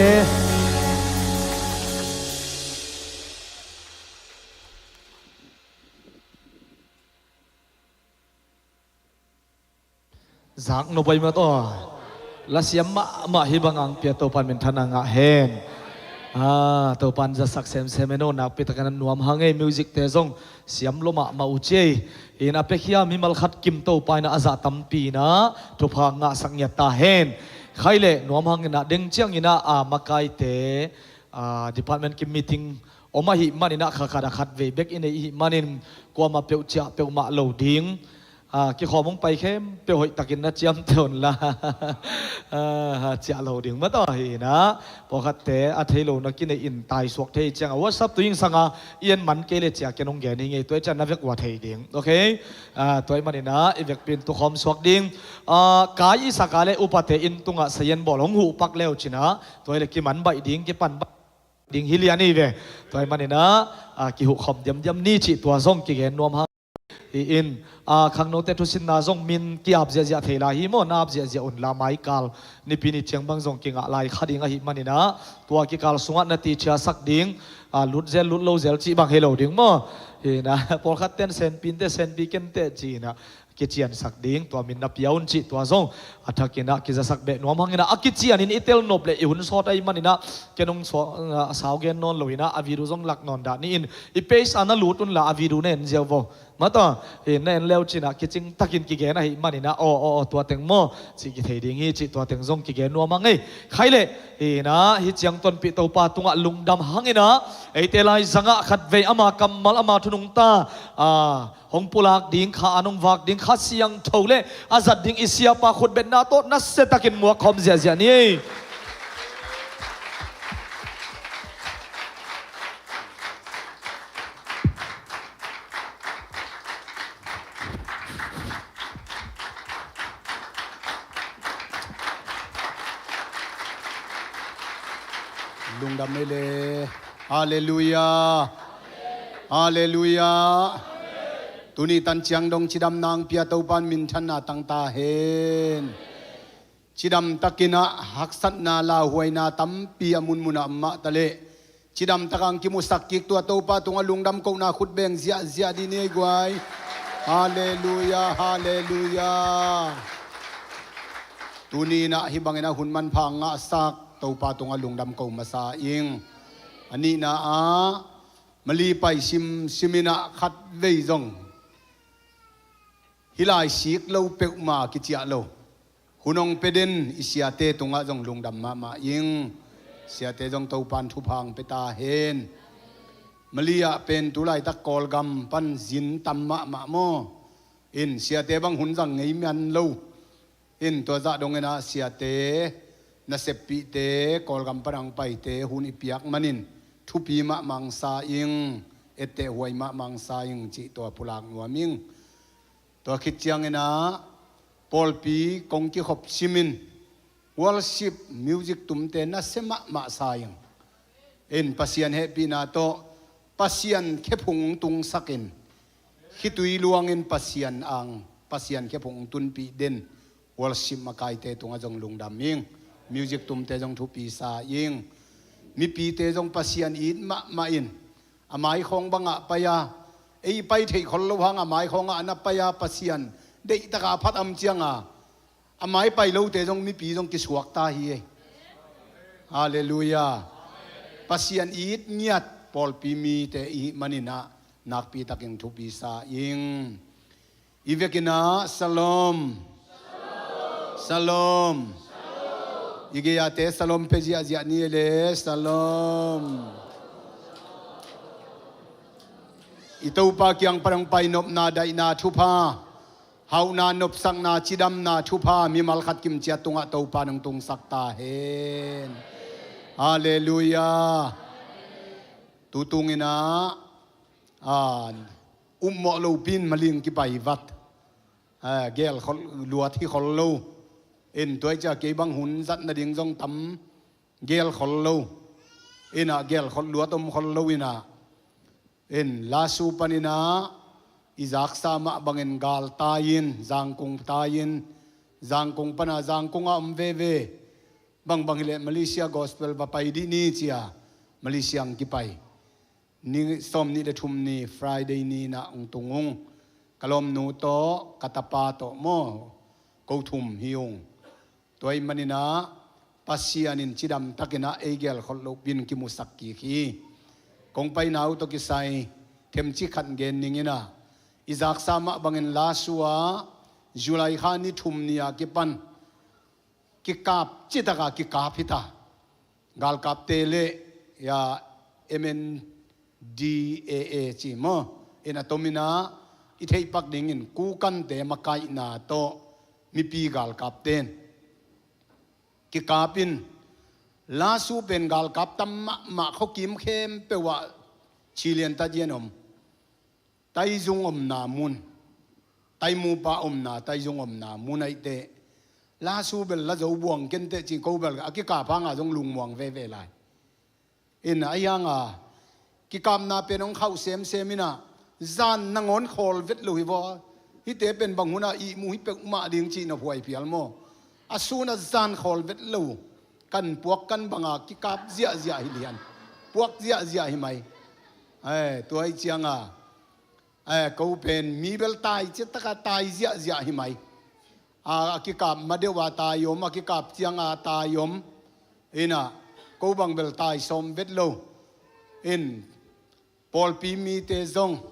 Zak nop ei mah tawh. Lasiam mahmah hih bang ang pia Topan minthanna ngah hen. Ah, Topan zasak semsem en aw, nakpi takin a nuam hang ei, music te zong siam lua mahmah uh ci ei. In a piakhia mimal khat kim Topa in a zah tampi in a thupha ngahsak ngiat ta hen. Khai leh nuam hang in a deng ciang in a, ah, makaite, ah, department kim meeting om ahih manin a kha khat a khat vei bek i neih ahih manin kuamah peuh ciah peuhmah lo ding. Ah, kikhawm hong pai khempeuh hoihtakin na ciamteh unla. Ah, ciah lo ding mah tawh hi in a, pawlkhatte a thei lo na kinei in taisuak thei ciang a WhatsApp tu ing sanga i en man kei le ciah ken hong gen hi ngei, tua i ciah na vek uh a thei ding. Okay? Ah, tua ahih manin a i vekpi in tukhawm suak ding. Ah, kai i sak a le upate inn tungah sayan bawl hong huh pak le uh cin a, tua hi le kiman baih ding, kipan baih ding hi lian hi ve. Tua ahih manin a, ah, kihuhkhawm diamdiam ni cih tua zong kigen nuam hang. Hi in, ah, khangnote thusinna zong min ki-ap ziahziah thei lai hi maw, na ap ziahziah unla, maikal nipi ni ciang bang zong kingah lai kha ding ahih manin a, tua kikal sungah na ticiasak ding, ah, lut zel lut lo zel cih bang hi lo ding maw. Hi in a, pawlkhat ten senpi inteh, senpi kei inteh ci in a, kiciansak ding, tua min na pia un cih tua zong a thakin a kizasak beh nuam hangin a, a kicianin i tel nop le i hun sawt ahih manin a, ken hong sau, a sau gen nawn lo in a, a video zong lak nawn dah ni in, i page ah na lut unla a video na en ziau vo. Mata, eh, na en le uh cin a kicing takin kigen ahih manin a, aw, aw, aw, tua teng maw, cih kithei ding hi cih tua teng zong kigen nuam hang ei. Khai leh, eh, na, hih ciang tonpih Topa tungah lungdam hangin a, eite lai zangah khatvei ama kammal, ama thu nungta, ah, hong pulak ding, kha an hong vak ding, Kha Siangtho le a zat ding i siapa khutbetna tawh nasiatakin muak khawm ziahziah ni. Lungdam ei le. Halleluiah. Halleluiah. Tuni tan ciang dong cidamna hong pia Topan minthanna tang ta hen. Cidam takin a haksatna lauhuaina tampi a munmun ah om mah ta leh, cidam tak a hong kimusak kik tua Topa tungah lungdam kohna khut beng ziahziah dih ni ei guai. Halleluia, halleluia. Tuni-in ah hih bangin ah hun manpha ngahsak Topa tungah lungdam ko masa ing. A nihna ah Mali pai simsim in ah khatvei zong hih lai sik lo peuhmah kiciah lo hun hong pia den i siate tungah zong lungdam mahmah ing. Siate zong Topa in thupha hong pia ta hen. Mali ah pen tu laitak Kawlgam pan zin tam mahmah maw? In siate bang hun zang ngei man lo. In tua zah dongin ah siate, naseppihte, Kawlgam pan hong paite hun i piak manin thupi mahmah hong sa ing, etteh huai mahmah hong sa ing cih tua pulak nuam ing. Tua khit ciangin ah pawlpi kong kikhop simin worship music tumte nasia mahmah sa ing. In Pasian hehpihna tawh Pasian khephung tungsakin khitui luangin Pasian ang, Pasian khephung tunpih den worship makaite tungah zong lungdam ing. Music tumte zong thupi sa ing. Mipite zong Pasian it mahmah in a maikhawng bangah pai-a, ei pai theih khol lo hang a maikhawngah a na pai-a Pasian deihtaka phat om cianga a mai pai lote zong mipi zong kisuak ta hi ei. Halleluia. Pasian it ngiat pawlpi mite i hih manin ah nakpi takin thupi sa ing. I vekin ah Shalom. Shalom. I gei-ate Shalom pia ziahziah ni le Shalom. I Topa kiang pan hong pai nopna, daihna, thupha, hauhna, nopsakna, cidamna, thupha mimal khat kimciat tungah Topa in hong tungsak ta hen. Halleluia. Tutungin ah, a, upmawh lopi-in Mali hong kipai vat. A, gelkhol luat hi khol lo. In tua hi ciah kei bang hun zat nading zong tam gelkhol lo. In ah gelkhol luat om khol lo in ah. In Lasu panin ah i zaksa mah bangin gal tai-in, Zangkung tai-in, Zangkung pan ah Zangkung ah om veve. Bangbang hileh Malaysia gospel va pai dih ni ci-a Malaysia hong kipai. Ni sawmnih le thum ni Friday ni-in ah hong tung ung. Ka lawmnu tawh, ka tapa tawh maw, ko thum hi ung. Tua ahih manin ah Pasian in cidam takin ah ei gelkhol lopi-in kimusak kik hi. Kong paina uh tawh kisai themcik khat gen ning in ah, i zaksa mah bangin Lasu ah July kha ni thum ni-a kipan kikap, citaka kikap hita. Galkapte le, ya, M N D A A ci maw, in a tomin ah i theihpak dingin Kokante makaihna tawh mipi galkapte in kikap in, Lasu pen galkap tam mahmah, khuakim khempeuh ah Chilian, Tajian om, Taizung omna mun, Taimupa omna, Taizung omna mun ahih teh Lasu bel la zo buang kenteh ci, ko bel a kikap hanga zong lungmuang veve lai. In a hianga kikapna pen hong khauh semsem in ah, zan nangawn khawl vet lo hi vaw. Hihte pen bang hunah ihmu hi peuhmah ding cih na huai phial maw? A sun a zan khawl vet lo. Kan puak kan banga kikap ziahziah hi lian. Puak ziahziah hi mai. Ai, tua hi cianga, ai, ko pen mi bel tai ciattaka tai ziahziah hi mai. A, a kikap ma deuh a tai om, a kikap cianga tai om. Inah, ko bang bel tai sawm vet lo. In, pawlpi mite zong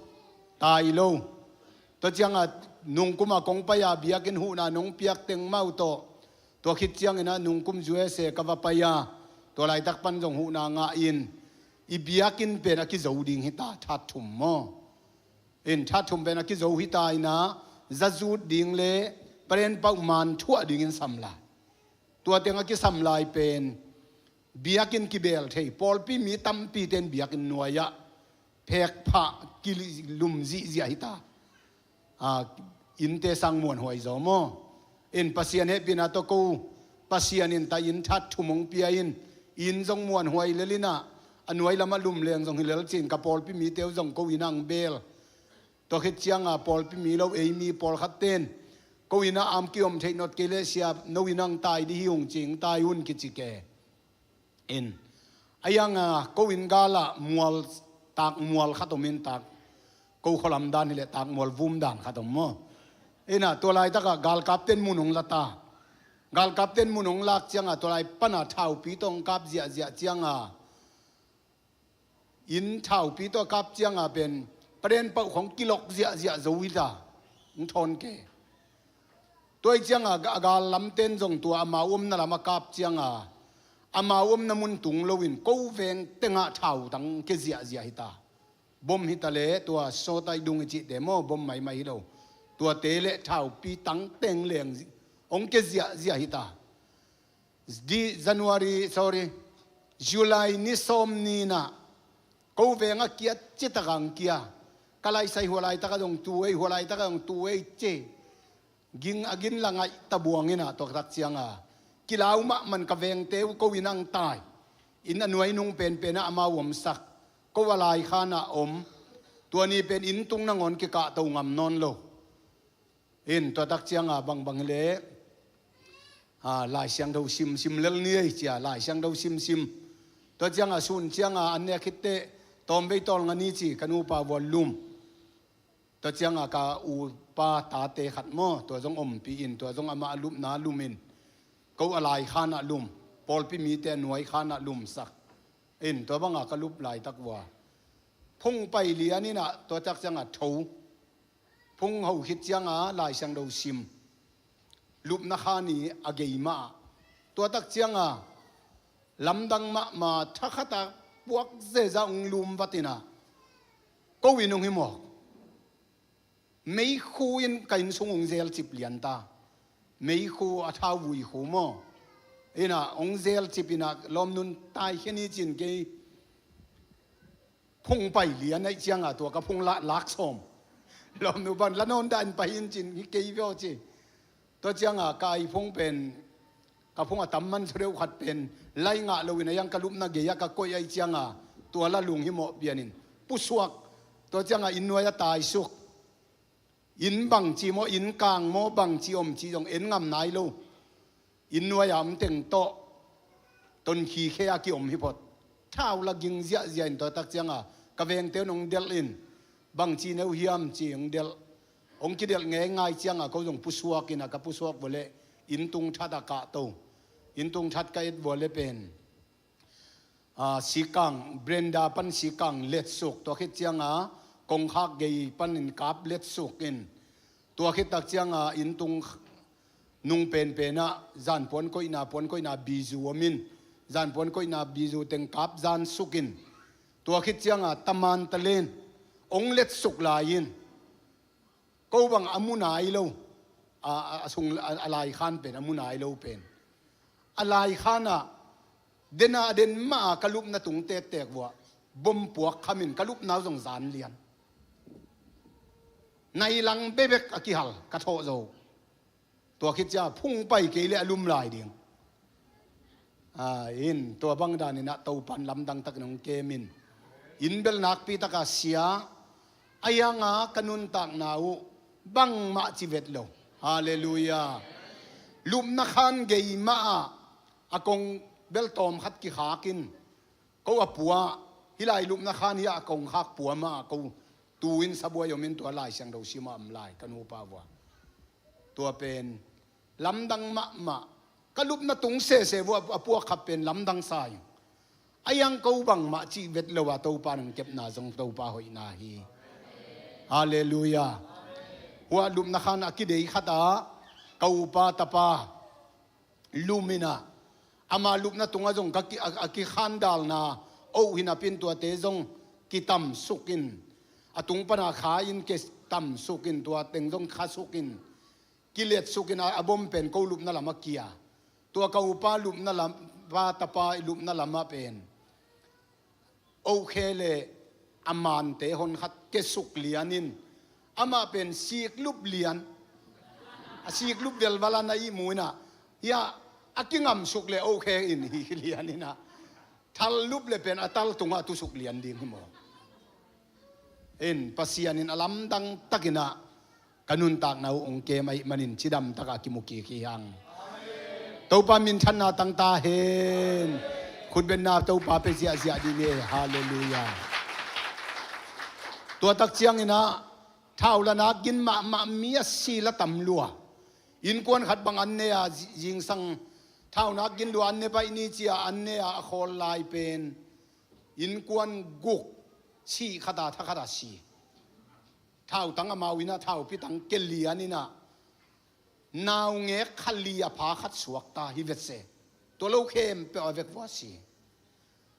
tai lo. Tua cianga nungkuma kong pai-a biakinn huhna nong piak teng mah uh tawh, tua khit cianginah nungkum U S A ka va pai-a, tua laitak pan zong huhna ngah in, i biakinn pen a kizo ding hita, that thum maw? In that thum pen a kizo hita inah, zazut ding le paren pauh man thuah dingin sam lai. Tua teng a kisam lai pen biakinn kibel thei, pawlpi mi tampite in biakinn nuai-ah phekphah kilum zihziah hita. A, innte sang muanhuai zaw maw? In Pasian hehpihna tawh ko, Pasian in ta inn that thum hong pia in, inn zong muanhuai lel inah, a nuai lamah lum leng zong hi lel cin, ka pawlpi mite uh zong ko innah hong bel. Tua khit cianga pawlpi mi lo ei mi pawlkhatte in, ko innah am kiom theih nawt kei leh sia, no innah hong tai dih hi ung cing, tai un kici ke. In, a hianga ko inn galah mual, tak mual khat om in, tak Ko khualam dan hileh takmual vum dan khat om maw. Inah tua laitakah galkapten mun hong la ta. Galkapten mun hong lak ciangah tua lai pana thaupi tawh hong kap ziahziah ciangah, inn thaupi tawh kap ciangah pen paden pauh khong kilok ziahziah zo hi ta. Hong thawn ke. Tua hi ciangah a gal lamten zong tua amau omna lam a kap ciangah amau omna mun tung loin ko veng tengah thautang ke ziahziah hi ta. Bom hi ta leh tua sawtaih dung i cihte maw, bom maimai hi lo. Tuate le thaupi tangteng leng hong ke ziahziah hi ta. Di January, sorry, July ni sawm ni inah ko veng a kia citak ang kia. Ka laisai hua laitakah zong tu ei, hua laitakah zong tu ei ci. Ging a gin la ngaih tabuang inah tua tak ciangah kilau mahmah ka vengte uh ko inn ang tai. Inn a nuai nung penpenah amau omsak. Ko a laikhan ah om. Tua ni pen inn tung nangawn kikahto ngam nawn lo. In tua tak ciangah bangbang hileh, ah, Lai Siangtho simsim lel ni ei cia, Lai Siangtho simsim. Tua ciangah sun ciangah an nek khitteh tawmvei tawlnga ni ci ka nupa vua lum. Tua ciangah ka upa tate khat maw, tua zong ompih in, tua zong amah a lupna lum in. Ko a laikhan ah lum, pawlpi mite a nuai khan ah lumsak. In tua bangah ka lup laitak vua phung pai lian inah tua tak ciangah tho. Phung ho khit ciangah Lai Siangtho sim. Lupna khan i a gei mah. Tua tak ciangah lamdang mahmah thakhatah puak zeza hong lum vat inah ko inn hong hi mawk. Meikhu in ka inn sung hong zelcip lian ta. Meikhu a thauvui khu maw. Inah hong zelcip inah lawmnun taikhia ni cin kei phung pai lian aih ciangah tua ka phung lah lak sawm. Lawmnu ban la nawn dah in pai in cin hi kei veo ci. Tua ciangah ka ai phung pen ka phung a tam man thudeuh khat pen lai ngah loin a yang ka lupna gei-ah ka koih aih ciangah tua la lung hi mawh pianin pusuak. Tua ciangah inn nuai a taisuk. Inn bangci maw, inn kang maw, bangci omci zong en ngam nai lo. Inn nuai-a om teng tawh tonkhi khe a kiom hi phot. Thau la ging ziahziah in tua tak ciangah ka vengte un hong delh in bangci neu hiam ci hong delh. Hong kidelh ngeingai ciangah ko zong pusuak inah ka pusuak vua leh inn tung thatah kahto. Inn tung that ka et vua leh pen ah, sikang, brenda pan sikang letsuk, tua khit ciangah kongkhak gei panin kap letsuk in, tua khit tak ciangah inn tung nung penpenah zan puan koihna, puan koihna bizu om in, zan puan koihna bizu teng kap zan suk in, tua khit ciangah taman talen hong letsuk lai in, ko bang a mu nai lo, a, a, a sung a, a laikhan pen a mu nai lo pen. A laikhan ah den a den mah a ka lupna tung tektek vua bom puak khamin ka lupna uh zong zan lian. Nai lang bebek a kihal ka thawh zo. Tua khit cia phung pai kei leh a lum lai ding. Ah, in tua bang danin ah Topan lamdang takin hong kem in. Inn bel nakpi taka sia a, ianga ka nuntakna uh bangmah ci vet lo. Halleluiah. Lupna khan gei mah ah a kong bel tawm khat kikhak in, ko a pua, hih lai lupna khan hi a kongkhak pua mah ah ko tu in sabuai om in tua Lai Siangtho sim a om lai ka nupa vua. Tua pen lamdang mahmah. Ka lupna tung sese vua a puak khat pen lamdang sa ing. A iang ko bangmah cih vet lo a Topa nong kepna zong Topa hoihna hi. Halleluiah. Hua lupna khan a kidei khat ah ka upa tapa lum in ah, ama lupna tungah zong ka ki, a, a kikhandalna oh hi napi in tuate zong kitamsuk in, a tung pana kha in kitamsuk in, tua teng zong khasuk in, kiletsuk in, a, a bom pen ko lupna lamah kia. Tua ka upa lupna lam, pa tapa i lupna lamah pen oh khe le a mante hon khat kesuk lian in, amah pen siklup lian. A siklup velval a na ihmu in ah, hia a kingamsuk le oh khe in hi lian in ah, thallup le pen a tal tungah tusuk lian ding hi maw. In Pasian in a lamdang takin ah ka nuntakna uh hong kem ahih manin cidam takah kimu kik hi hang. Topa minthanna tang ta hen. Khutbetna Topa pia ziahziah dih ni. Halleluiah. Tua tak ciangin ah thau la nak gin mahmah mi a si la tam lua. Innkuan khat bang an ne a, zi-, zingsang thau nak gin lua an ne baih ni ci a an ne a, a khawl lai pen innkuan guk, sih khat a, tha khat a si. Thautang amau in ah, thaupi tang kelian in ah, naungek kha li a pha khat suak ta hi vet se. Tua lo khempeuh a vek vua si.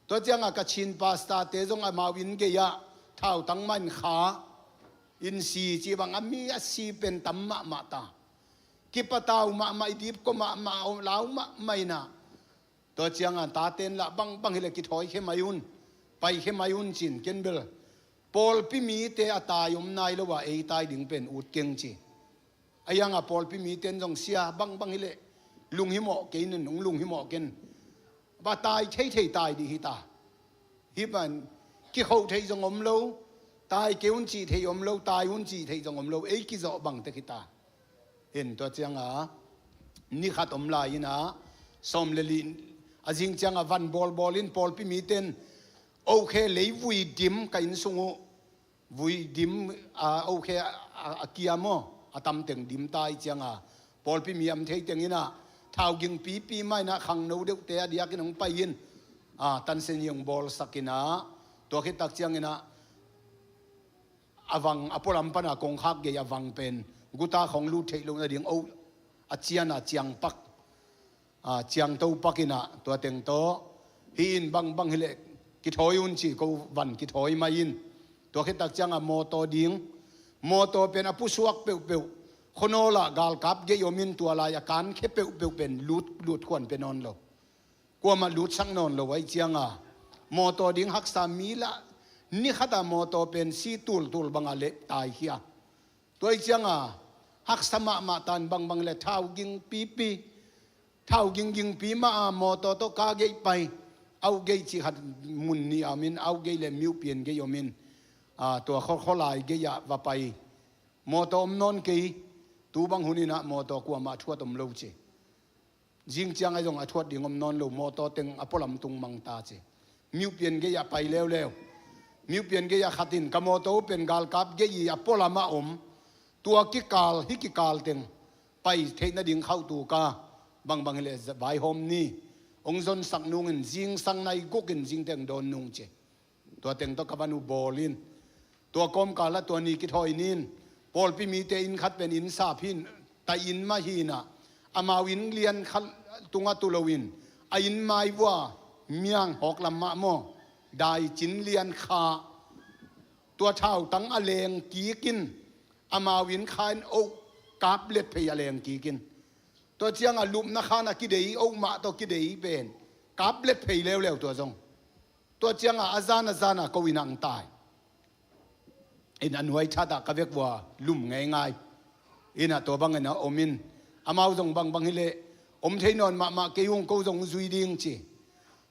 Tua ciangah Kachin pastor-te zong amau inn gei-ah thautang mah in kha in si, ci bang a mi a si pen tam mahmah ta. Kipatau mahmah, i dipkua mahmah, lau mahmah in ah. Tua ciangah taten lah bangbang hileh kithawi khe mai un, pai khe mai un cin, ken bel pawlpi mite a tai om nai lo a ei tai ding pen ut keng ci. A iangah pawlpi miten zong sia bangbang hileh lunghimawh kei nin, hong lunghimawh ken. Ba tai theithei tai dih hita. Hi ban kikhoh theih zong om lo, tai kei un cih theih om lo, tai un cih theih zong om lo, ei kizawh bang tek hita. In tua ciangah ni khat om lai in ah, sawm le li a zing ciangah van bawlbawl in pawlpi miten, "Okhe, leivui dim ka inn sung uh, vui dim, a, okhe, a, a, a kia maw, a tamteng dim ta," i ciangah pawlpi mi am thei teng in ah, thau ging pipi mah in ah, khangno deuhte a diakin hong pai in, a, tansen i hong bawlsak in ah, tua khit tak ciangin ah, a vang, a pualam pana kongkhak gei a vang pen guta khawng lut theih loh nading, o, a cian a ciang pak, a, ciangto pak in ah, tua teng tawh, "Hi in bangbang hileh kithawi un," ci, ko van kithawi mai in. Tua khit tak ciangah mawtaw ding, mawtaw pen a pusuak peuhpeuh, khuanawl ah galkap gei om in, tua lai a kan khe peuhpeuh pen lut, lut khuan pia nawn lo. Kuamah lutsak nawn lo ahih ciangah mawtaw ding haksa mi lah, ni khat a mawtaw pen si tultul bangah leh taikhia. Tua ahih ciangah haksa mahmah tan, bangbang hileh thau ging pipi, thau ging ging pi mah a mawtaw tawh ka geih pai, au geih cih khat mun nih a om in, au geih le Miu Pian geih om in, a, tua khaw, khaw lai geih ah va pai. Mawtaw om nawn kei, tu bang hun in ah mawtaw kuamah thuat om lo ci. Zing ciang a zong a thuat ding om nawn lo, mawtaw teng a pualam tung mang ta ci. Miu Pian geih ah pai leuleu. Miu Pian geih ah khat in, "Ka mawtaw pen galkap geih i a pualam ah om. Tua kikal, hih kikal teng pai theih nading khauhtu ka, bangbang hileh vaihawm ni." Hong zonsak nungin zingsang nai guk in zing teng dawn nung ci. Tua teng tawh ka van uh bawl in, tua kawmkal ah tua ni kithawi ni in, pawlpi mite inn khat pen inn sap hi in, tai inn mah hi in ah, amau inn lian khat tungah tu lo in, a inn mai vua miang hawk lam mah maw, dai cin lian kha, tua thautang a leng kik in, amau inn kha in, oh, kap let phei a leng kik in. Tua ciangah lupna khan a kidei, oh, mah tawh kidei pen kap let phei leuleu tua zong. Tua ciangah a zan a zan a ko in ah hong tai. In a nuai thatah ka vek vua lum ngeingai. In ah tua bangin a om in, amau zong bangbang hileh om thei nawn mahmah kei ung, ko zong zui ding ci.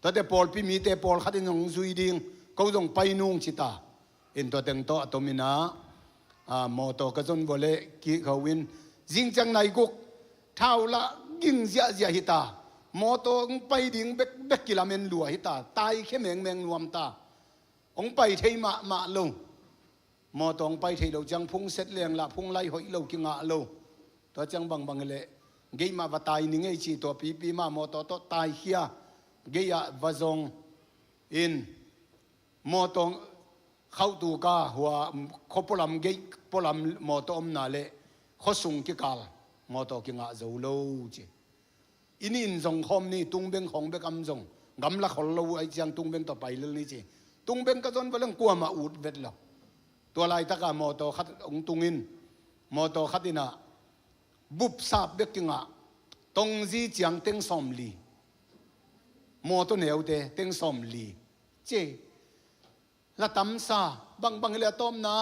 Tuate pawlpi mite pawlkhat in zong zui ding, ko zong pai nung ci ta. In tua teng tawh a tom in ah, a, mawtaw ka zon vua leh kikho in, zing ciang nai guk, thau lah ging ziahziah hi ta. Mawtaw hong pai ding bekbek kilamen lua hi ta, taikhia mengmeng nuam ta. Hong pai thei mahmah lo. Mawtaw hong pai thei lo ciang phung set leng lah phung lai hoih lo kingah lo. Tua ciang bangbang hileh geih mah va tai ni ngei ci, tua pipi mah mawtaw tawh taikhia, geih ah va zong in, mawtaw khauhtu ka hua, khuapualam geih pualam mawtaw omna leh khuasung kikal mawtaw kingah zo lo ci. Inn in zong khawm ni, tungbeng khawng bek am zong, gamla khol lo uh ahih ciang tungbeng tawh pai lel ni ci. Tungbeng ka zon vua leng kuamah ut vet lo. Tua laitakah mawtaw khat hong tung in, mawtaw khat in ah bup sap bek kingah, tongzi ciang teng sawmli. Mawtaw neute teng sawmli ci. La tamsa, bangbang hileh a tawpna,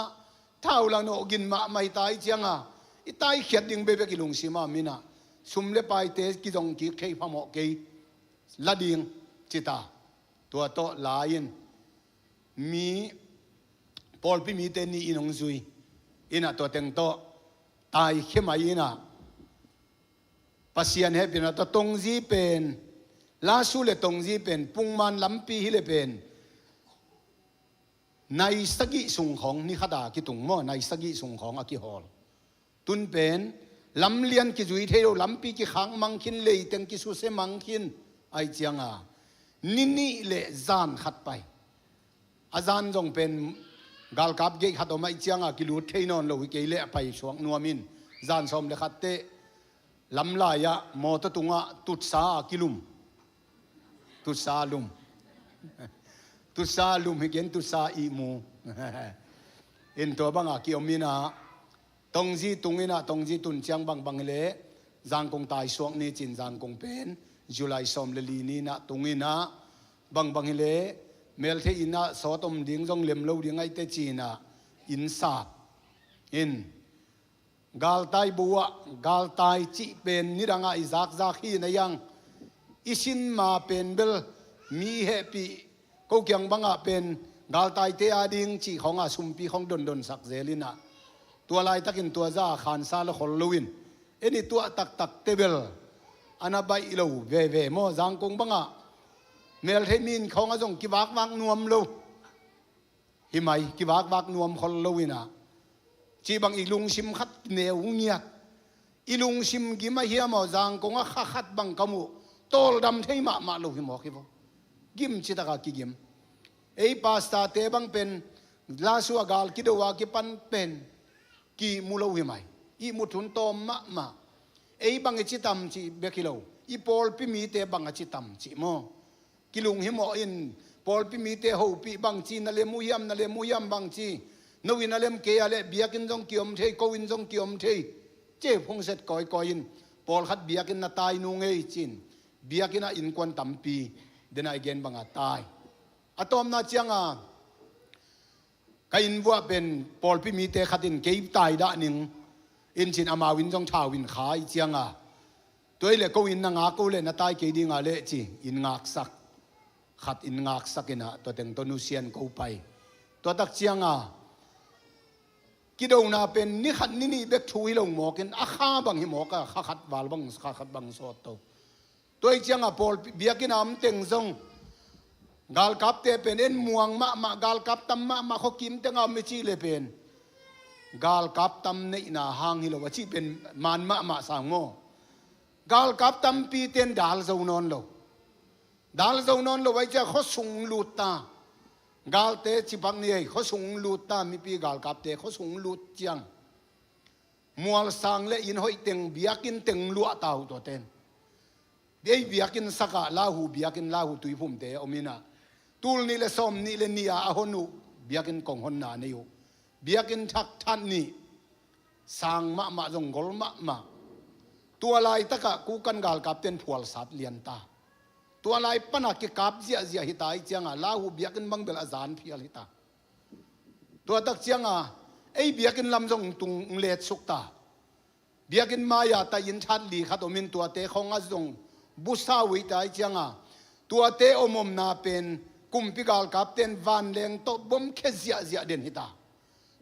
thau la nawh gin mahmah hi ta ahih ciangah, i taikhiat ding bekbek i lungsim ah om in ah, sum le paite kizong kik thei phamawh kei, la ding ci ta. Tua tawh la in, mi, pawlpi mite nih in hong zui in ah, tua teng tawh taikhia mai in ah, Pasian hehpihna tawh tongzi pen, lasu le tongzi pen, pungman lampi hileh pen, nai sagih sung khawng, ni khata kitung maw, nai sagih sung khawng a kihawl. Tun pen lamlian kizui thei lo, lampi kikhak mang khin, leiteng kisuse mang khin. Ahih cianga ni nih le zan khat pai. A zan zong pen galkap gate khat om ahih cianga kilut thei nawn lo hi kei leh a pai suak nuam in, zan sawm le khat teh lamlai-ah mawtaw tungah tutsa a kilum. Tutsa lum. Tutsa lum hi ken, tutsa ihmu. In tua banga kiom inah, Tongzi tung inah, Tongzi tun ciang bangbang hileh Zangkong taisuak ni cin, Zangkong pen July sawm le li ni inah tung inah, bangbang hileh melthei inah sawt om ding zong lem lo ding ahih teh cinah, inn sap. In galtai buah, galtai cih pen nidangah i zakzak hi na iang. I sin ma pen bel mi i hehpih, ko kiang bangah pen galtaite a ding cih khawngah sumpi khawng dondonsak zel inah, tua laitakin tua za a khansa la khol loin, en i tuah taktak teh bel a na baih lo veve maw. Zangkong bangah melthei mi inn khawngah zong kivakvak nuam lo. Hi mai, kivakvak nuam khol lo inah, cih bang i lungsim khat neu ngiat. I lungsim gim ahi a maw, Zangkong ah kha khat bang ka muh, tawldam thei mahmah lo hi mawk hi vo. Gim citak a kigim. Ei pastor-te bang pen, lasu a gal kido a kipan pen, kimu lo hi mai. Ihmu thun tawm mahmah. Ei bang i ci tam cih bek hi lo, i pawlpi mite bang a ci tam cih maw. Kilunghimawh in, pawlpi mite hopih bangci, na lem uh hiam, na lem uh hiam bangci. No in a lem kei a leh biakinn zong kiom thei, ko in zong kiom thei. Ci phungset kawikawi in, pawlkhat biakinn na tai nung ei cin, biakinn ah innkuan tampi, den a i gen banga tai. A tawpna cianga, ka inn vuah pen pawlpi mite khat in kei tai dah ning in cin, amau in zong thau in kha ahih cianga, tua hileh ko inn na ngak uh leh na tai kei dinga leh ci, inn ngaksak. Khat inn ngaksak inah, tua teng tawh nusia in ko pai. Tua tak cianga, kidona pen ni khat ni nih bek thu hi lo mawk in, a kha bang hi mawk a, kha khat val bang, kha khat bang sawt to. Tua ahih cianga pawlpi, biakinn a om teng zong, galkapte pen en muang mahmah, galkap tam mahmah, khuakim teng a om i cih leh pen galkap tam neihna hang hi lo a cih pen man mahmah sang maw. Galkap tampite in dal zo nawn lo. Dal zo nawn lo ahih ciang khuasung lut ta. Galte cipak ni ei, khuasung lut ta, mipi galkapte khuasung lut ciang, mualsang le inn hoih teng, biakinn teng luah ta uh tuate in. Ei biakinn sakah Lahu biakinn, Lahu Tuiphumte om inah, tul nih le sawm nih le nih a a hon uh biakinn kong honna nei uh. Biakinn thak that nih, sang mahmah, zong gol mahmah. Tua laitakah Kukan galkapte in phualsat lian ta. Tua lai pana kikap ziahziah hi ta ahih cianga, Lahu biakinn bang bel a zan phial hi ta. Tua tak cianga ei biakinn lam zong tung letsuk ta. Biakinn mai-ah tai inn that li khat om in, tuate khawngah zong busa uh hi ta ahih cianga, tuate om omna pen kumpi galkapte in vanleng tawh bomkhia ziahziah den hi ta.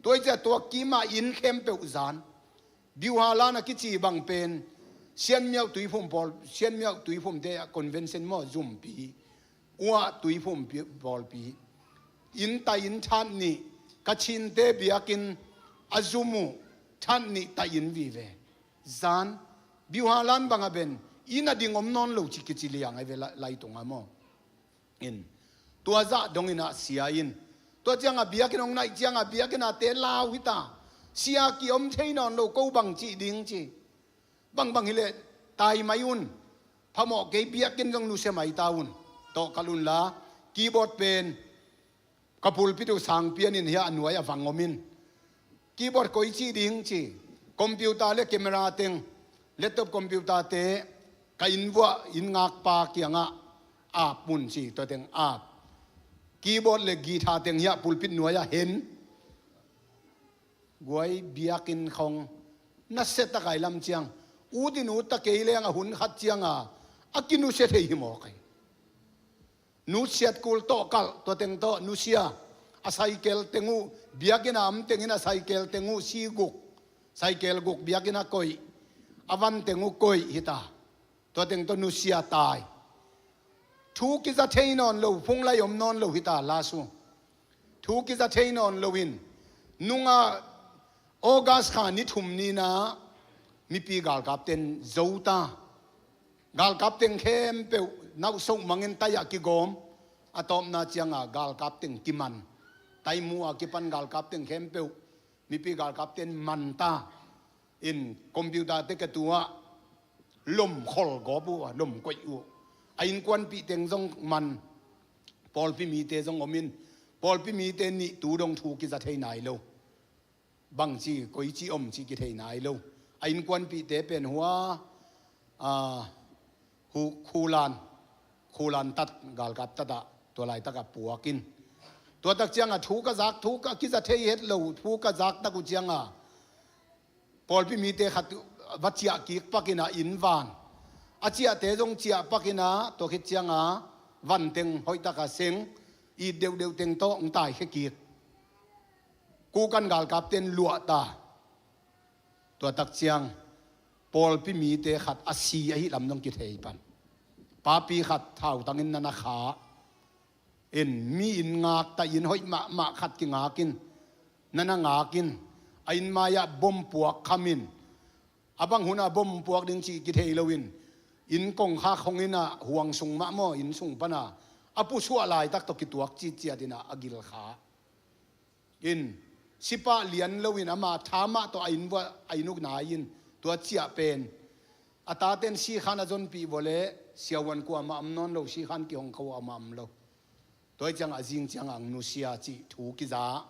Tua ahih ciang tua kimah inn khempeuh zan. Biuhalan a kici bang pen Sianmiauh Tuiphum pawl, Sianmiauh Tuiphumte ah convention maw, zumpi. Uah Tuiphum pi-, pawlpi. Inn tai inn that nih, Kachinte biakinn a zum uh, that nih tai inn vive. Zan, Biuhalan bangah ben, inn a ding om nawn lo ci kici liang ahi ve lai, lai tungah maw. In, tua zah dong inah sia in. Tua cianga biakinn hong naih cianga biakinn a te lau hi ta. Sia kiom thei nawn lo, ko bang cih ding ci. Bangbang hileh tai mai un. Phamawh kei, biakinn zong nusia mai ta un. Tawh kal unla, keyboard pen ka pulpit uh sang pianin hiah a nuai a vang om in, keyboard koi cih ding ci. Computer le camera teng, laptop, computer-te ka inn vuah inn ngakpa kiangah ap un ci, tua teng ap. Keyboard le guitar teng hiah pulpit nuai-ah hen. Guai, biakinn khawng nasia tak a i lam ciang, ut in ut ta kei leng a hun khat cianga a kinusia thei hi mawk hi. Nusiat kul, tawh kalh, tua teng tawh nusia. A saikel teng uh, biakinn a om tengin a saikel teng uh si guk. Saikel guk biakinn a koih. A van teng uh koih hi ta. Tua teng tawh nusia tai. Thu kiza thei nawn lo, phunglai om nawn lo hi ta, lasu. Thu kiza thei nawn loin, nungah August kha ni thum ni-in ah mipi galkap ten zo ta. Galkap teng khempeuh nauhsoh mangin tai-ah kigawm. A tawpna ciangah galkap teng kiman. Taimu a kipan galkap teng khempeuh mipi galkap ten man ta. In computer te ka tu-ah lom khol gawp uh a, lom koih uh. A innkuanpih teng zong man. Pawlpi mite zong om in, pawlpi mite nih tu dong thu kiza thei nai lo. Bangci koici om cih kithei nai lo. A innkuanpihte pen hua, a, hu, khulan, khulan tat, galkap tatah tua laitakah puak in. Tua tak ciangah thu ka zak, thu ka kiza thei het lo, thu ka zak tak uh ciangah pawlpi mite khat va ciah kik pak in ah inn van. A ciahte zong ciah pak in ah tua khit ciangah van teng hoih takah seng, it deuhdeuh teng tawh hong taikhia kik. Kukan galkap ten luah ta. Tua tak ciang pawlpi mite khat a si ahi lam dong kithei pan. Papi khat thautangin na na kha in, mi inn ngak ta, inn hoih mahmah khat kingak in, na na ngak in, a inn mai-ah bom puak kham in, a bang hun ah bom puak ding cih kithei loin, inn kongkhak hong in ah huang sung mah maw, inn sung pan ah a pusuah laitak tawh kituak citciat in ah a gil kha. In, sipah lian loin ama tha mah tawh a inn vuah, a inn uk nai in, tua ciah pen a taten sikhan a zonpih vawleh siavuan kuamah om nawn lo, sikhan kihong kho a om a om lo. Tua hi ciangah a zing ciangah ang nusia cih thu kiza.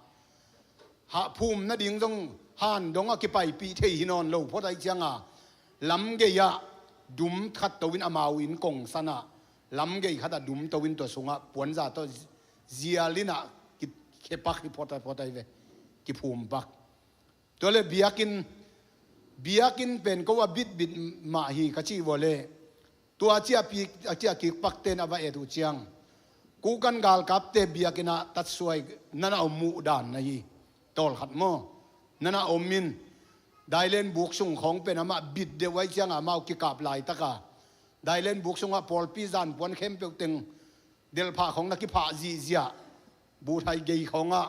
Hah phum nading zong han dong a kipaipih thei hi nawn lo phot ahi ciangah lam gei-ah dum khat to in amau inn kongsan ah lam gei khatah dum to in tua sungah puanza tawh zial in ah kikhepak hi phot ahi, phot ahi ve, kiphum pak. Tua le biakinn, biakinn pen ko a bitbit mah hi ka cih vawleh tua a ciahpik, a ciahkik pakten a va et uh ciang kukan galkapte biakinn ah tatsuai na na om uh dan na hi. Tawlkhat maw, na na om in dailen buk sung khawng pen amah bit deuh ahi ciangah amau kikap laitaka dailen buk sungah pawlpi zanpuan khempeuh teng delhphah khawng na kiphah zihziah, buhthai gei khawngah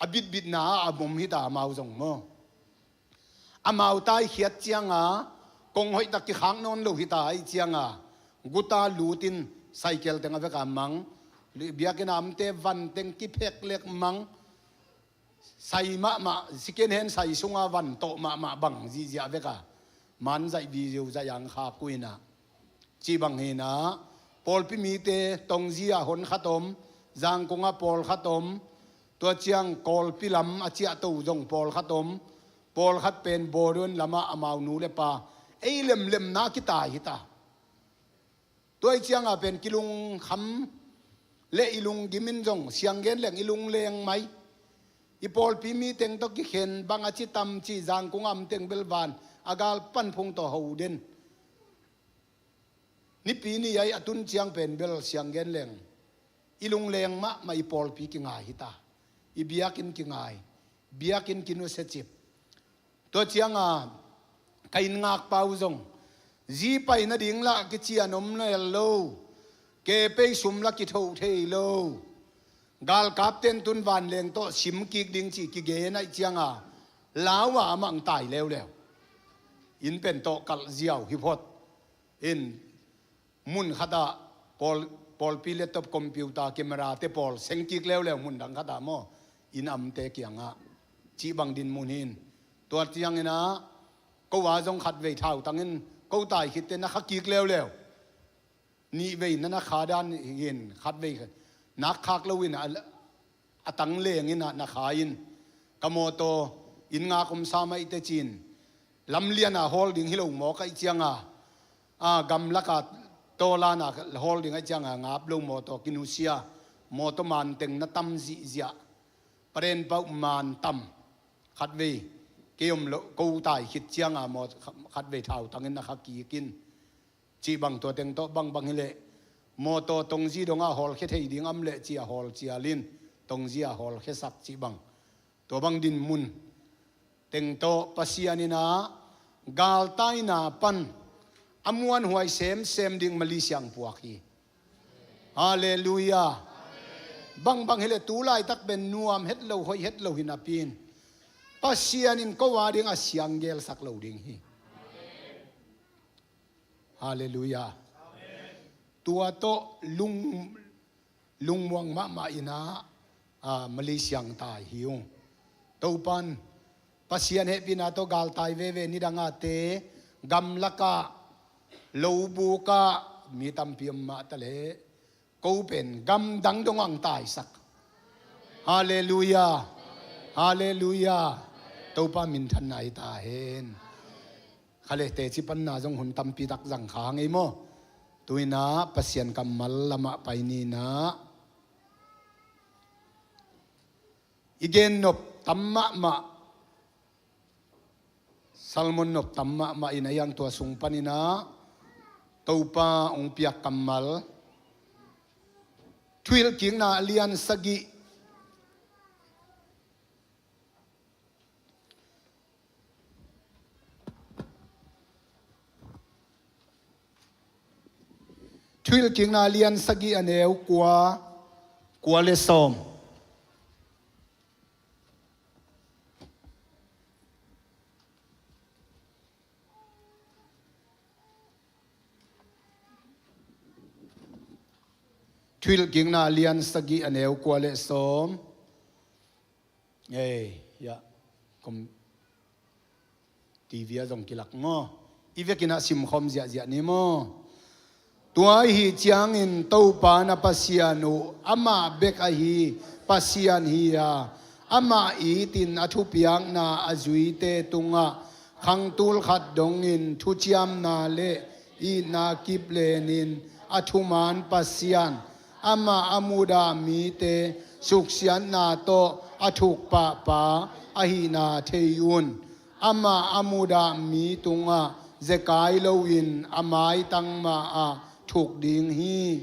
a bitbitna ah a om hita amau zong maw. Amau taikhiat cianga kong hoihtak kikhak nawn lo hita ahi cianga guta lutin saikel teng a veka mang, biakinn a amte van teng kiphek lek mang, sai mahmah, second hand sai sunga van tawh mahmah bang zihziah veka man zaih video zaih ang khak uh inah. Cih bang hinah pawlpi mite Tongzi ah hon khat om, Zangkung ah pawl khat om, tua ciang Kawlpi lam a ciahto zong pawl khat om, pawl khat pen Bawdon lamah amau nu le pa ei lemlemna kitai hita. Tua i cianga pen kilungkham le i lunggim in zong sianggen leng i lungleng mai. I pawlpi mi teng tawh kikhen bang a ci tam ci Zangkung am teng belvan a gal panphung tawh ho den. Nipi ni ai a tun ciang pen bel sianggen leng i lungleng mahmah i pawlpi kingai hita. I biakinn kingai, biakinn kinusia cip. Tua cianga ka inn ngakpa uh zong zi pai nading lah kician om nel lo, kepei sum lah kithoh thei lo. Galkap ten tun vanleng tawh sim kik ding ci kigen aih cianga lau a amah ang tai leuleu. Inn pen tawh kalh ziau hi phot. In mun khatah pawl, pawlpi laptop, computer, camera te pawl seng kik leuleu, mun dang khatah maw, inn amte kiangah cih bang din mun hin. Tua cianginah ko a zong khatvei thautangin ko tai khitte na kha kik leuleu. Nihvei na na kha dan hin khatvei nak khak loin a a tang lengin ah na kha in ka mawtaw inn ngak om sa maih tecin lamliana hawl ding hi lo mawk aih cianga, a gamlaka tawlana hawl ding aih cianga ngap lo mawtaw kinusia, mawtaw manteng na tam zihziah, paren pauh man tam khatvei kei om lo ko tai khit cianga maw khatvei thautangin na kha kik in. Cih bang tua teng tawh bangbang hileh mawtaw Tongzi dongah hawlkhia thei ding am leh ci a hawl cialin Tongzi a hawlkhiasak cih bang. Tua bang din mun teng tawh Pasian inah galtaina pan a muanhuai semsem ding mali siangpuak hi. Halleluiah. Bangbang hileh tu laitak pen nuam het lo, hoih het lo hi napi-in Pasian in ko a ding a siang gelsak lo ding hi. Halleluiah. Tua tawh lung, lungmuang mahmah in ah, a, Malaysia-ah tai hi ung. Topan Pasian hehpihna tawh galtai veve, nidang a te gamlakah, lobukah mi tampi om mah taleh, ko pen gamdang dong ang taisak. Halleluiah. Halleluiah. Topa minthanna hi ta hen. Khaleh teci panna zong hun tampi tak zang kha ngei maw? Tu-in ah Pasian kammal lamah pai ni in ah. I gen nop tam mahmah, sermon nop tam mahmah in ah, hiang tua sung panin ah Topa hong piak kammal, Thuhilhkikna a lian sagih. Thuhilhkikna a lian sagih, a neu kua, kua le sawm. Thuhilhkikna a lian sagih, a neu kua le sawm. Ei, ya. Kom, T V ah zong kilak maw? I vekin ah simkhawm ziahziah ni maw? Tua ahih ciangin Topa na Pasian uh, amah bek ahi Pasian hi a, amah itin a thupiakna a zuite tungah khang tul khat dongin thuciamna le itna kip lenin a thuman Pasian, amah a mudah mite suksiatna tawh a thuk pahpa ahihna thei un. Amah a mudah mi tungah zekai loin a maitang mahah thuk ding hi.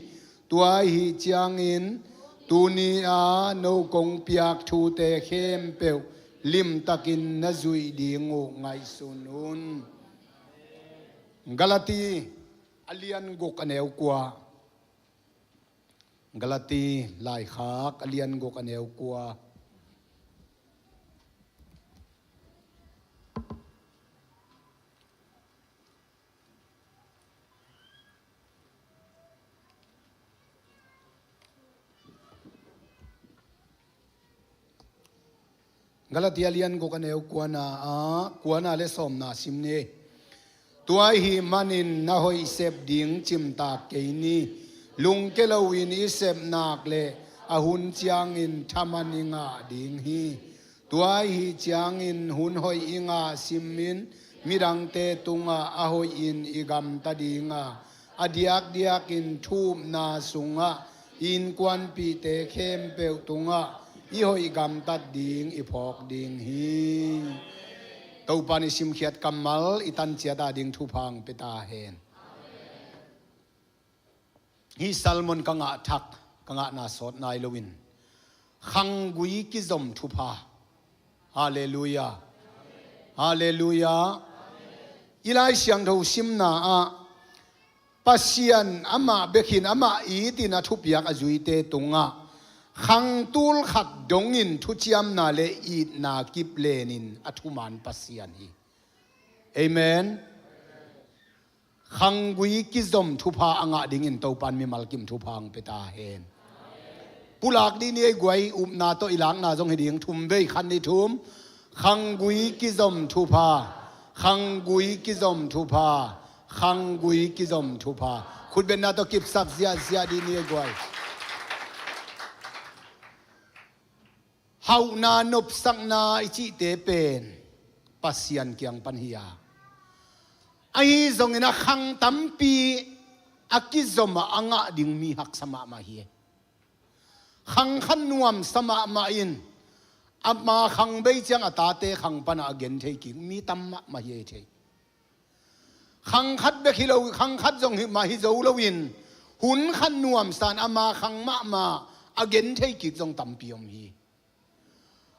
Tua ahih ciangin tuni-a no kong piak thute khempeuh limtakin na zuih ding uh ngaihsun un. Galati a lian guk, a neu kua. Galati laikhak a lian guk, a neu kua. Galati a lian guk, a neu kuana ah, kuana le sawmna sim ni. Tua ahih manin na hoih sep ding cimtak kei ni. Lungke loin i sep nak leh a hun ciangin thaman i ngah ding hi. Tua ahih ciangin hun hoih i ngah simin midangte tungah a hoihin i gamta ding a, a diakdiakin thu-upna sungah i innkuanpihte khempeuh tungah i hoih gamtat ding i phawk ding hi. Topan i simkhiat kammal i tanciat ading thupha hong pia ta hen. Hih sermon ka ngah thak, ka ngahna sawt nai loin, khanggui kizom thupha. Halleluiah. Halleluiah. I Lai Siangtho simna ah Pasian amah bek in, amah itin a thupiak a zuite tungah khang tul khat dongin thuciamna le itna kip lenin a thuman Pasian hi. Amen. Khanggui kizom thupha a ngah dingin Topan mimal kim thupha hong pia ta hen. Pulak dih ni ei guai, upna tawh i lakna zong hi ding, thum vei, khat, nih, thum. Khanggui kizom thupha. Khanggui kizom thupha. Khanggui kizom thupha. Khutbetna tawh kipsak ziahziah dih ni ei guai. Hauhna, nopsakna i cihte pen Pasian kiang pan hi a, ahi zongin a khang tampi a kizom a a ngah ding mi haksa mahmah hi. Khang khat nuamsa mahmah in ama khang bei ciang a tate khang panah a gen thei kik mi tam mahmah hi thei. Khang khat bek hi lo, khang khat zong hi mah hi zo loin, hun khat nuamsa in ama khang mahmah a gen thei kik zong tampi om hi.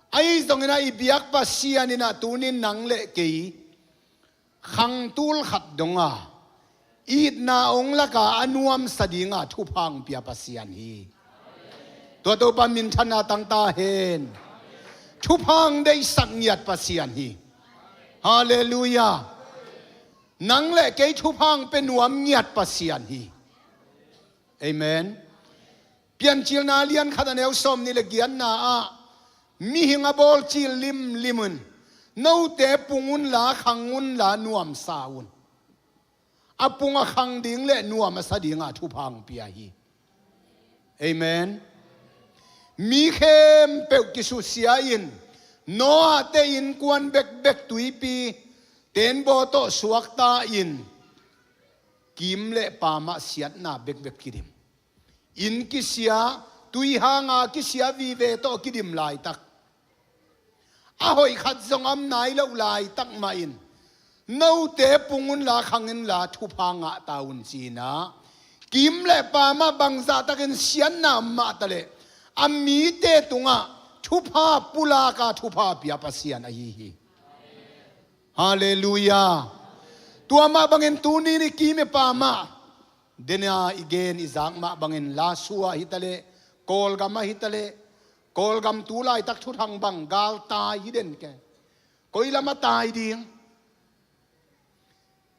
Ahi zongin ah i biak Pasian in ah tunin nang le kei khang tul khat dong a itna hong lak a a nuamsa ding a thupha hong pia Pasian hi. Tua Topa minthanna tang ta hen. Thupha deihsak ngiat Pasian hi. Halleluiah. Nang le kei thupha pia nuam ngiat Pasian hi. Amen. Piancilna lian khat a neu sawmnih le giatna ah, mihing a bawl cil limlim un, note pung unla, khang unla, nuamsa un. A pung a khang ding le nuam a sa dinga thupha pia hi. Amen. Mi khempeuh kisusia in, Noah te innkuan bekbek tuipi tenbaw tawh suakta in, kim le pamah siatna bekbek kidim. Inn kisia, tui hanga kisia vive tawh kidim laitak, a hoih khat zong om nai loh laitak mahin, note pung unla, khang unla, thupha ngah ta un, ci-in ah, kim le pamah bangzahtakin siatna om mah taleh, a mite tungah thupha pulaka thupha pia Pasian ahi hi. Halleluiah. Tua mah bangin tuni-in i kim i pamah, dena i gen i zak mah bangin Lasua hi taleh, Kawlgam ahi taleh, Kawlgam tu laitak thuthang bang galtai hi den ke. Koi lam a tai ding?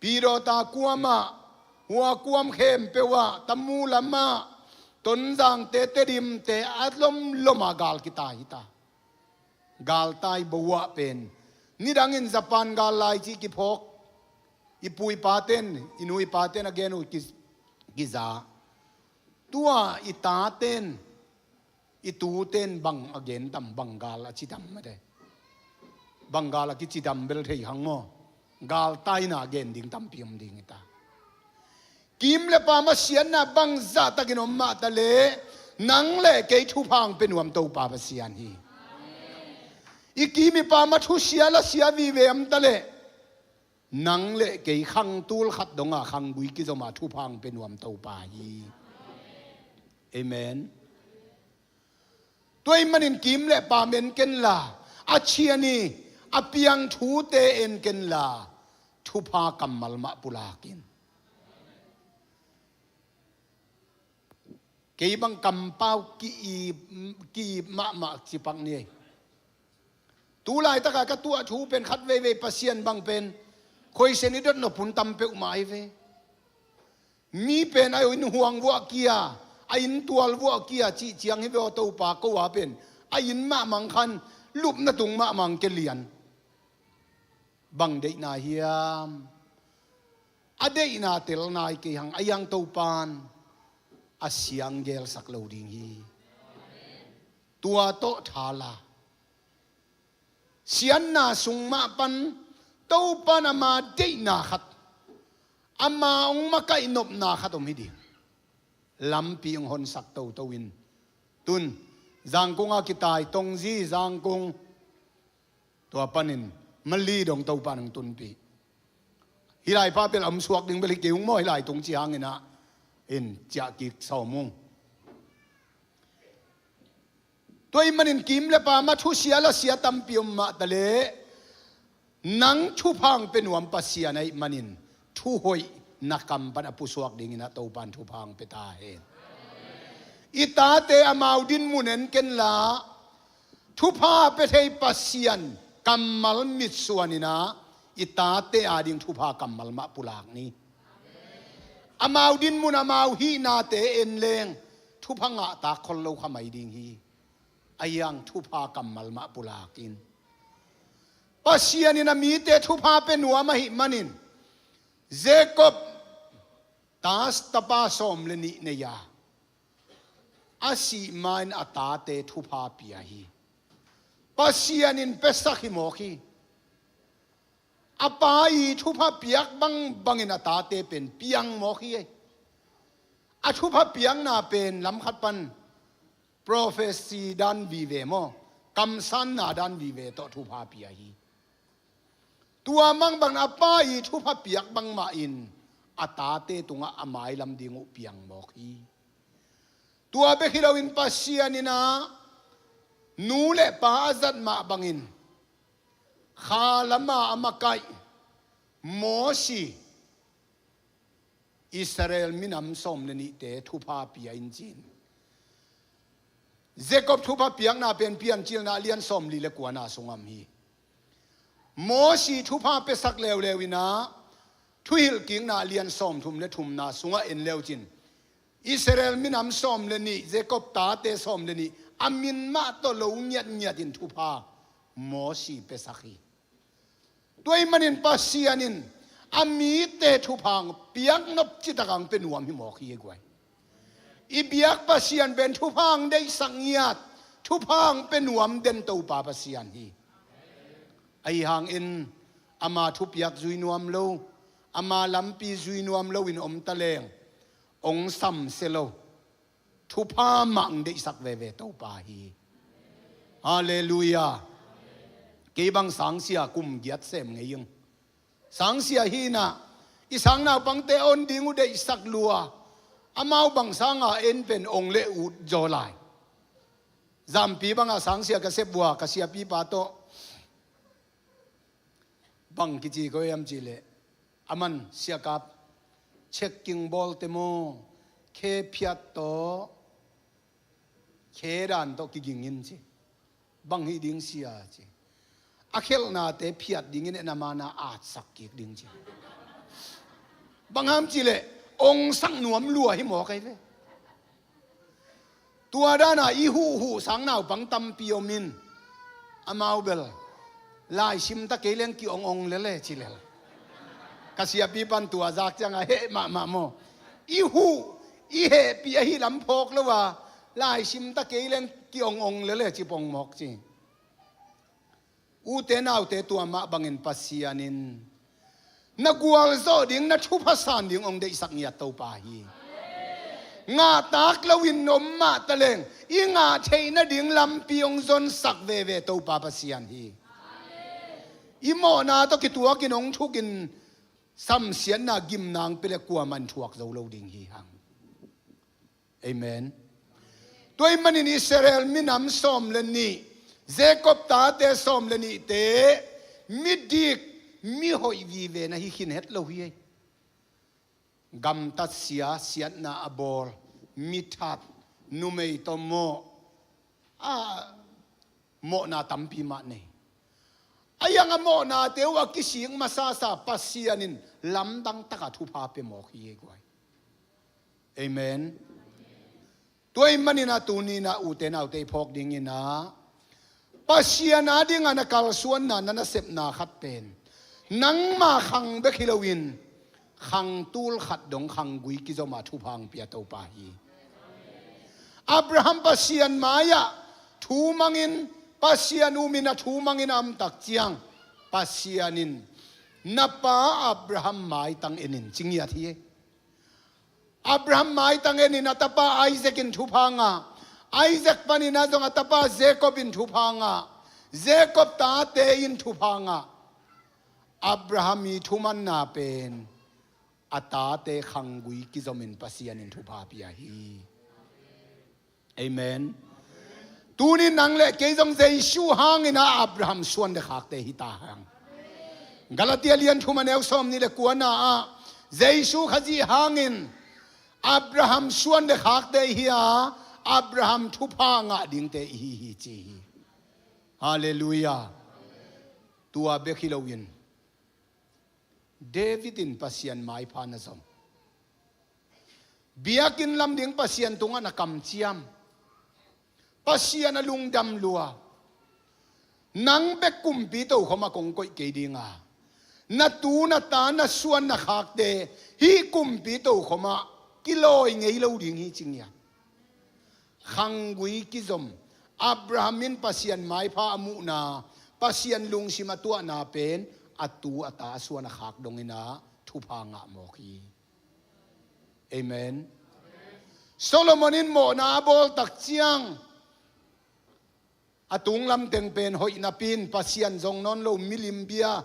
Pidawta kuamah, hua kuam khempeuh ah, Tamu lamah, Tonzangte, Tedimte, a lomlom a gal kitai hi ta. Galtai bo ah pen, nidangin Japan gal lai cih kiphawk. I pu i paten, i nu i paten a gen uh ki, kiza. Tua i taten, i tuten bang a gen tam, bang gal a ci tam mate. Bang gal a kici tam bel thei hang maw. Galtaina gen ding tampi om ding hi ta. Kim le pamah siatna bangzahtakin om mah taleh, nang le kei thupha pia nuam Topa Pasian hi. I kim i pamah thusia lasia vive om taleh, nang le kei khang tul khat donga khanggui kizoma thupha pia nuam Topa hi. Amen. Tua ahih manin kim le pam en kenla, a cian i, a piang thute en kenla, thupha kammal mah pulak in. Kei bang kampau ki-ip, ki-ip mahmah cipak ni ei. Tu laitaka ka tuah thu pen khat veivei Pasian bang pen, khoisen i dot nop hun tam peuhmah hi ve. Mi pen a inn huang vuah kia, a inn tual vuah kia cih ciang hi ve aw, Topa ko a pen a inn mahmah khan lupna tung mahmah kei lian. Bang deihna hiam? A deihna tel nai kei hang, a hiang Topan a siang gelsak lo ding hi. Tua tawh thala. Siatna sung mah pan Topan ama deihna khat, ama hong makaih nopna khat om hi ding. Lampi hong honsak toto in. Tun, Zangkung a kitai, Tongzi, Zangkung. Tua panin, Mali dong Topan hong tunpih. Hih lai pa bel a om suak ding bel hi kei ung maw, hih lai tung ci hangin ah. In, ciah kik sawm ung. Tua ahih manin kim le pam ah thusia lasia tampi om mah taleh, nang thupha pia nuam Pasian ahih manin, thuhoih na kam pan a pusuak dingin ah Topan thupha pia ta hen. I tate amau dinmun en kenla, thupha pia thei Pasian kammal mitsuan in ah, i tate ading thupha kammal mah pulak ni. Amau dinmun, amau hihnate en leng, thupha ngah tak khol lo kha mai ding hi. A hiang thupha kammal mah pulak in. Pasian in a mite thupha pia nuam ahih manin, Jacob ta, tapa sawm le nih nei a, a sih ma-in a tate thupha pia hi. Pasian in piasak hi mawk hi. A pa i thupha piak bangbangin a tate pen piang mawk hi. A thupha piakna pen lamkhat pan prophecy dan vive maw, kamsanna dan vive tawh thupha pia hi. Tua bangbang a pa i thupha piak bangmah in a tate tungah a mailam ding uh piang mawk hi. Tua bek hi loin Pasian in ah nu le pa a zat mah bangin kha lama a makaih Mosi, Israel minam sawm le nihte thupha pia in ci-in, Jacob thupha piakna pen Piancilna a lian sawmli le kuana sungah om hi. Mosi thupha piasak leuleu inah thuhilhkikna a lian sawmthum le thumna sungah en leucin Israel minam sawm le nih, Jacob tate sawm le nih a min mah tawh lo ngiatngiat in thupha Mosi piasak hi. Tua ahih manin Pasian in a mite thupha piaknop citak a pia nuam hi mawk hi ei guai. I biak Pasian pen thupha deihsak ngiat, thupha pia nuam den Topa Pasian hi. Ahi hangin ama thupiak zui nuam lo, ama lampi zui nuam loin om taleng hong samsia lo. Thupha mah deihsak veve Topa hi. Halleluiah. Kei bang sangsia kum giat sem ngei ing. Sangsia hi inah i sangnaupangte a on ding uh deihsak lua. Amau bang sanga en pen ong le ut zaw lai. Zampi bangah sangsia ka sep uh a, ka siapipa tawh bang kici ko hiam cihleh, aman siakap checking bawlte maw, khe phiat tawh, khe dan tawh kiging in ci. Bang hih ding sia ci. A khelhnate phiat dingin en a mana atsak kik ding ci. Bang hiam cihleh ong sak nuam lua hi mawk ahi ve. Tua dana i huhhuh sangnaupang tampi om in, amau bel laisim ta kei leng ki-ong ong lele ci lel. Ka siapipan tua zak cianga heh mahmah maw. I huh, i hehpih ahi lam phawk lo a, laisim ta kei leng ki-ong ong lele ci pong mawk ci. Ute naute, tua mah bangin Pasian in na gualzawh ding, na thupha san ding ong deihsak ngiat Topa hi. Ngahtak loin om mah taleng i ngah theih nading lampi ong zonsak veve Topa Pasian hi. I mawhna tawh kituakin ong thukin samsiatna gimna ong pia le kuaman thuak zo lo ding hi hang. Amen. Tua ahih manin Israel minam sawm le nih, Jacob tate sawm le nihte midik, mihoih vive na hi khin het lo hi ei. Gamtat sia, siatna a bawl, mithat, numei tawh mawh, a mawhna tampi mah nei. A iang a mawhnate uh a kisik masasa Pasian in lamdang taka thupha pia mawk hi ei guai. Amen. Tua ahih manin a tuni-in a ute naute i phawk dingin a Pasian a dinga na kalsuanna, na nasepna khat pen nangma khang bek hi loin khang tul khat dong khanggui kizoma thupha ong pia Topa hi. Abraham Pasian mai-ah thu mangin, Pasian umin a thu mangin a om tak ciang Pasian in na pa Abraham maitang en in ci ngiat hi. Abraham maitang en in a tapa Isaac in thupha ngah, Isaac panin a zong a tapa Jacob in thupha ngah, Jacob tate in thupha ngah. Abraham i thumanna pen a tate khanggui kizomin Pasian in thupha pia hi. Amen. Tuni nang le kei zong Jesu hangin a Abraham suan le khakte hi ta hang. Galatia lian thum a neu sawmnih le kuana ah Jesu Khazih hangin Abraham suan le khakte hi a, Abraham thupha ngah dingte i hi hi ci hi. Halleluiah. Tua bek hi loin David in Pasian maipha na zom. Biakinn lam ding Pasian tungah na kamciam. Pasian a lungdam lua. Nang bek kumpi tokhom a kong koih kei dinga, na tu na ta na suan na khakte hih kumpi tokhom ah kilawi ngei lo ding hi ci ngiat. Khanggui kizom. Abraham in Pasian maipha a muhna, Pasian lungsim a tuahna pen a tu a ta a suan a khak dongin a thupha ngah mawk hi. Amen. Solomon in mawhna a bawl tak ciang a tunglam teng pen hoih napi in Pasian zong nawn lo milim bia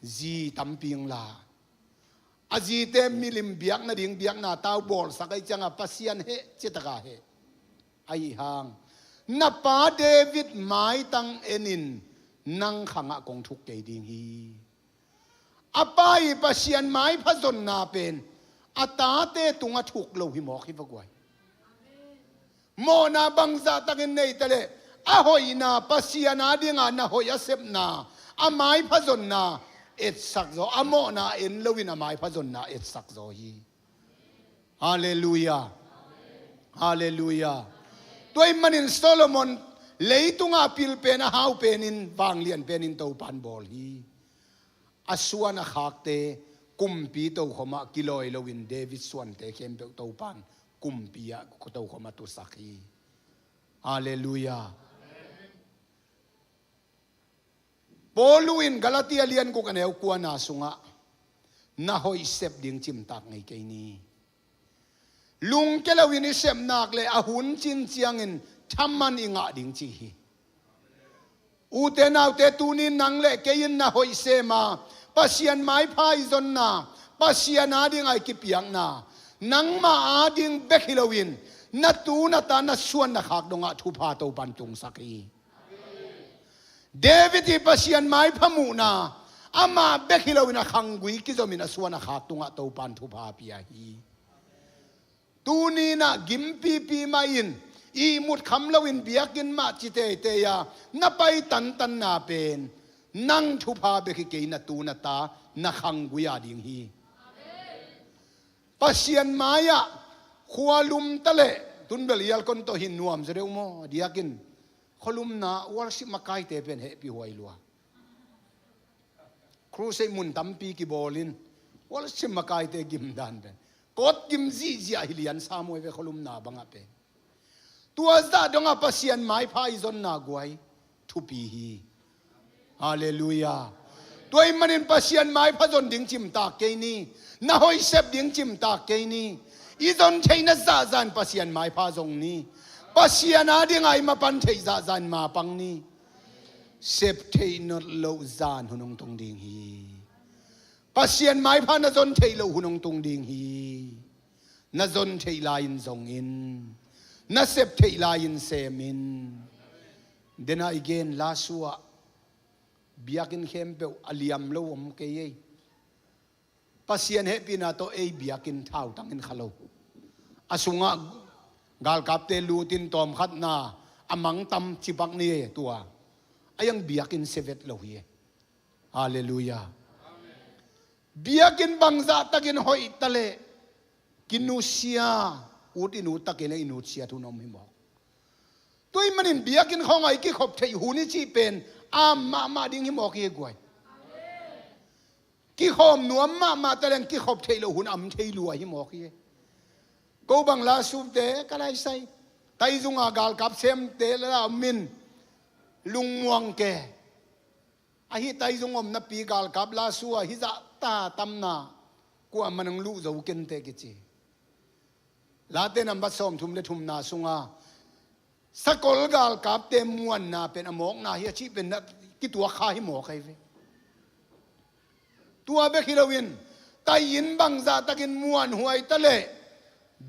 zi tampi ong la. A zite milim biak nading biakna tau bawlsak ahi cianga Pasian heh ciataka heh. Ahi hang na pa David maitang en in nang khangah kong thuk kei ding hi. A pa i Pasian maipha zonna pen a tate tungah thuk lo hi mawk hi va guai. Mawhna bangzah takin nei ta leh, a hoihna, Pasian adinga na hoih a sepna, a maipha zonna etsak zaw, a mawhna en loin a maipha zonna etsak zaw hi. Halleluiah. Halleluiah. Tua ahih manin Solomon leitungah a pil pen, a hau penin, vanglian penin Topan bawl hi. A suan a khakte kumpi tokhomah kilawi loin David suante khempeuh Topan kumpi ah tokhomah tusak hi. Halleluiah. Paulu in Galatia lian guk a neu kuana sungah, na hoih sep ding cimtak ngei kei ni. Lungke loin i sep nak leh a hun cin ciangin thaman i ngah ding ci hi. Ute naute, tuni nang leh kei in na hoih sem a, Pasian maipha i zonna, Pasian adinga i kipiakna, nangmah ading bek hi loin na tu na ta, na suan na khak dongah thupha Topan tungsak hi. David i Pasian maipha muhna, amah bek hi loin a khanggui kizomin a suan a khak tungah Topan thupha pia hi. Tuni-in ah gimpipi mah in, ihmut kham loin biakinn mah ci teitei a na pai tantanna pen, nang thupha bek hi kei, na tu na ta, na khanggui a ding hi. Pasian mai-ah khua lum ta leh, tunbel i alkon tawh hi nuam zaw deuh maw, a diakin khualumna worship makaite pen hehpih huai lua. Crusade mun tampi kibawlin worship makaite gimdan pen kawt gim zihziah hi lian sam huai ve, khualumna bangah pen. Tua zah dongah Pasian maipha i zonna guai thupi hi. Halleluiah. Tua ahih manin Pasian maipha zon ding cimtak kei ni. Na hoih sep ding cimtak kei ni. I zon theihna zahzah in Pasian maipha zong ni. Pasian adinga i mapan theih zahzah in mapang ni. Sep theih nawn loh zan hun hong tung ding hi. Pasian maipha na zon theih loh hun hong tung ding hi. Na zon theih lai-in zong in, na sep theih lai-in sem in. Dena i gen lasu ah biakinn khempeuh a liam lo om kei ei. Pasian hehpihna tawh ei biakinn thautang in kha lo. A sungah galkapte lutin tawmkhatna a mangtam cipak ni ei tua. A iang biakinn sia vet lo hi ei. Halleluiah. Biakinn bangzah takin hoih ta leh kinusia, ut in ut takin i nutsiat hun om hi mawk. Tua ahih manin biakinn khawngah i kikhop theih hun i cih pen am mahmah ding hi mawk hi guai. Kikhawm nuam mahmah ta leng kikhop theih loh hun am thei lua hi mawk hi. Ko bang lasute ka laisai, taizunga galkap semte la om in lungmuang ke. Ahi taizung omnapi galkap lasu ah hizah ta tamna kuamah nang luh zo kenteh kici. Late nambat sawmthum le thumna sunga sakol galkapte muanna pen a mawkna hi a cih pen na kituak kha hi mawk ahi ve. Tua bek hi loin tai-inn bangzah takin muanhuai ta leh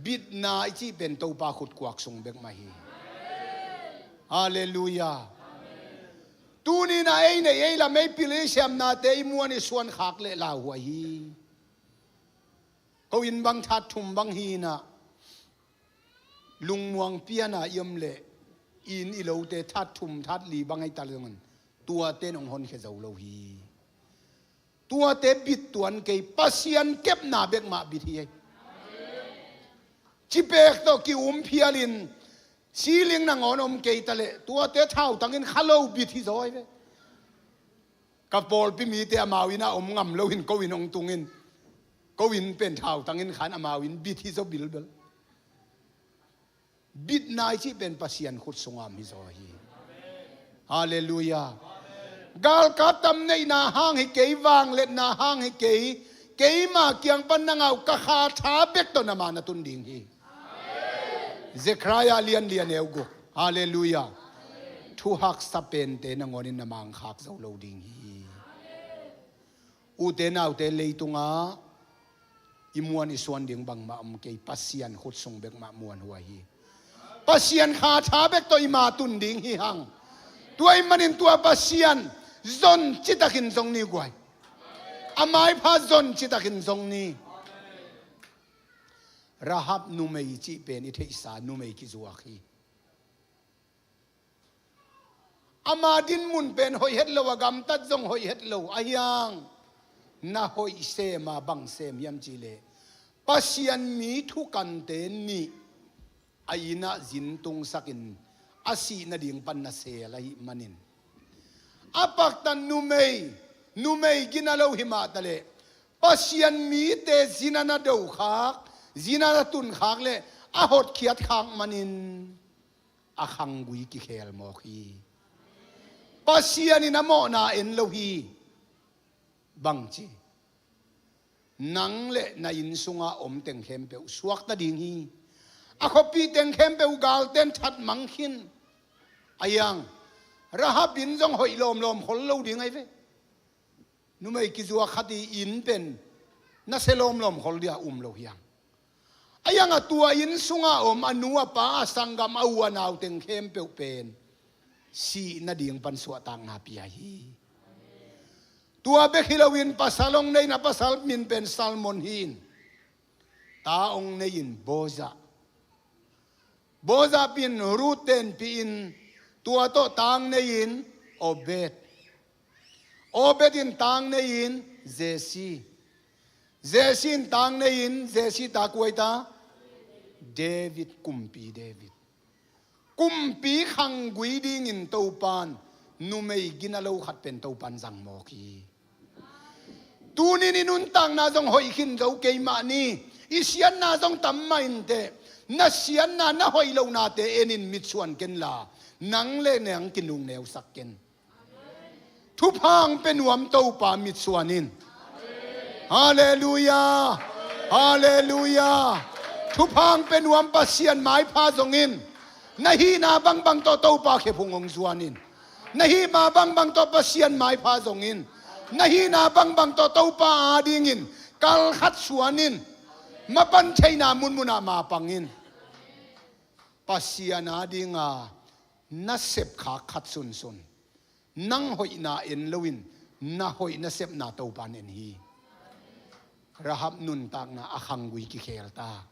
bitna i cih pen Topa khutkuak sung bek mah hi. Halleluiah. Tuni-in ah ei neih ei lam ei pil ei siamnate i muan i suan khak leh lauhuai hi. Ko inn bang that thum bang hi-in ah lungmuang piana i om leh inn i lote that thum that li bang ahi ta zongin tuate in hong honkhia zo lo hi. Tuate bit tuan kei, Pasian kepna bek mah bit hi ei. Cipek tawh ki-um phialin ceiling nangawn om kei ta leh tuate thautangin kha lo bit hi zaw hi ve. Ka pawlpi mite amau inn ah om ngam loin ko inn hong tungin ko inn pen thautangin khan amau inn bit hi zaw bilbel. Bitna i cih pen Pasian khut sungah om hi zaw hi. Halleluiah. Galkap tam neihna hang hi kei, vangliatna hang hi kei, keima kiang pan nang a uh ka kha tha bek tawh na ma na tun ding hi. Zekhariah lian li a neu guk. Halleluiah. Thu haksa pente nangawnin na ma hong khak zo lo ding hi. Ute naute, leitungah i muan i suan ding bangmah om kei, Pasian khut sung bek mah muanhuai hi. Pasian kha tha bek tawh i ma tun ding hi hang. Tua ahih manin tua Pasian zon citakin zong ni guai. A maipha zon citakin zong ni. Rahab numei cih pen i theihsa numei kizuak hi. Ama dinmun pen hoih het lo, a gamtat zong hoih het lo. Ahi hang na hoih sem a, bang sem hiam cih leh Pasian mi thukante nih a inn ah zin tungsakin a sih nading pan na seel ahih manin, a paktat numei, numei gina lo hi mah ta leh, Pasian mite zin a na dokhak, zin a na tunkhak leh a hotkhiat khak manin a khanggui kikhel mawk hi. Pasian in a mawhna en lo hi. Bangci? Nang le na inn sunga om teng khempeuh suakta ding hi. A khuapi teng khempeuh galten that mang khin. Ahi hang Rahab inn zong hoih lawmlawm khol lo ding ahi ve. Numei kizuak khat i inn pen nasia lawmlawm khol dia um lo hi hang. Ahi hang a tua inn sunga om a nu a pa, a sanggam, a u a nau teng khempeuh pen sih nading pan suahtakna pia hi. Tua bek hi loin pasal hong nei in, a pasal min pen Salmon hi in, ta hong nei in, Boaz. Boaz pi in, Ruth tenpih in, tua tawh ta hong nei in, Obed. Obed in ta hong nei in, Jesse. Jesse in ta hong nei in, Jesse ta kua hi ta? David, kumpi David. Kumpi khanggui dingin Topan numei gina lo khat pen Topan zang mawk hi. Tuni-in i nuntakna zong hoih khin zo kei mah ni. I siatna zong tam mah inteh. Na siatna, na hoih lohnate enin mitsuan ken la, nang le nang kinungneusak ken. Thupha hong pia nuam Topa mitsuan in. Halleluiah. Halleluiah. Thupha hong pia nuam Pasian maipha zong in. Na hihna bangbang tawh Topa khephung hong zuan in. Na hihna bangbang tawh Pasian maipha zong in. Na hihna bangbang tawh Topa adingin kal khat suan in. Mapan theihna munmunah mapang in. Pasian adinga na sepkhak khat sunsun. Nang hoihna en loin na hoih na sepna Topan en hi. Rahab nuntakna a khanggui kikhel ta.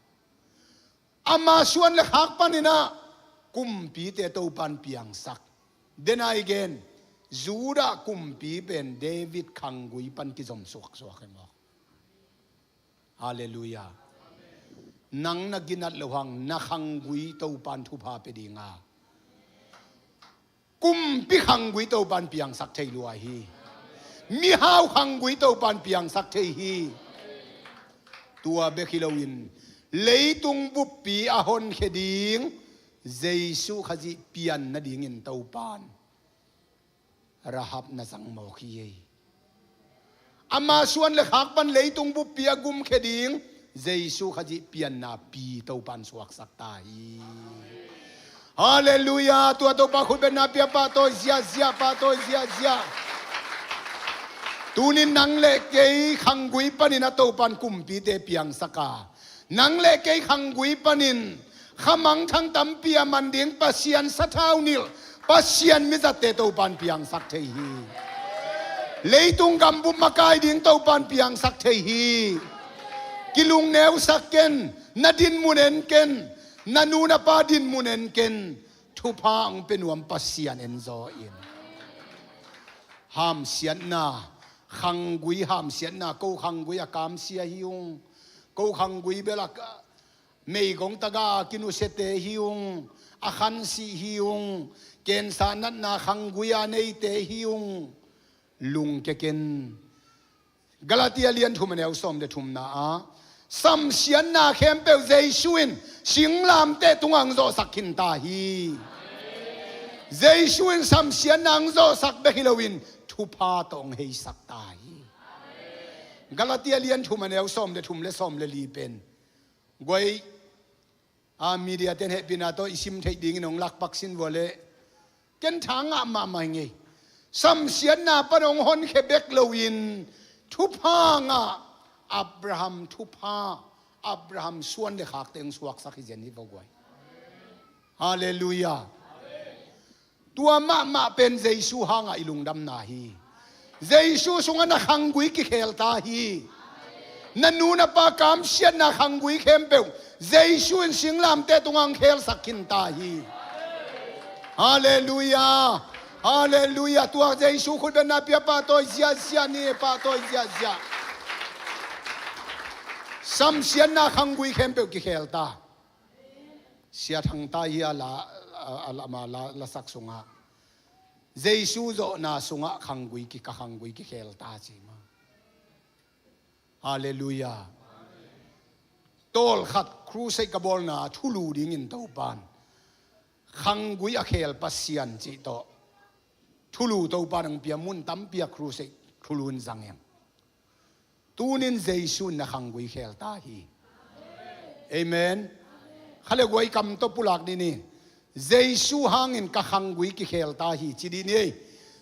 Ama suan le khak panin ah kumpite Topan piangsak. Denai gen, Judah kumpi pen David khanggui pan kizom suaksuak hi maw? Halleluiah. Nang na ginat loh hang na khanggui Topan thupha pia ding a, kumpi khanggui Topan piangsak thei lua hi. Mihau khanggui Topan piangsak thei hi. Tua bek hi loin leitung buppi a honkhia ding Jesu Khazih pian nadingin Topan Rahab na zang mawk hi ei. Ama suan le khak pan leitung buppi a gumkhia ding Jesu Khazih pianna pi Topan suaksak ta hi. Halleluiah. Tua Topa khutbetna pia pahtawi ziahziah, pahtawi ziahziah. Tunin nang le kei khanggui panin a Topan kumpite piangsak a, nang le kei khanggui panin khamangthang tampi a man ding Pasian sathau nilh, Pasian mizatte Topan piangsak thei hi. Leitung gambup makai ding Topan piangsak thei hi. Kilungneusak ken, na dinmun en ken, na nu na pa dinmun en ken. Thupha hong pia nuam Pasian en zaw in. Hamsiatna, khanggui hamsiatna, ko khanggui a kamsia hi ung. Ko khanggui bel a ka-, meigong taga a kinusiate hi ung. A khansih hi ung. Kensa natna khanggui a neite hi ung. Lungkia ken. Galatia lian thum a neu sawm le thumna ah samsiatna khempeuh Jesu in singlamteh tungah hong zawhsak khin ta hi. Jesu in samsiatna hong zawhsak bek hi loin thupha tawh hong heisak ta hi. Galatia lian thum a neu sawm le thum le sawm le li pen guai a, media ten hehpihna tawh i sim theih dingin hong lakpak sin vua leh ken tha ngah mahmah hi ngei. Samsiatna pan hong honkhia bek loin thupha ngah, Abraham thupha, Abraham suan le khakte hong suaksak hi zen hi vua guai. Halleluiah. Tua mahmah pen Jesu hangah i lungdamna hi. Jesu sungah na khanggui kikhel ta hi. Na nu na pa kamsiatna khanggui khempeuh Jesu in singlamteh tungah hong khelsak khin ta hi. Halleluiah. Halleluiah. Tua Jesu khutbetna pia pahtawi ziahziah ni, pahtawi ziahziah. Samsiatna khanggui khempeuh kikhel ta. Sia Thang ta hi a la, a, a, a, la, lasak sungah Jesu zawhna sungah khanggui ki, ka khanggui kikhel ta ci maw. Halleluiah. Tawlkhat crusade ka bawlna thulu dingin Topan khanggui a khel Pasian cih tawh thulu Topan hong pia mun tampi a crusade thulu in zang eng. Tunin Jesu in na khanggui khel ta hi. Amen. Khale guai kam tawh pulak dih ni. Jesu hangin ka khanggui kikhel ta hi ci dih ni.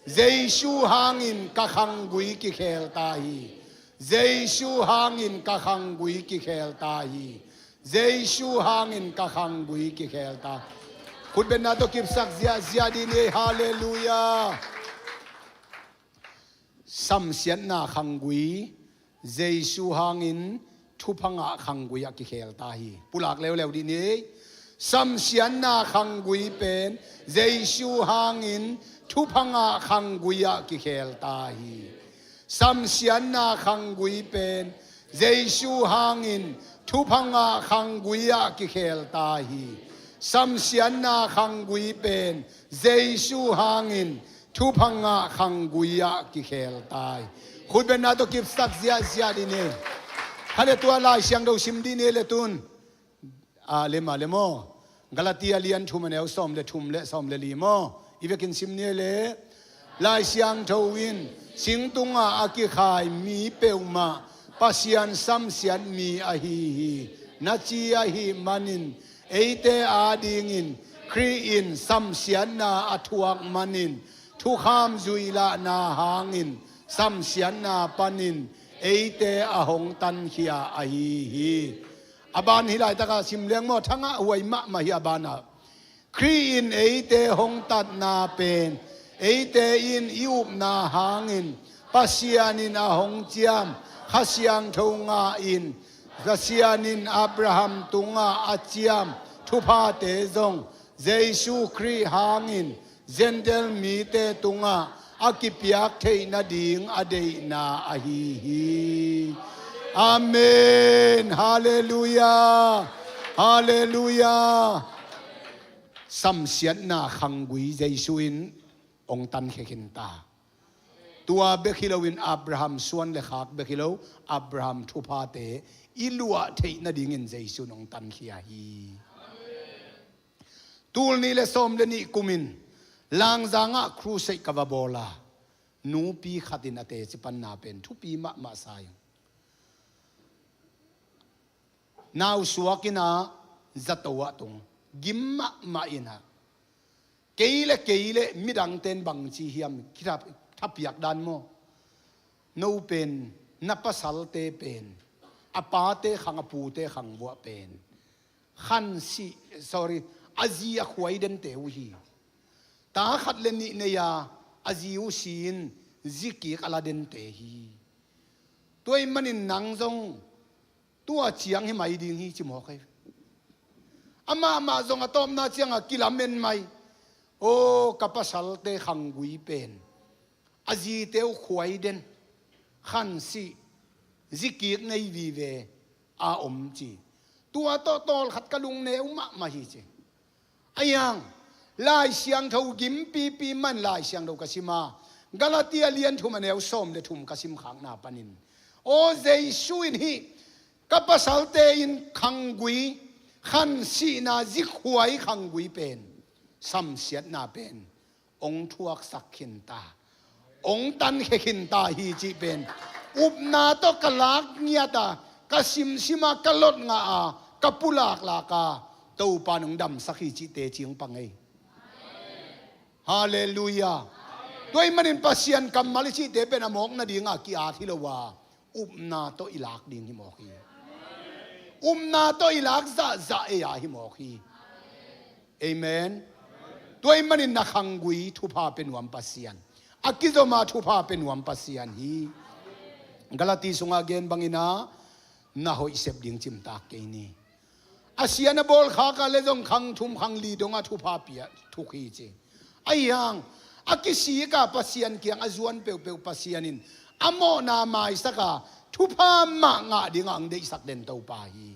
Jesu hangin ka khanggui kikhel ta hi. Jesu hangin ka khanggui kikhel ta hi. Jesu hangin ka khanggui kikhel ta. Khutbetna tawh kipsak ziahziah dih ni. Halleluiah. Samsiatna khanggui Jesu hangin thupha ngah khanggui ah kikhel ta hi. Pulak leuleu dih ni. Samsiatna khanggui pen Jesu hangin thupha ngah khanggui ah kikhel ta hi. Samsiatna khanggui pen Jesu hangin thupha ngah khanggui ah kikhel ta hi. Samsiatna khanggui pen Jesu hangin thupha ngah khanggui ah kikhel ta hi. Khutbetna tawh kipsak ziahziah dih ni. Khale tua Lai Siangtho sim dih ni le tun. A, le ma le maw. Galatia lian thum a neu sawm le thum le sawm le li maw. I vekin sim ni le. Lai Siangtho in singtungah a kikhai mi peuhmah Pasian samsiat mi ahi hi. Na ci ahih manin eite adingin Khrih in samsiatna a thuak manin thukham zuih lahna hangin samsiatna panin eite a hong tankhia ahi hi. A ban hi laitakah sim leng maw, thangah huai mahmah hi a banah. Khrih in eite hong tatna pen eite in i upna hangin Pasian in a hong ciam Kha Siangtho ngah in Pasian in Abraham tungah a ciam thuphate zong Jesu Khrih hangin Gentile mite tungah a kipiak theih nading a deihna ahi hi. Amen. Halleluiah. Halleluiah. Samsiatna khanggui Jesu in hong tankhia khin ta. Tua bek hi loin Abraham suan le khak bek hi lo, Abraham thuphate i luah theih nadingin Jesu in hong tankhia hi. Tul nih le sawm le nih kumin Langzangah crusade ka va bawl a, nupi khat in a teci panna pen thupi mahmah sa ing. Nausuak in a zato ah tung gim mahmah in a, kei le kei le midangte in bangci hiam kitha, thapiak dan maw? No pen na pasalte pen a pate khang a pute khang vuah pen khansih, sorry, a zi a khuai dente uh hi. Ta khat le nih nei a, a zi uh si-in zikik a la dente hi. Tua ahih manin nang zong tua ciang hi mai ding hi ci mawk hi. Amahmah zong a tawpna ciangah kilamen mai. Aw, ka pasalte khanggui pen a zite uh khuai den, khansih, zikik nei vive a om ci. Tua tawh tawlkhat ka lungneu mahmah hi ci. A hiang, Lai Siangtho gimpipi man Lai Siangtho ka sim a, Galatia lian thum a neu sawm le thum ka simkhakna panin, aw, Jesu in hih ka pasalte in khanggui, khansihna zikhuai khanggui pen, samsiatna pen hong thuaksak khin ta, hong tankhia khin ta hi cih pen upna tawh ka lak ngiat a, ka simsim a, ka lot ngah a, ka pulaklak a, Topa in hong damsak hi cih teci hong pang ei. Halleluiah. Tua ahih manin Pasian kammal i cihte pen a mawk nadinga ki-at hi lo a, upna tawh i lak ding hi mawk hi. Upna tawh i lak zahzah ei a hi mawk hi. Amen. Tua ahih manin na khanggui thupha pia nuam Pasian, a kizom a thupha pia nuam Pasian hi. Galati sungah gen bangin a, na hoih sep ding cimtak kei ni. A sia na bawl khak a le zong khang thum khang li dongah thupha pia thuk hi ci. A hiang, A kisik a Pasian kiang a zuan peuhpeuh Pasian in a mawhna maisak a thupha mah ngah ding a ang deihsak den Topa hi.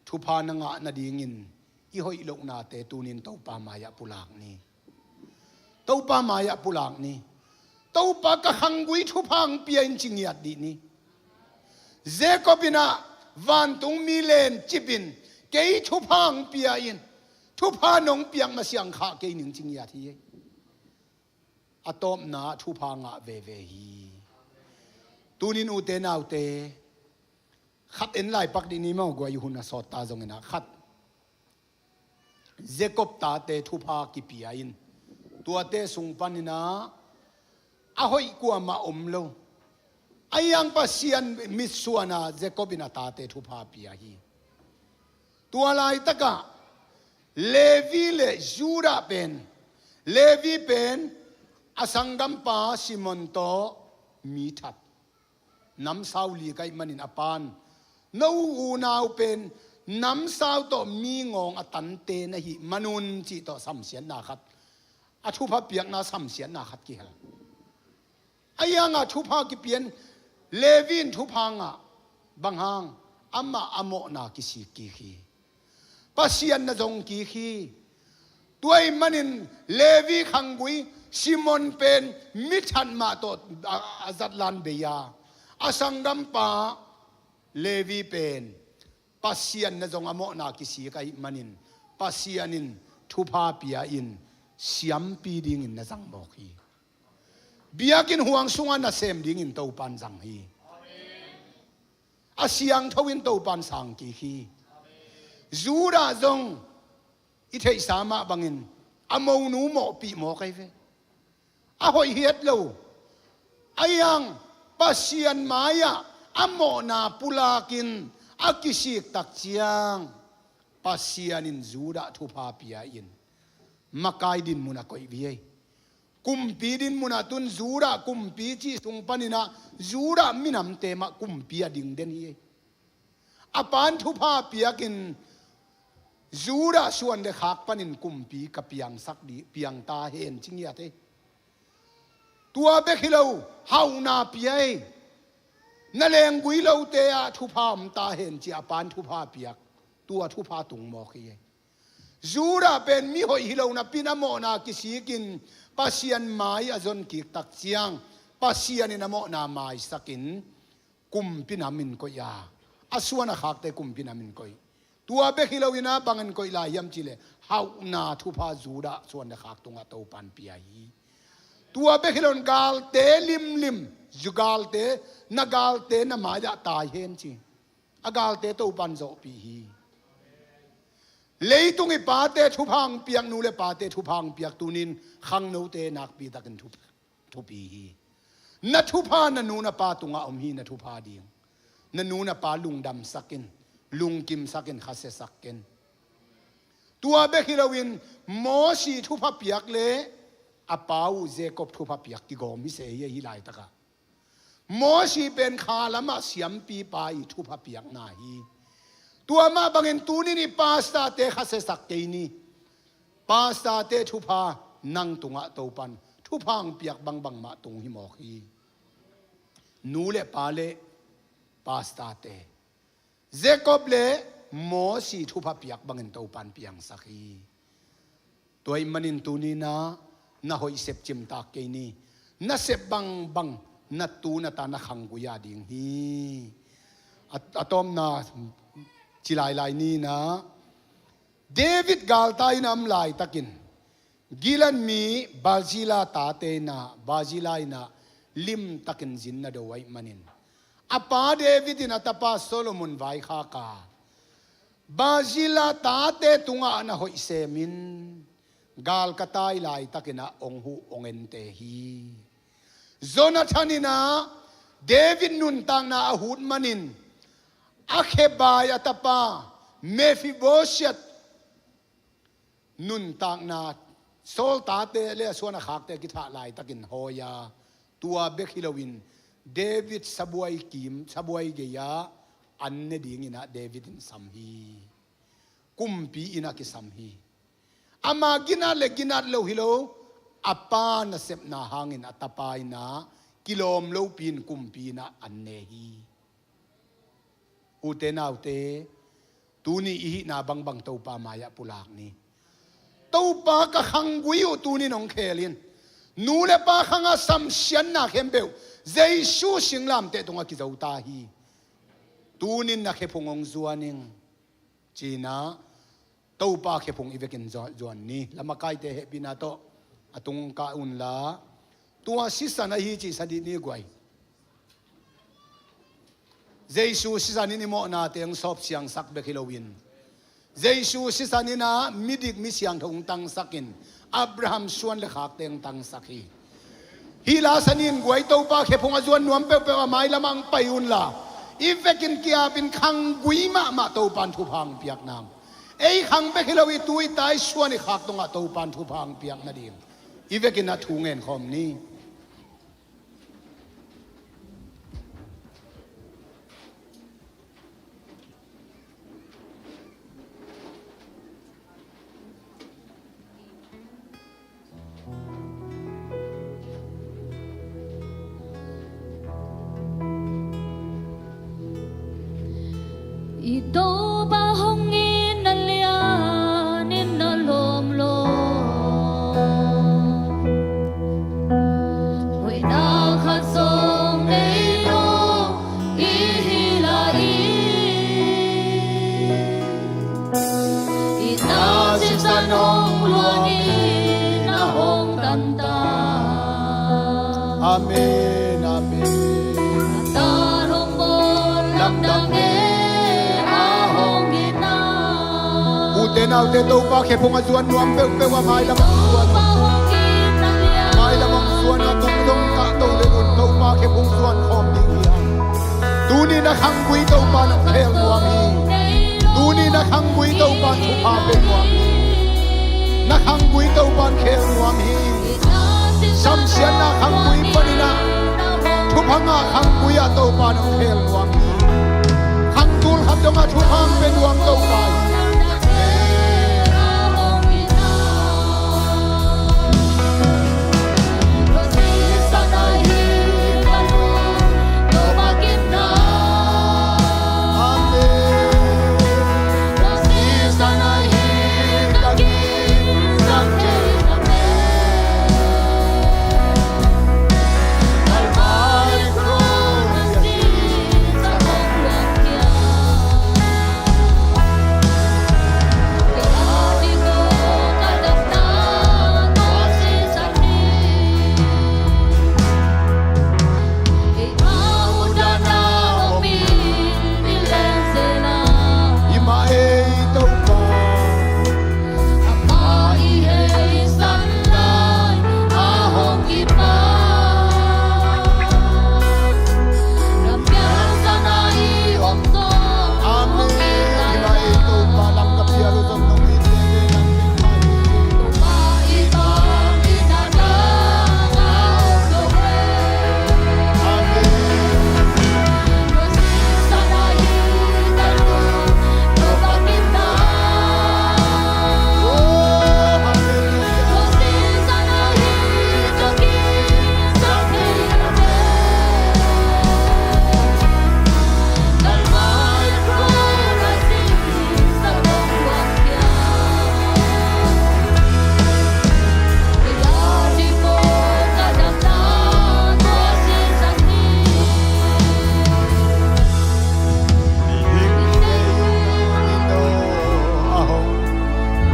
Thupha na ngah nadingin i hoih lohnate tunin Topa mai-ah pulak ni. Topa mai-ah pulak ni. Topa ka khanggui thupha ang pia in ci ngiat dih ni. Jacob in ah vantung mi len cip in kei thupha ang pia in, thupha nong piak masiang khah kei ning ci ngiat hi. A tawpna thupha ngah veve hi. Tunin ute naute, khat en lai pak dih ni maw, guai hun a sawt ta zongin ah khat Jacob tate thupha kipia in, tuate sung panin ah a hoih kuamah om lo. A iang Pasian mitsuan a Jacob in a tate thupha pia hi. Tua laitakah Levi le Judah pen, Levi pen a sanggampa Simon tawh mi that, namsau lik ahih manin a pan, no unau pen namsau tawh mi ngawng a tante na hih manun cih tawh samsiatna khat, a thupha piakna samsiatna khat kihel. A iang a thupha kipia in, Levi in thupha ngah, bang hang, amah a mawhna kisik kik hi. Pasian na zong kik hi. Tua ahih manin Levi khanggui Simon pen mi that mah tawh a, a zatlan bei a, a sanggampa Levi pen Pasian na zong a mawhna kisik ahih manin Pasian in thupha pia in siampi dingin na zang mawk hi. Biakinn huang sungah nasem dingin Topan zang hi. A siangtho in Topan sang kik hi. Judah zong i theihsa mah bangin a monu mawhpih mawk ahi ve. A hoih hiat lo. A iang Pasian mai-ah a mawhna pulakin a kisik tak ciang Pasian in Judah thupha pia in makai dinmun a koih vi ei. Kumpi dinmun ah tun Judah kumpi cih sung panin ah Judah minamte mah kumpi a ding den hi ei. A pan thupha piakin Judah suan le khak panin kumpi ka piangsak dih, piang ta hen ci ngiat ei. Tua bek hi lo, hauhna pia ei. Na lenggui lote ah thupha om ta hen ci a pan thupha piak. Tua thupha tung mawk hi ei. Judah pen mi hoih hi lo napi in a mawhna kisikin Pasian mai a zon kik tak ciang Pasian in a mawhna maisakin kumpi nam in koih a, a suan a khakte kumpi nam in koih. Tua bek hi lo in a bang in koih lai hiam cih leh hauhna thupha Judah suan le khak tungah Topan pia hi. Tua bek hi lo in galte limlim, zu galte, na galte na mai-ah tai hen ci. A galte Topan zawhpih hi. Leitung i pate thupha ang piak, nu le pate thupha ang piak, tunin khangnote nakpi takin thup, thupi hi. Na thupha na nu na pa tungah om hi, na thupha ding. Na nu na pa lungdamsak in, lungkimsak in, khasiasak ken. Tua bek hi lo in Mosi thupha piak le a pa uh Jacob thupha piak kigawm hi se hi, hi laitakah. Mosi pen kha lamah siampipa i thupha piakna hi. Tua mah bangin tunin i pastorte khasiasak kei ni. Pastorte thupha nang tungah Topan thupha ang piak bangbang mah tung hi mawk hi. Nu le pa le pastorte, Jacob le Mosi thupha piak bangin Topan piangsak hi. Tua ahih manin tuninah na hoih sep cimtak kei ni. Na sep bangbang na tu na ta na khanggui a ding hi. A, a tawpna ci lailai ninah David galtai na om laitakin Gilead mi Barzillai tate inah, Barzillai inah limtakin zin na do ahih manin a pa David in a tapa Solomon vaikhak a, Barzillai tate tungah na hoih semin gal ka tai laitakinah ong huh ong ente hi. Jonathan inah David nuntakna a hut manin a khebai a tapa Mephibosheth nuntakna Saul tate le a suan a khakte kithah laitakin hawi a, tua bek hi loin David sabuai kim, sabuai gei-ah an ne dinginah David in sam hi. Kumpi innah kisam hi. Ama ginat le ginat lo hi lo, a Pa nasepna hangin a tapa in ah kilawm lopi in kumpi in ah an ne hi. Ute naute, tuni i hihna bangbang Topa mai-ah pulak ni. Topa ka khanggui uh tuni in hong khel in. Nu le pa khangah samsiatna khempeuh Jesu singlamteh tungah kizo ta hi. Tuni in na khephung hong zuan ing. Ci-in ah Topa khephung i vekin zuan, zuan ni. Lamakaite hehpihna tawh a tung kah unla, tua sisan ahi cih sa dih ni guai. Jesu sisan in i mawhnate hong sawp siangsak bek hi loin, Jesu sisan in ah midik misiangtho hong tangsak in, Abraham suan le khakte hong tangsak hi. Hih Lasa ni in guai, Topa khephung a zuan nuam peuhpeuh a mailamah hong pai unla, i vekin ki-apin khanggui mahmah Topa in thupha hong piak nang. Ei khang bek hi lo, i tu i ta i suan i khak tungah Topa in thupha hong piak nading i vekin ah thu ngen khawm ni. I Topa hong itna lianin na lawm lo. Hoihna khat zong nei lo i hi lai. I na sisan hong luangin a hong tan ta. Amen, amen. A tan hong bawl lamdang e, a hong itna. Ute naute, Topa khephung a zuan nuam peuhpeuh a mailamah hong zuan. Topa hong itna lian. Mailamah hong zuan a, tung zong kahto le un, Topa khephung zuan khawm ding hi hang. Tuni na khanggui Topa na khel nuam hi. Tuni na khanggui Topa thupha pe nuam hi. Na khanggui Topa khel nuam hi. Samsiatna khanggui panin ah, thupha ngah khanggui ah Topa na khel nuam hi. Khang tul khat dongah thupha pe nuam Topa hi.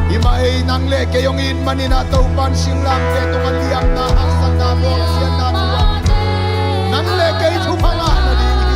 Hi mah ei, nang le kei hong it manin ah Topa'n singlamteh tungah liamna, haksatna, bawlsiatna thuak, nang le kei thupha ngah nading hi.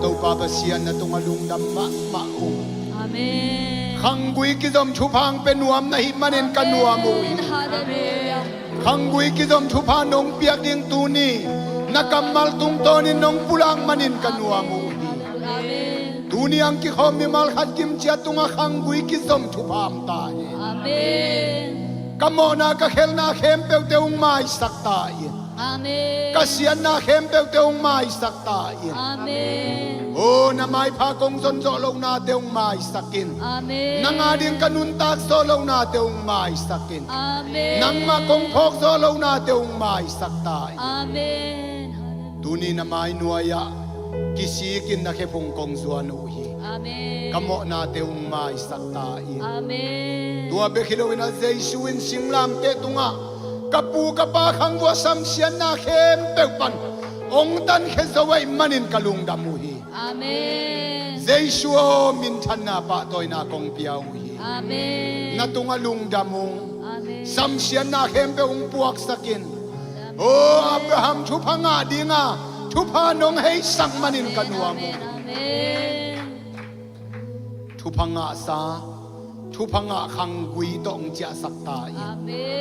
Topa Pasian na tungah lungdam mahmah ung. Amen. Khanggui kizom thupha hong pia nuam na hih manin ka nuam uh hi. Amen. Hallelujah. Khanggui kizom thupha nong piak ding tuni na kammal tungtawnin nong pulak manin ka nuam uh hi. Amen. Tuni ang kikhawm mimal khat kimciat tungah khanggui kizom thupha hong ta hen. Amen. Ka mawhna ka khelhna khempeuhte hong maisak ta in. Amen. Ka siatna khempeuhte hong maisak ta in. Amen. O, na maipha kong zon zawh lohnate hong maisak in. Amen. Nang ading ka nuntak zawh lohnate hong maisak in. Amen. Nangmah kong phawk zawh lohnate hong maisak ta in. Amen. Tuni na mai nuai-ah kisikin na khephung kong zuan uh hi. Amen. Ka mawhnate hong maisak ta in. Amen. Tua bek hi loin a Jesu in singlamteh tungah ka pu ka pa khangvua samsiatna khempeuh pan hong tankhia zo ahih manin ka lungdam uh hi. Amen. Jesu aw, minthanna pahtawina kong pia uh hi. Amen. Na tungah lungdam ung. Amen. Samsiatna khempeuh hong puaksak in. Amen. O, Abraham thupha ngah dinga thupha nong heisak manin ka nuam uh. Amen. Amen. Thupha ngahsa, thupha ngah khanggui tawh hong ciahsak ta in. Amen.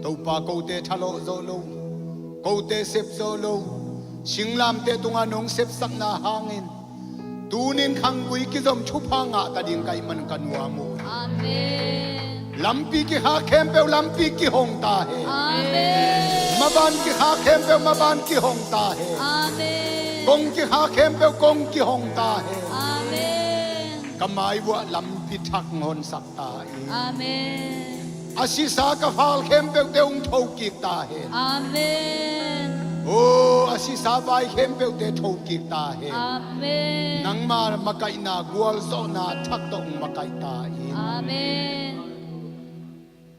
Topa, kote thalawh zawh lo, kote sep zawh lo, singlamteh tungah nong sepsakna hangin tunin khanggui kizom thupha ngah ta ding ka hih man ka nuam uh. Amen. Lampi kikhak khempeuh lampi kihong ta hen. Amen. Maban kikhak khempeuh maban kihong ta hen. Amen. Kong kikhak khempeuh kong kihong ta hen. Amen. Ka mai vuah lampi thak hong honsak ta in. Amen. A sisa ka phal khempeuhte hong thokik ta hen. Amen. O, a sisa vai khempeuhte thokik ta hen. Amen. Nangma makaihna gualzawhna thak tawh hong makaih ta in. Amen.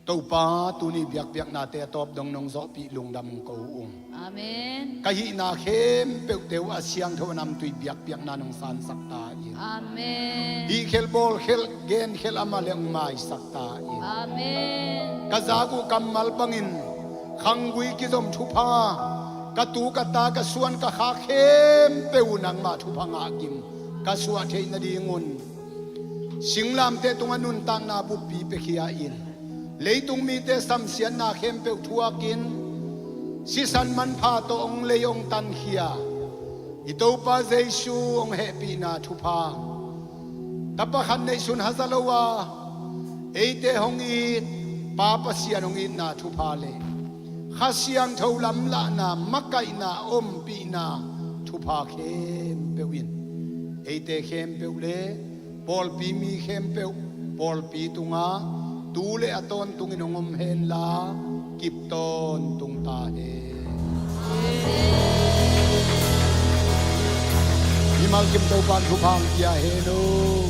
Topa, tuni biakpiaknate a tawp dong nong zawhpih lungdam ko ung. Amen. Ka hihna khempeuhte uh a siangtho a namtui biakpiakna nong sansak ta in. Amen. Hih khel bawl khel gen khel amah le hong maisak ta in. Amen. Ka zak uh kammal bangin khanggui kizom thupha ka tu ka ta ka suan ka khak khempeuh uh nangmah thupha ngah kim ka suah theih nadingun singlamteh tungah nuntakna buppi piakhia in. Leitung mite samsiatna khempeuh thuakin sisan manpha tawh hong lei hong tankhia i Topa Jesu hong hehpihna thupha, tapa khat neihsun haza lo a eite hong it Pa Pasian hong itna thupha le Kha Siangtho lamlahna, makaihna, ompihna thupha khempeuh in eite khempeuh le pawlpi mi khempeuh pawlpi tungah tu le a tawntungin hong om henla kip tawntung ta hen. Mimal kim Topa'n thupha hong pia hen uh.